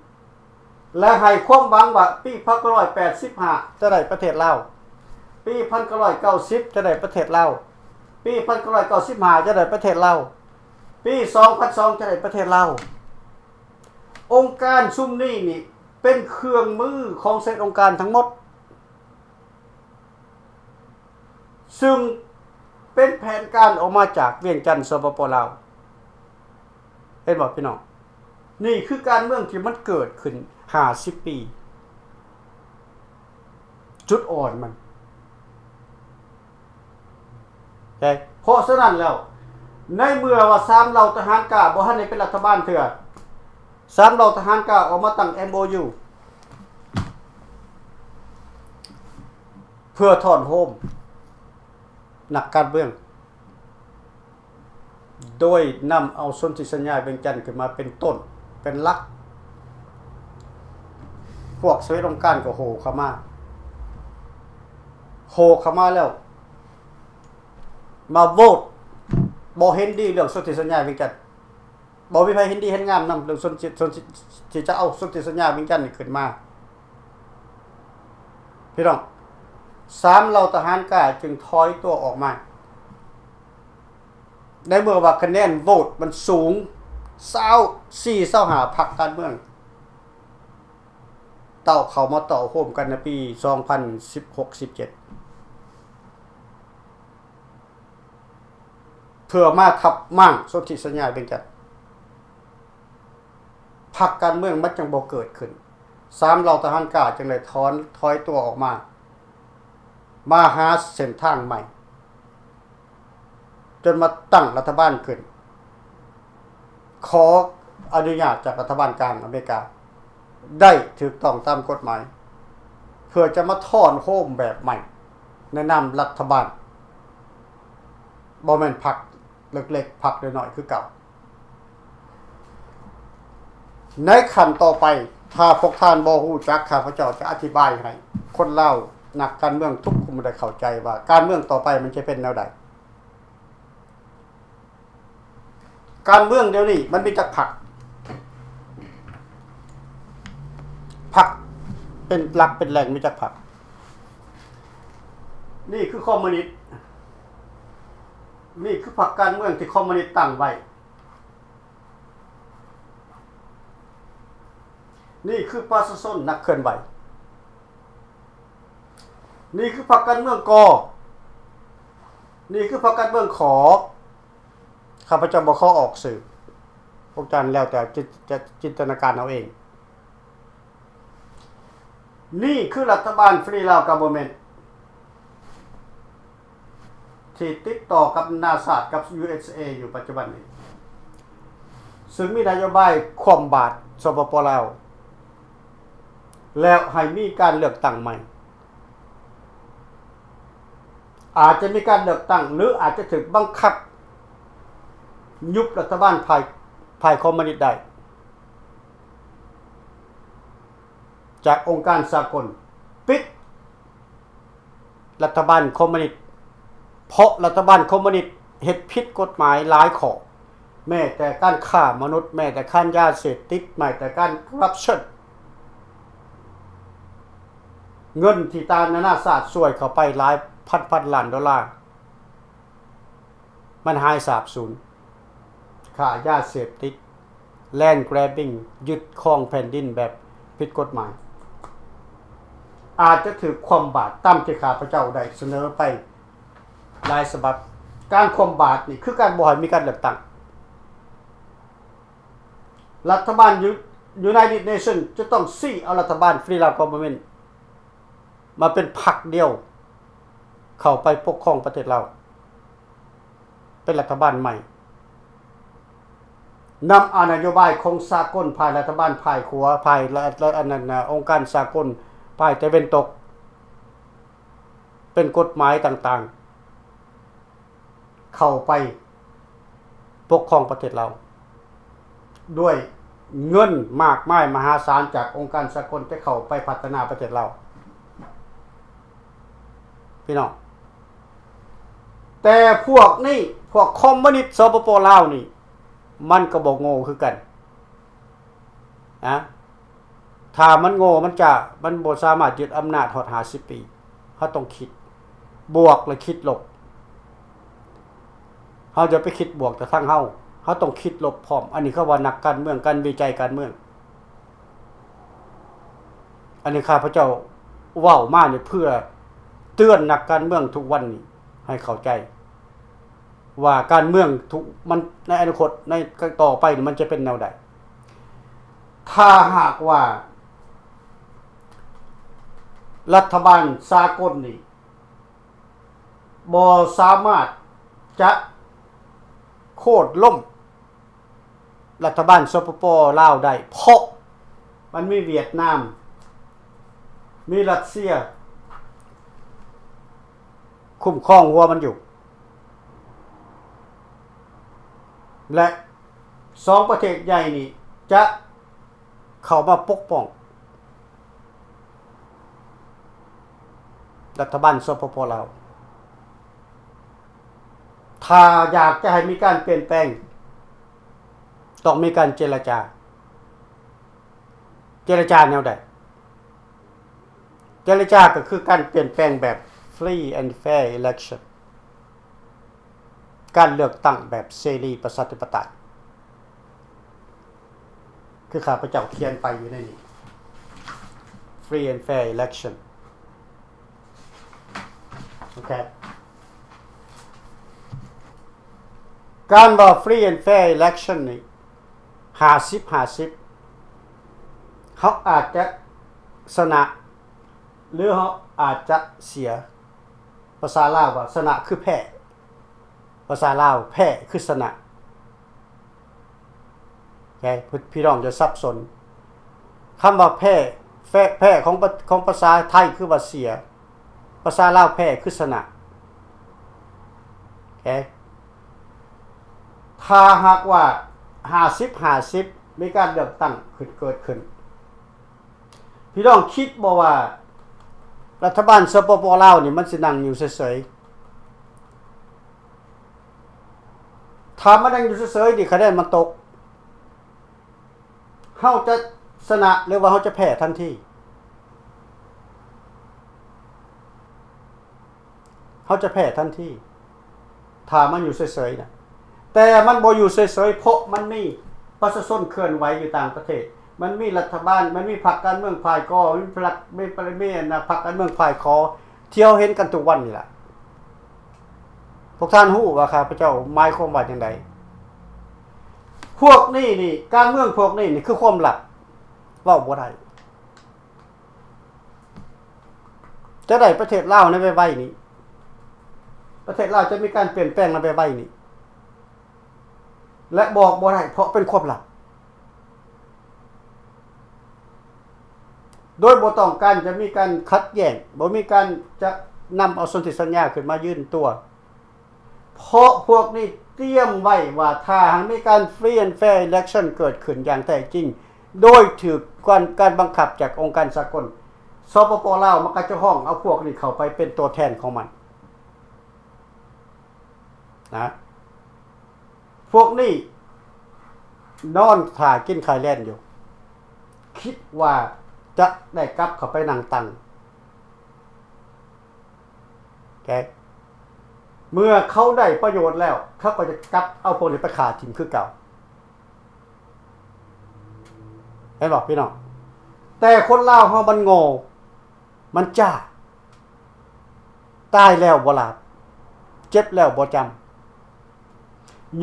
ແລະ ໃຫ້ຄວາມຫວັງວ່າປີພັນເກົ້າຮ້ອຍແປດສິບຫ້າຈະໄດ້ປະເທດລາວ, ປີພັນເກົ້າຮ້ອຍເກົ້າສິບຈະໄດ້ປະເທດລາວ, ປີພັນເກົ້າຮ້ອຍເກົ້າສິບຫ້າຈະໄດ້ປະເທດລາວ, ປີສອງພັນສອງຈະໄດ້ປະເທດລາວ. ອົງການຊຸມນີ້ນີ້ເປັນເຄື່ອງມືຂອງຊາວເອັດອົງການທັງໝົດ. ຊຶ່ງເປັນແຜນການອອກມາຈາກວຽງຈັນ ສປປ ລາວ. ເຫັນບໍ່ພີ່ນ້ອງ? ນີ້ຄືການເມືອງທີ່ມັນເກີດຂຶ້ນຫ້າສິບປີ ຈຸດອ່ອນມັນ. ເພາະສະນັ້ນແລ້ວ ໃນເມື່ອວ່າສາມເຫຼົ່າທະຫານກ້າບໍ່ທັນໄດ້ເປັນລັດຖະບານເທື່ອ, ສາມເຫຼົ່າທະຫານກ້າອອກມາຕັ້ງ ເອັມໂອຢູ ເພື່ອທ້ອນໂຮມນັກການເມືອງ ໂດຍນຳເອົາສົນທິສັນຍາວຽງຈັນຂຶ້ນມາເປັນຕົ້ນເປັນຫຼັກ. ພວກຊາວເອັດອົງການກໍໂຫເຂົ້າມາ, ໂຫເຂົ້າມາແລ້ວ ມາໂຫວດ ບໍ່ເຫັນດີເລື່ອງສົນທິສັນຍາວຽງຈັນ, ບໍ່ມີໃຜເຫັນດີເຫັນງາມນຳເລື່ອງສົນທິ ສົນທິ ທີ່ຈະເອົາສົນທິສັນຍາວຽງຈັນນີ້ຂຶ້ນມາ. ພີ່ນ້ອງ, ສາມເຫຼົ່າທະຫານກ້າຈຶ່ງຖອຍຕົວອອກມາ. ໃນເມື່ອວ່າຄະແນນໂຫວດມັນສູງ ຊາວສີ່ ຊາວຫ້າພັກການເມືອງ ເຕົ້າເຂົ້າມາເຕົ້າໂຮມກັນໃນປີສອງພັນສິບຫົກ ສິບເຈັດ ເພື່ອມາທັບມ້າງສົນທິສັນຍາວຽງຈັນ, ພັກການເມືອງມັນຈັ່ງບໍ່ເກີດຂຶ້ນ. ສາມເຫຼົ່າທະຫານກ້າຈຶ່ງໄດ້ຖອນ ຖອຍຕົວອອກມາ, ມາຫາເສັ້ນທາງໃໝ່ ຈົນມາຕັ້ງລັດຖະບານຂຶ້ນ, ຂໍອະນຸຍາດຈາກລັດຖະບານກາງອາເມລິກາ ໄດ້ຖືກຕ້ອງຕາມກົດໝາຍ ເພື່ອຈະມາຖອນໂຮມແບບໃໝ່ໃນນາມລັດຖະບານ, ບໍ່ແມ່ນພັກເລັກໆ ພັກນ້ອຍໆ ຄືເກົ່າ. ໃນຂັ້ນຕໍ່ໄປ, ຖ້າພວກທ່ານບໍ່ຮູ້ຈັກ, ຂ້າພະເຈົ້າຈະອະທິບາຍໃຫ້ຄົນລາວ ນັກການເມືອງທຸກຄົນໄດ້ເຂົ້າໃຈວ່າ ການເມືອງຕໍ່ໄປມັນຈະເປັນແນວໃດ. ການເມືອງດຽວນີ້ມັນມີຈັກພັກ? ພັກເປັນຫຼັກເປັນແຫຼ່ງມີຈັກພັກ? ນີ້ຄືຄອມມູນິດ, ນີ້ຄືພັກການເມືອງທີ່ຄອມມູນິດຕັ້ງໄວ້. ນີ້ຄືປະຊາຊົນນັກເຄື່ອນໄຫວ. ນີ້ຄືພັກການເມືອງ ກ. ນີ້ຄືພັກການເມືອງ ຂ. ຂ້າພະເຈົ້າບໍ່ຂໍອອກຊື່, ພວກທ່ານແລ້ວແຕ່ຈິດ ຈະຈິນຕະນາການເອົາເອງ. ນີ້ຄືລັດຖະບານ Free Lao Government ທີ່ຕິດຕໍ່ກັບນານາຊາດ ກັບ USA ຢູ່ປັດຈຸບັນນີ້, ຊຶ່ງມີນະໂຍບາຍຄວ່ຳບາດ ສປປ ລາວ ແລ້ວໃຫ້ມີການເລືອກຕັ້ງໃໝ່. ອາດຈະມີການເລືອກຕັ້ງ ຫຼື ອາດຈະຖືກບັງຄັບຍຸບລັດຖະບານຝ່າຍ ຝ່າຍຄອມມູນິດໄດ້ ຈາກອົງການສາກົນ, ປິດລັດຖະບານຄອມມູນິດ, ເພາະລັດຖະບານຄອມມູນິດເຮັດຜິດກົດໝາຍຫຼາຍຂໍ້. ແມ້ແຕ່ການຄ້າມະນຸດ, ແມ້ແຕ່ການຢາເສບຕິດ, ແມ້ແຕ່ການຄໍຣັບເຊິນ, ເງິນທີ່ຕ່າງນານາຊາດຊ່ວຍເຂົ້າໄປຫຼາຍພັນໆລ້ານໂດລາ ມັນຫາຍສາບສູນ. ຄ້າຢາເສບຕິດ, land grabbing, ຍຶດຄອງແຜ່ນດິນແບບຜິດກົດໝາຍ ອາດຈະຖືກຄວ່ຳບາດຕາມທີ່ຂ້າພະເຈົ້າໄດ້ສະເໜີໄປ ຫຼາຍສະບັບ. ການຄວ່ຳບາດນີ້ຄືການບໍ່ໃຫ້ມີການເລືອກຕັ້ງ. ລັດຖະບານ United Nation ຈະຕ້ອງຊີ້ເອົາລັດຖະບານ Free Lao Government ມາເປັນພັກດຽວ ເຂົ້າໄປປົກຄອງປະເທດລາວ ເປັນລັດຖະບານໃໝ່, ນຳເອົານະໂຍບາຍຂອງສາກົນ ຝ່າຍລັດຖະບານ ຝ່າຍຂວາ, ຝ່າຍ ອັນນັ້ນ ອົງການສາກົນ ຝ່າຍຕາເວັນຕົກ, ເປັນກົດໝາຍຕ່າງໆ ເຂົ້າໄປປົກຄອງປະເທດລາວ ດ້ວຍເງິນມາກມາຍມະຫາສານຈາກອົງການສາກົນ ຈະເຂົ້າໄປພັດທະນາປະເທດລາວ ພີ່ນ້ອງ. ແຕ່ພວກນີ້ ພວກຄອມມູນິດ ສປປ ລາວນີ້ ມັນກໍບໍ່ໂງ່ຄືກັນນະ. ຖ້າມັນໂງ່ ມັນຈະ ມັນບໍ່ສາມາດຍຶດອຳນາດຮອດຫ້າສິບປີ. ເຮົາຕ້ອງຄິດບວກ ແລະ ຄິດລົບ. ເຮົາຢ່າໄປຄິດບວກແຕ່ທາງເຮົາ, ເຮົາຕ້ອງຄິດລົບພ້ອມ. ອັນນີ້ເຂົາວ່ານັກການເມືອງ, ການວິໄຈການເມືອງ. ອັນນີ້ຂ້າພະເຈົ້າເວົ້າມານີ້ເພື່ອເຕືອນນັກການເມືອງທຸກວັນນີ້ໃຫ້ເຂົ້າໃຈວ່າການເມືອງທຸກ ມັນ ໃນອະນາຄົດ ໃນຕໍ່ໄປນີ້ມັນຈະເປັນແນວໃດ. ຖ້າຫາກວ່າລັດຖະບານສາກົນນີ້ບໍ່ສາມາດຈະໂຄ່ນລົ້ມ ລັດຖະບານ ສປປ ລາວ ໄດ້ ເພາະມັນມີຫວຽດນາມ, ມີຣັດເຊຍຄຸ້ມຄອງຫົວມັນຢູ່ ແລະ ສອງປະເທດໃຫຍ່ນີ້ຈະເຂົ້າມາປົກປ້ອງ ລັດຖະບານ ສປປ ລາວ. ໄທ ຖ້າຢາກຈະໃຫ້ມີການປ່ຽນແປງ ຕ້ອງມີການເຈລະຈາ. ເຈລະຈາແນວໃດ? ເຈລະຈາກໍຄືການປ່ຽນແປງແບບ free and fair election ການເລືອກຕັ້ງແບບເສລີປະຊາທິປະໄຕ ຄືຂ້າພະເຈົ້າຂຽນໄປຢູ່ໃນນີ້ free and fair election. ໂອເຄ ການວ່າ free and fair election ນີ້ ຫ້າສິບຫ້າສິບ ເຮົາອາດຈະຊະນະ ຫຼືເຮົາອາດຈະເສຍ. ພາສາລາວວ່າຊະນະຄືແພ້ ພາສາລາວແພ້ຄືຊະນະ. ໂອເຄ ພີ່ນ້ອງຢ່າສັບສົນ. ຄຳວ່າແພ້ ແພ້ ແພ້ຂອງ ຂອງພາສາໄທຄືວ່າເສຍ, ພາສາລາວແພ້ຄືຊະນະ. ໂອເຄ ຖ້າຫາກວ່າຫ້າສິບຫ້າສິບ ມີການເລືອກຕັ້ງຂຶ້ນ ເກີດຂຶ້ນ, ພີ່ນ້ອງຄິດບໍ່ວ່າລັດຖະບານ ສປປ ລາວ ນີ້ ມັນຊິນັ່ງຢູ່ເສີຍໆ? ຖ້າມັນນັ່ງຢູ່ເສີຍໆນີ້ ຄະແນນມັນຕົກ, ເຮົາຈະຊະນະ ຫຼືວ່າເຮົາຈະແພ້ທັນທີ? ເຮົາຈະແພ້ທັນທີ ຖ້າມັນຢູ່ເສີຍໆນະ. ແຕ່ມັນບໍ່ຢູ່ເສີຍໆ ເພາະມັນມີປະຊາຊົນເຄື່ອນໄຫວຢູ່ຕ່າງປະເທດ, ມັນມີລັດຖະບານ, ມັນມີພັກການເມືອງຝ່າຍກໍ, ມີພັກ ມີ ມີ ມີ ອັນນະ ພັກການເມືອງຝ່າຍຂໍ ທີ່ເຮົາເຫັນກັນທຸກວັນນີ້ລະ. ພວກທ່ານຮູ້ວ່າຂ້າພະເຈົ້າໝາຍຄວາມວ່າຈັ່ງໃດ? ພວກນີ້ນີ້ ການເມືອງພວກນີ້ນີ້ຄືຄວາມລັບ ເວົ້າບໍ່ໄດ້. ຈະໄດ້ປະເທດລາວໃນໄວໆນີ້, ປະເທດລາວຈະມີການປ່ຽນແປງໃນໄວໆນີ້ ແລະ ບອກບໍ່ໄດ້ ເພາະເປັນຄວາມລັບ. ໂດຍບໍ່ຕ້ອງການຈະມີການຂັດແຍ້ງ, ບໍ່ມີການຈະນຳເອົາສົນທິສັນຍາຂຶ້ນມາຢືນຕົວ. ເພາະພວກນີ້ຕຽມໄວ້ວ່າ ຖ້າຫາກມີການ free and fair election ເກີດຂຶ້ນຢ່າງແທ້ຈິງ ໂດຍຖືກການ ການບັງຄັບຈາກອົງການສາກົນ, ສປປ ລາວ ມັນກໍຈະຮ້ອງເອົາພວກນີ້ເຂົ້າໄປເປັນຕົວແທນຂອງມັນນະ. ພວກນີ້ນອນຖ້າກິນໄຂ່ແລ່ນຢູ່, ຄິດວ່າຈະໄດ້ກັບເຂົ້າໄປນັ່ງຕັງ. ແກ ເມື່ອເຂົາໄດ້ປະໂຫຍດແລ້ວ ເຂົາກໍຈະກັບເອົາພວກນີ້ໄປຂ້າຖິ້ມຄືເກົ່າ. ເຫັນບໍ່ພີ່ນ້ອງ? ແຕ່ຄົນລາວເຮົາມັນໂງ່ ມັນຈ້າ, ຕາຍແລ້ວບໍ່ຫຼາບ, ເຈັບແລ້ວບໍ່ຈຳ.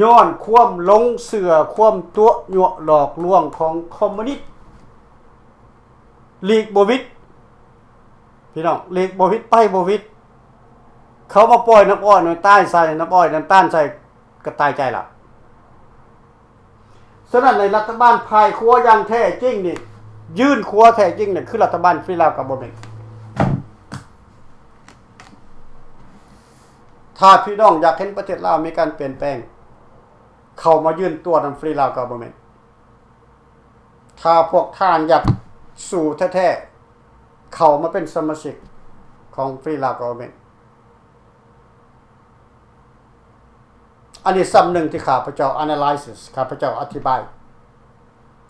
ຍ້ອນຄວາມຫຼົງເຊື່ອ, ຄວາມຕົວະຍົວະຫຼອກລວງຂອງຄອມມູນິດ ຫຼີກບໍ່ຫວິດ ພີ່ນ້ອງ, ຫຼີກບໍ່ຫວິດ ໄປບໍ່ຫວິດ. ເຂົາມາປ່ອຍນ້ຳອ້ອຍນ້ຳຕານໃສ່, ນ້ຳອ້ອຍນ້ຳຕານໃສ່ ກໍຕາຍໃຈລະ. ສະນັ້ນ ໃນລັດຖະບານພາຍຂວາຢ່າງແທ້ຈິງນີ້, ຢືນຂວາແທ້ຈິງນີ້ ຄືລັດຖະບານ Free Lao Government. ຖ້າພີ່ນ້ອງຢາກເຫັນປະເທດລາວມີການປ່ຽນແປງ, ເຂົ້າມາຢືນຕົວະນຳ Free Lao Government. ຖ້າພວກທ່ານຢາກສູ້ແທ້ໆ, ເຂົ້າມາເປັນສະມາຊິກຂອງ Free Lao Government. ອັນນີ້ສ່ຳໜຶ່ງທີ່ຂ້າພະເຈົ້າ analysis ຂ້າພະເຈົ້າອະທິບາຍ,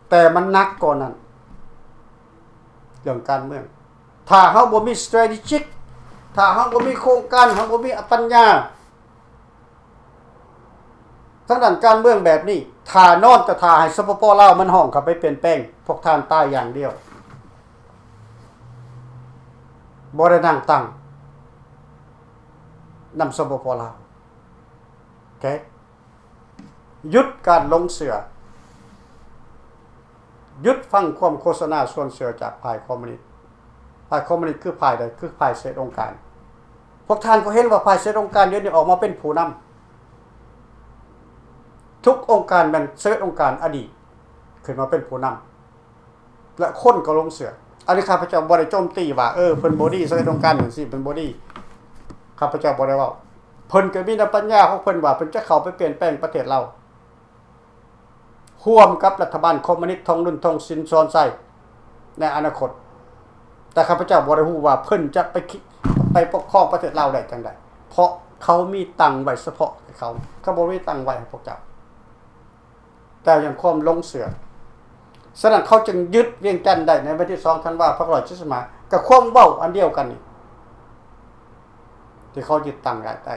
ແຕ່ມັນໜັກກວ່ານັ້ນ ເລື່ອງການເມືອງ. ຖ້າເຮົາບໍ່ມີ strategic, ຖ້າເຮົາບໍ່ມີໂຄງການ, ເຮົາບໍ່ມີປັນຍາທາງດ້ານການເມືອງແບບນີ້, ຖ້ານອນແຕ່ຖ້າໃຫ້ ສປປ ລາວ ມັນຮ້ອງເຂົ້າໄປປ່ຽນແປງ, ພວກທ່ານຕາຍຢ່າງດຽວ, ບໍ່ໄດ້ນັ່ງຕັງນຳ ສປປ ລາວ. ໂອເຄ ຢຸດການຫຼົງເຊື່ອ, ຢຸດຟັງຄວາມໂຄສະນາຊວນເຊື່ອຈາກຝ່າຍຄອມມູນິດ. ຝ່າຍຄອມມູນິດຄືຝ່າຍໃດ? ຄືຝ່າຍເສດອົງການ. ພວກທ່ານກໍເຫັນວ່າຝ່າຍເສດອົງການດຽວນີ້ອອກມາເປັນຜູ້ນຳ. ທຸກອົງການແມ່ນຊາເວັດອົງການອະດີດຂຶ້ນມາເປັນຜູ້ນຳ. ແລະ ຄົນກໍຫຼົງເຊື່ອ. ອັນນີ້ຂ້າພະເຈົ້າບໍ່ໄດ້ໂຈມຕີວ່າ ເອີ ເພິ່ນບໍ່ດີ, ຊາເວັດອົງການຈັ່ງຊີ້ເພິ່ນບໍ່ດີ. ຂ້າພະເຈົ້າບໍ່ໄດ້ເວົ້າ. ເພິ່ນກໍມີນ້ຳປັນຍາຂອງເພິ່ນວ່າເພິ່ນຈະເຂົ້າໄປປ່ຽນແປງປະເທດລາວ ຮ່ວມກັບລັດຖະບານຄອມມູນິດ ທອງລຸນ ທອງສິນ ສອນໄຊ ໃນອະນາຄົດ. ແຕ່ຂ້າພະເຈົ້າບໍ່ໄດ້ຮູ້ວ່າເພິ່ນຈະໄປ ໄປປົກຄອງປະເທດລາວໄດ້ຈັ່ງໃດ, ເພາະ ເຂົາມີຕັ້ງໄວ້ສະເພາະໃຫ້ເຂົາ ເຂົາບໍ່ມີຕັ້ງໄວ້ໃຫ້ພວກເຈົ້າ ແຕ່ຍ້ອນຄວາມຫຼົງເຊື່ອ. ສະນັ້ນເຂົາຈຶ່ງຍຶດວຽງຈັນໄດ້ໃນວັນທີສອງທັນວາ ພັນເກົ້າຮ້ອຍເຈັດສິບຫ້າ ກັບຄວາມເວົ້າອັນດຽວກັນນີ້ ທີ່ເຂົາຍຶດຕັ້ງໄດ້ ໄດ້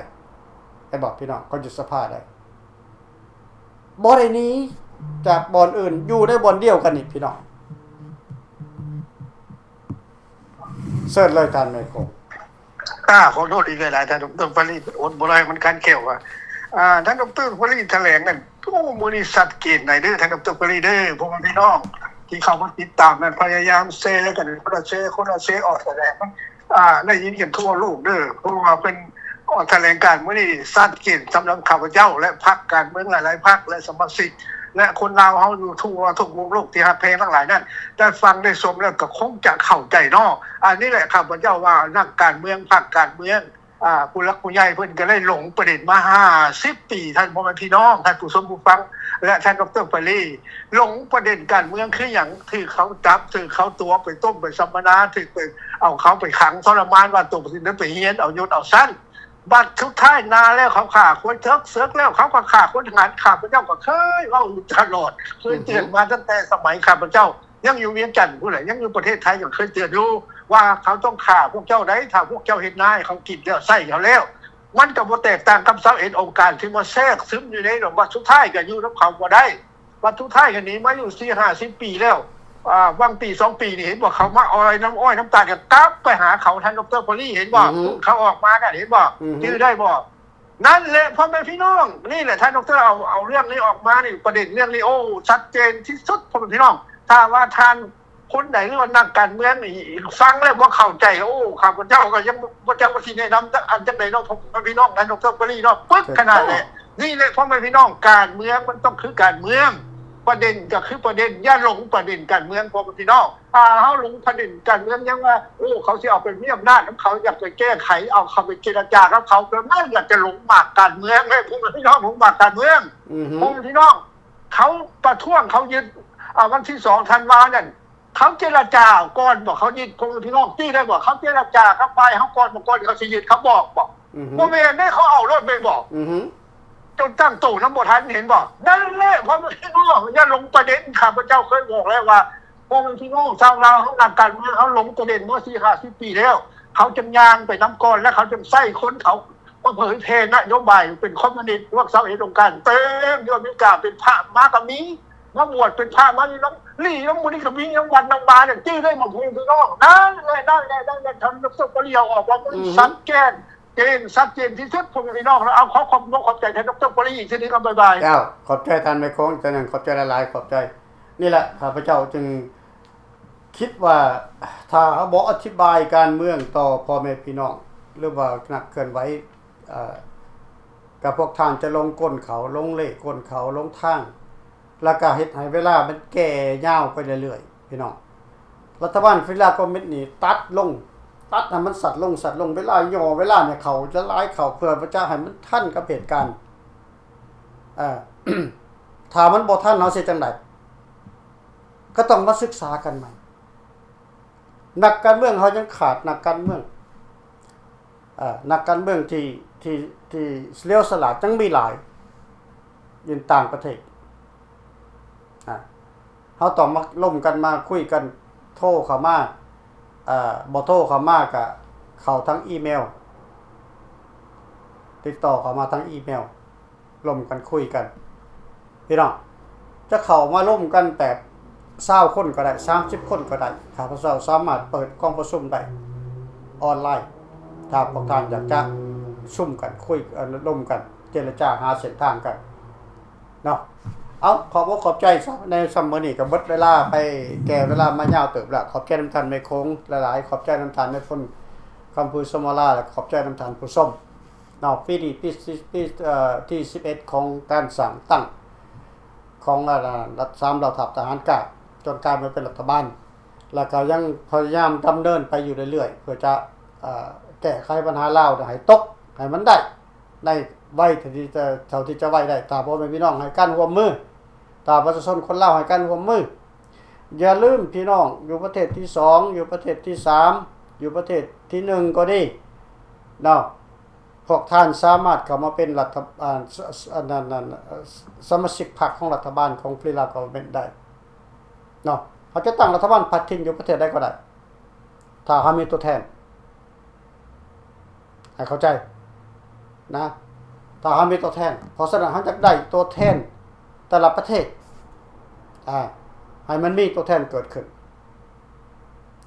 ເຫັນບໍ່ພີ່ນ້ອງ? ເຂົາຍຶດສະພາໄດ້ ບໍ່ໄດ້ໜີຈາກບ່ອນອື່ນ ຢູ່ໃນບ່ອນດຽວກັນນີ້ພີ່ນ້ອງ. ເຊີນເລີຍທ່ານແມ່ໂຂງ. ອາ ຂໍໂທດອີກຫຼາຍໆ ທ່ານດອກເຕີ ປາຣີດ ອົດບໍ່ໄດ້ ມັນຄັນແຂ້ວວ່າ ອາ ທ່ານດອກເຕີ ປາຣີດ ຖະແຫຼງນັ້ນ ໂອ້ ມື້ນີ້ຊັດເຈນຫຼາຍເດີ ທ່ານດອກເຕີ ປາຣີດເດີ. ພວກພີ່ນ້ອງທີ່ເຂົ້າມາຕິດຕາມນັ້ນ ພະຍາຍາມແຊກັນ ຄົນລະແຊ ຄົນລະແຊ ອອກຖະແຫຼງ ອາ ໄດ້ຍິນກັນທົ່ວໂລກເດີ ເພາະວ່າເພິ່ນອອກຖະແຫຼງການມື້ນີ້ຊັດເຈນສຳລັບຂ້າພະເຈົ້າ ແລະ ພັກການເມືອງຫຼາຍໆພັກ ແລະ ສະມາຊິກ ແລະ ຄົນລາວເຮົາຢູ່ທົ່ວທຸກມຸມໂລກທີ່ຮັກແພງທັງຫຼາຍນັ້ນ ໄດ້ຟັງໄດ້ຊົມແລ້ວກໍຄົງຈະເຂົ້າໃຈເນາະ. ອັນນີ້ແຫຼະ ຂ້າພະເຈົ້າວ່ານັກການເມືອງ ພັກການເມືອງ ອາ ຜູ້ຫຼັກຜູ້ໃຫຍ່ເພິ່ນກໍໄດ້ຫຼົງປະເດັນມາຫ້າສິບປີ ທ່ານພໍ່ແມ່ພີ່ນ້ອງ ທ່ານຜູ້ຊົມຜູ້ຟັງ ແລະ ທ່ານດອກເຕີ ປາຣີດ ຫຼົງປະເດັນການເມືອງຄືຫຍັງ? ຖືກເຂົາຈັບ ຖືກເຂົາຕົວະ ໄປຕົ້ມ ໄປສຳມະນາ ຖືກໄປເອົາເຂົາໄປຂັງທໍລະມານ ວ່າໂຕປະສິດໄປຮຽນເອົາຍົດເອົາຊັ້ນ. ບັດສຸດທ້າຍນາແລ້ວເຂົາຂ້າຄົນ ເຖິກເສິກແລ້ວເຂົາກໍຂ້າຄົນ. ຫານຂ້າພະເຈົ້າກໍເຄີຍເວົ້າຢູ່ຕະຫຼອດ ເຄີຍເຕືອນມາຕັ້ງແຕ່ສະໄໝຂ້າພະເຈົ້າຍັງຢູ່ວຽງຈັນພຸ້ນແຫຼະ ຍັງຢູ່ປະເທດໄທກໍເຄີຍເຕືອນຢູ່ວ່າ ເຂົາຕ້ອງຂ້າພວກເຈົ້າໃດ ຖ້າພວກເຈົ້າເຮັດນາໃຫ້ເຂົາກິນແລ້ວ ໃຊ້ເຂົາແລ້ວ ມັນກໍບໍ່ແຕກຕ່າງກັບຊາວເອັດອົງການທີ່ມາແຊກຊຶມຢູ່ໃນນັ້ນ. ບັດສຸດທ້າຍກໍຢູ່ນຳເຂົາບໍ່ໄດ້ ບັດສຸດທ້າຍກໍໜີມາຢູ່ສີ່ຫ້າສິບປີແລ້ວ. ອາ ຫວ່າງປີສອງປີນີ້ ເຫັນບໍ່ ເຂົາມາອ້ອຍນ້ຳອ້ອຍນ້ຳຕານ ກໍກັບໄປຫາເຂົາ ທ່ານດອກເຕີ ປາຣີດ ເຫັນບໍ່? ເຂົາອອກມານັ້ນ ເຫັນບໍ່? ຈື່ໄດ້ບໍ່? ນັ້ນແຫຼະ ພໍ່ແມ່ພີ່ນ້ອງ ນີ້ແຫຼະ ທ່ານດອກເຕີ ເອົາ ເອົາເລື່ອງນີ້ອອກມານີ້ ປະເດັນເລື່ອງນີ້ ໂອ້ ຊັດເຈນທີ່ສຸດ ພໍ່ແມ່ພີ່ນ້ອງ. ຖ້າວ່າທ່ານຄົນໃດ ຫຼືວ່ານັກການເມືອງນີ້ຟັງແລ້ວບໍ່ເຂົ້າໃຈ ໂອ້ ຂ້າພະເຈົ້າກໍຍັງບໍ່ຈັກວ່າຊິແນະນຳອັນຈັ່ງໃດເນາະ ພໍ່ແມ່ພີ່ນ້ອງ ທ່ານດອກເຕີ ປາຣີດເນາະ ປຶກຂະໜາດແຫຼະ. ນີ້ແຫຼະ ພໍ່ແມ່ພີ່ນ້ອງ ການເມືອງມັນຕ້ອງຄືການເມືອງ ປະເດັນກໍຄືປະເດັນ ຢ່າຫຼົງປະເດັນການເມືອງ ພໍ່ແມ່ພີ່ນ້ອງ. ຖ້າເຮົາຫຼົງປະເດັນການເມືອງ ຍັງວ່າ ໂອ້ ເຂົາຊິເອົາໄປມີອຳນາດນຳເຂົາ ຢາກໄປແກ້ໄຂ ເອົາເຂົາໄປເຈລະຈານຳເຂົາ ແບບນັ້ນລະຈະຫຼົງໝາກການເມືອງເດ້ ພໍ່ແມ່ພີ່ນ້ອງ ຫຼົງໝາກການເມືອງ. ພໍ່ແມ່ພີ່ນ້ອງ ເຂົາປະທ້ວງ ເຂົາຍຶດ ອາ ວັນທີສອງທັນວານັ້ນ ເຂົາເຈລະຈາກ່ອນບໍ? ເຂົາຍຶດ ພໍ່ແມ່ພີ່ນ້ອງ ຈື່ໄດ້ບໍ? ເຂົາເຈລະຈາກັບຝ່າຍເຮົາກ່ອນບໍ? ກ່ອນເຂົາຊິຍຶດ ເຂົາບອກບໍ? ບໍ່ແມ່ນເດ້ ເຂົາເອົາໂລດແມ່ນບໍ? ຈົນຕັ້ງໂຕນຳບໍ່ທັນ ເຫັນບໍ່? ນັ້ນແຫຼະ ພໍ່ແມ່ພີ່ນ້ອງ ຢ່າຫຼົງປະເດັນ. ຂ້າພະເຈົ້າເຄີຍບອກແລ້ວວ່າ ພໍ່ແມ່ພີ່ນ້ອງຊາວລາວເຮົາ ນັກການເມືອງເຮົາຫຼົງປະເດັນມາສີ່ຫ້າສິບປີແລ້ວ ເຂົາຈຶ່ງຍ່າງໄປນຳກ່ອນ ແລ້ວເຂົາຈຶ່ງໃຊ້ຄົນເຂົາມາເຜີຍແຜ່ນະໂຍບາຍເປັນຄອມມູນິດ. ພວກຊາວເອັດອົງການເຕັມຢູ່ອາເມລິກາ ເປັນພະມາກໍມີ ມາບວດເປັນພະມາຢູ່ນຳ ຫຼີນຳໝູ່ນີ້ກໍມີ ນຳວັດນຳວານັ້ນ ຈື່ໄດ້ໝົດ ພີ່ນ້ອງ. ນັ້ນແຫຼະ ນັ້ນແຫຼະ ນັ້ນແຫຼະ ທ່ານດອກເຕີ ປາຣີດ ເອົາອອກມາ ມັນຊັດແຈ້ງ ເຈນ ຊັດເຈນທີ່ສຸດ ພໍ່ແມ່ພີ່ນ້ອງ. ເອົາ ຂໍຂອບອົກຂອບໃຈທ່ານດອກເຕີ ປາຣີດ ອີກເທື່ອໜຶ່ງ ບາຍບາຍ. ເຈົ້າ ຂອບໃຈທ່ານແມ່ໂຂງ ເຈົ້ານັ້ນ ຂອບໃຈຫຼາຍໆ ຂອບໃຈ. ນີ້ແຫຼະ ຂ້າພະເຈົ້າຈຶ່ງຄິດວ່າ ຖ້າເຮົາບໍ່ອະທິບາຍການເມືອງຕໍ່ພໍ່ແມ່ພີ່ນ້ອງ ຫຼືວ່ານັກເຄື່ອນໄຫວ ເອີ ກັບພວກທ່ານຈະຫຼົງກົນເຂົາ ຫຼົງເລກົນເຂົາ ຫຼົງທາງ ແລ້ວກໍເຮັດໃຫ້ເວລາມັນແກ່ຍາວໄປເລື້ອຍໆ ພີ່ນ້ອງ. ລັດຖະບານຟີລາຄອມມິວນິດນີ້ຕັດລົງ ຕັດໃຫ້ມັນສັ້ນລົງ ສັ້ນລົງ ເວລາຫຍໍ້ເວລາໃຫ້ເຂົາຫຼາຍໆ ເຂົ້າ ເພື່ອຈະໃຫ້ມັນທັນກັບເຫດການ. ເອີ ຖ້າມັນບໍ່ທັນ ເຮົາຊິຈັ່ງໃດ? ກໍຕ້ອງມາສຶກສາກັນໃໝ່. ນັກການເມືອງເຮົາຍັງຂາດນັກການເມືອງ ເອີ ນັກການເມືອງທີ່ ທີ່ ທີ່ສະຫຼຽວສະຫຼາດຍັງມີຫຼາຍຢູ່ຕ່າງປະເທດ. ອາ ເຮົາຕ້ອງມາລົມກັນ ມາຄຸຍກັນ ໂທເຂົ້າມາ ເອີ ບໍ່ໂທເຂົ້າມາກະເຂົ້າທາງອີເມວ ຕິດຕໍ່ເຂົ້າມາທາງອີເມວ. ລົມກັນຄຸຍກັນ ພີ່ນ້ອງ ຈະເຂົ້າມາລົມກັນແບບຊາວຄົນກໍໄດ້ ສາມສິບຄົນກໍໄດ້ ຂ້າພະເຈົ້າສາມາດເປີດກອງປະຊຸມໄດ້ອອນລາຍ ຖ້າພວກທ່ານຢາກຈະຊຸມກັນ ຄຸຍ ເອີ ລົມກັນ ເຈລະຈາຫາເສັ້ນທາງກັນເນາະ. ເອົາ ຂອບອົກຂອບໃຈ ໃນຊ່ຳມື້ນີ້ກໍເບິດເວລາໄປ ແກ່ເວລາມາຍາວເຕີບແລ້ວ. ຂອບໃຈນຳທ່ານແມ່ໂຂງຫຼາຍໆ ຂອບໃຈນຳທ່ານນາຍພົນຄຳພູສົມວາລາ ແລະ ຂອບໃຈນຳທ່ານຜູ້ຊົມ. ເນາະ ປີນີ້ ປີ ປີ ເອີ ທີສິບເອັດຂອງການສ້າງຕັ້ງຂອງ ອາ ລັດ ສາມເຫຼົ່າທັບທະຫານກາງ ຈົນກາຍມາເປັນລັດຖະບານ ແລ້ວກໍຍັງພະຍາຍາມດຳເນີນໄປຢູ່ເລື້ອຍໆ ເພື່ອຈະ ເອີ ແກ້ໄຂບັນຫາລາວໃຫ້ຕົກ ໃຫ້ມັນໄດ້ໃນໄວທີ່ຈະ ເທົ່າທີ່ຈະໄວໄດ້ ຖ້າພໍ່ແມ່ພີ່ນ້ອງໃຫ້ການຮ່ວມມື ຖ້າປະຊາຊົນຄົນລາວໃຫ້ການຮ່ວມມື. ຢ່າລືມພີ່ນ້ອງ ຢູ່ປະເທດທີສອງ ຢູ່ປະເທດທີສາມ ຢູ່ປະເທດທີໜຶ່ງກໍດີເນາະ ພວກທ່ານສາມາດເຂົ້າມາເປັນລັດຖະ ອາ ສ- ສ- ອັນນັ້ນ ອັນນັ້ນ ສະມາຊິກພັກຂອງລັດຖະບານຂອງ Free Lao Government ໄດ້ເນາະ. ເຮົາຈະຕັ້ງລັດຖະບານພັດຖິ່ນຢູ່ປະເທດໃດກໍໄດ້ ຖ້າເຮົາມີຕົວແທນ ໃຫ້ເຂົ້າໃຈນະ ຖ້າເຮົາມີຕົວແທນ. ເພາະສະນັ້ນ ເຮົາຢາກໄດ້ຕົວແທນແຕ່ລະປະເທດ ອາ ໃຫ້ມັນມີຕົວແທນເກີດຂຶ້ນ.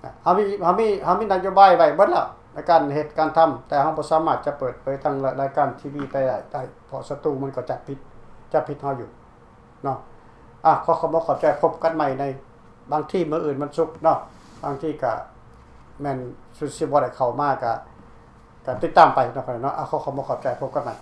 ອາ ເຮົາມີ ເຮົາມີ ເຮົາມີນະໂຍບາຍໄວ້ເບິດແລ້ວໃນການເຮັດການທຳ ແຕ່ເຮົາບໍ່ສາມາດຈະເປີດເຜີຍທາງລາຍ ລາຍການທີວີໄປໄດ້ ໄດ້ ເພາະສັດຕູມັນກໍຈັບຜິດ ຈັບຜິດເຮົາຢູ່ເນາະ. ອາ ຂໍຂອບອົກຂອບໃຈ ພົບກັນໃໝ່ໃນ ບາງທີມື້ອື່ນວັນສຸກເນາະ ບາງທີກະແມ່ນຊິ ຊິບໍ່ໄດ້ເຂົ້າມາ ກະ ກະຕິດຕາມໄປເນາະ ເນາະ. ອາ ຂໍຂອບອົກຂອບໃຈ ພົບກັນໃໝ່.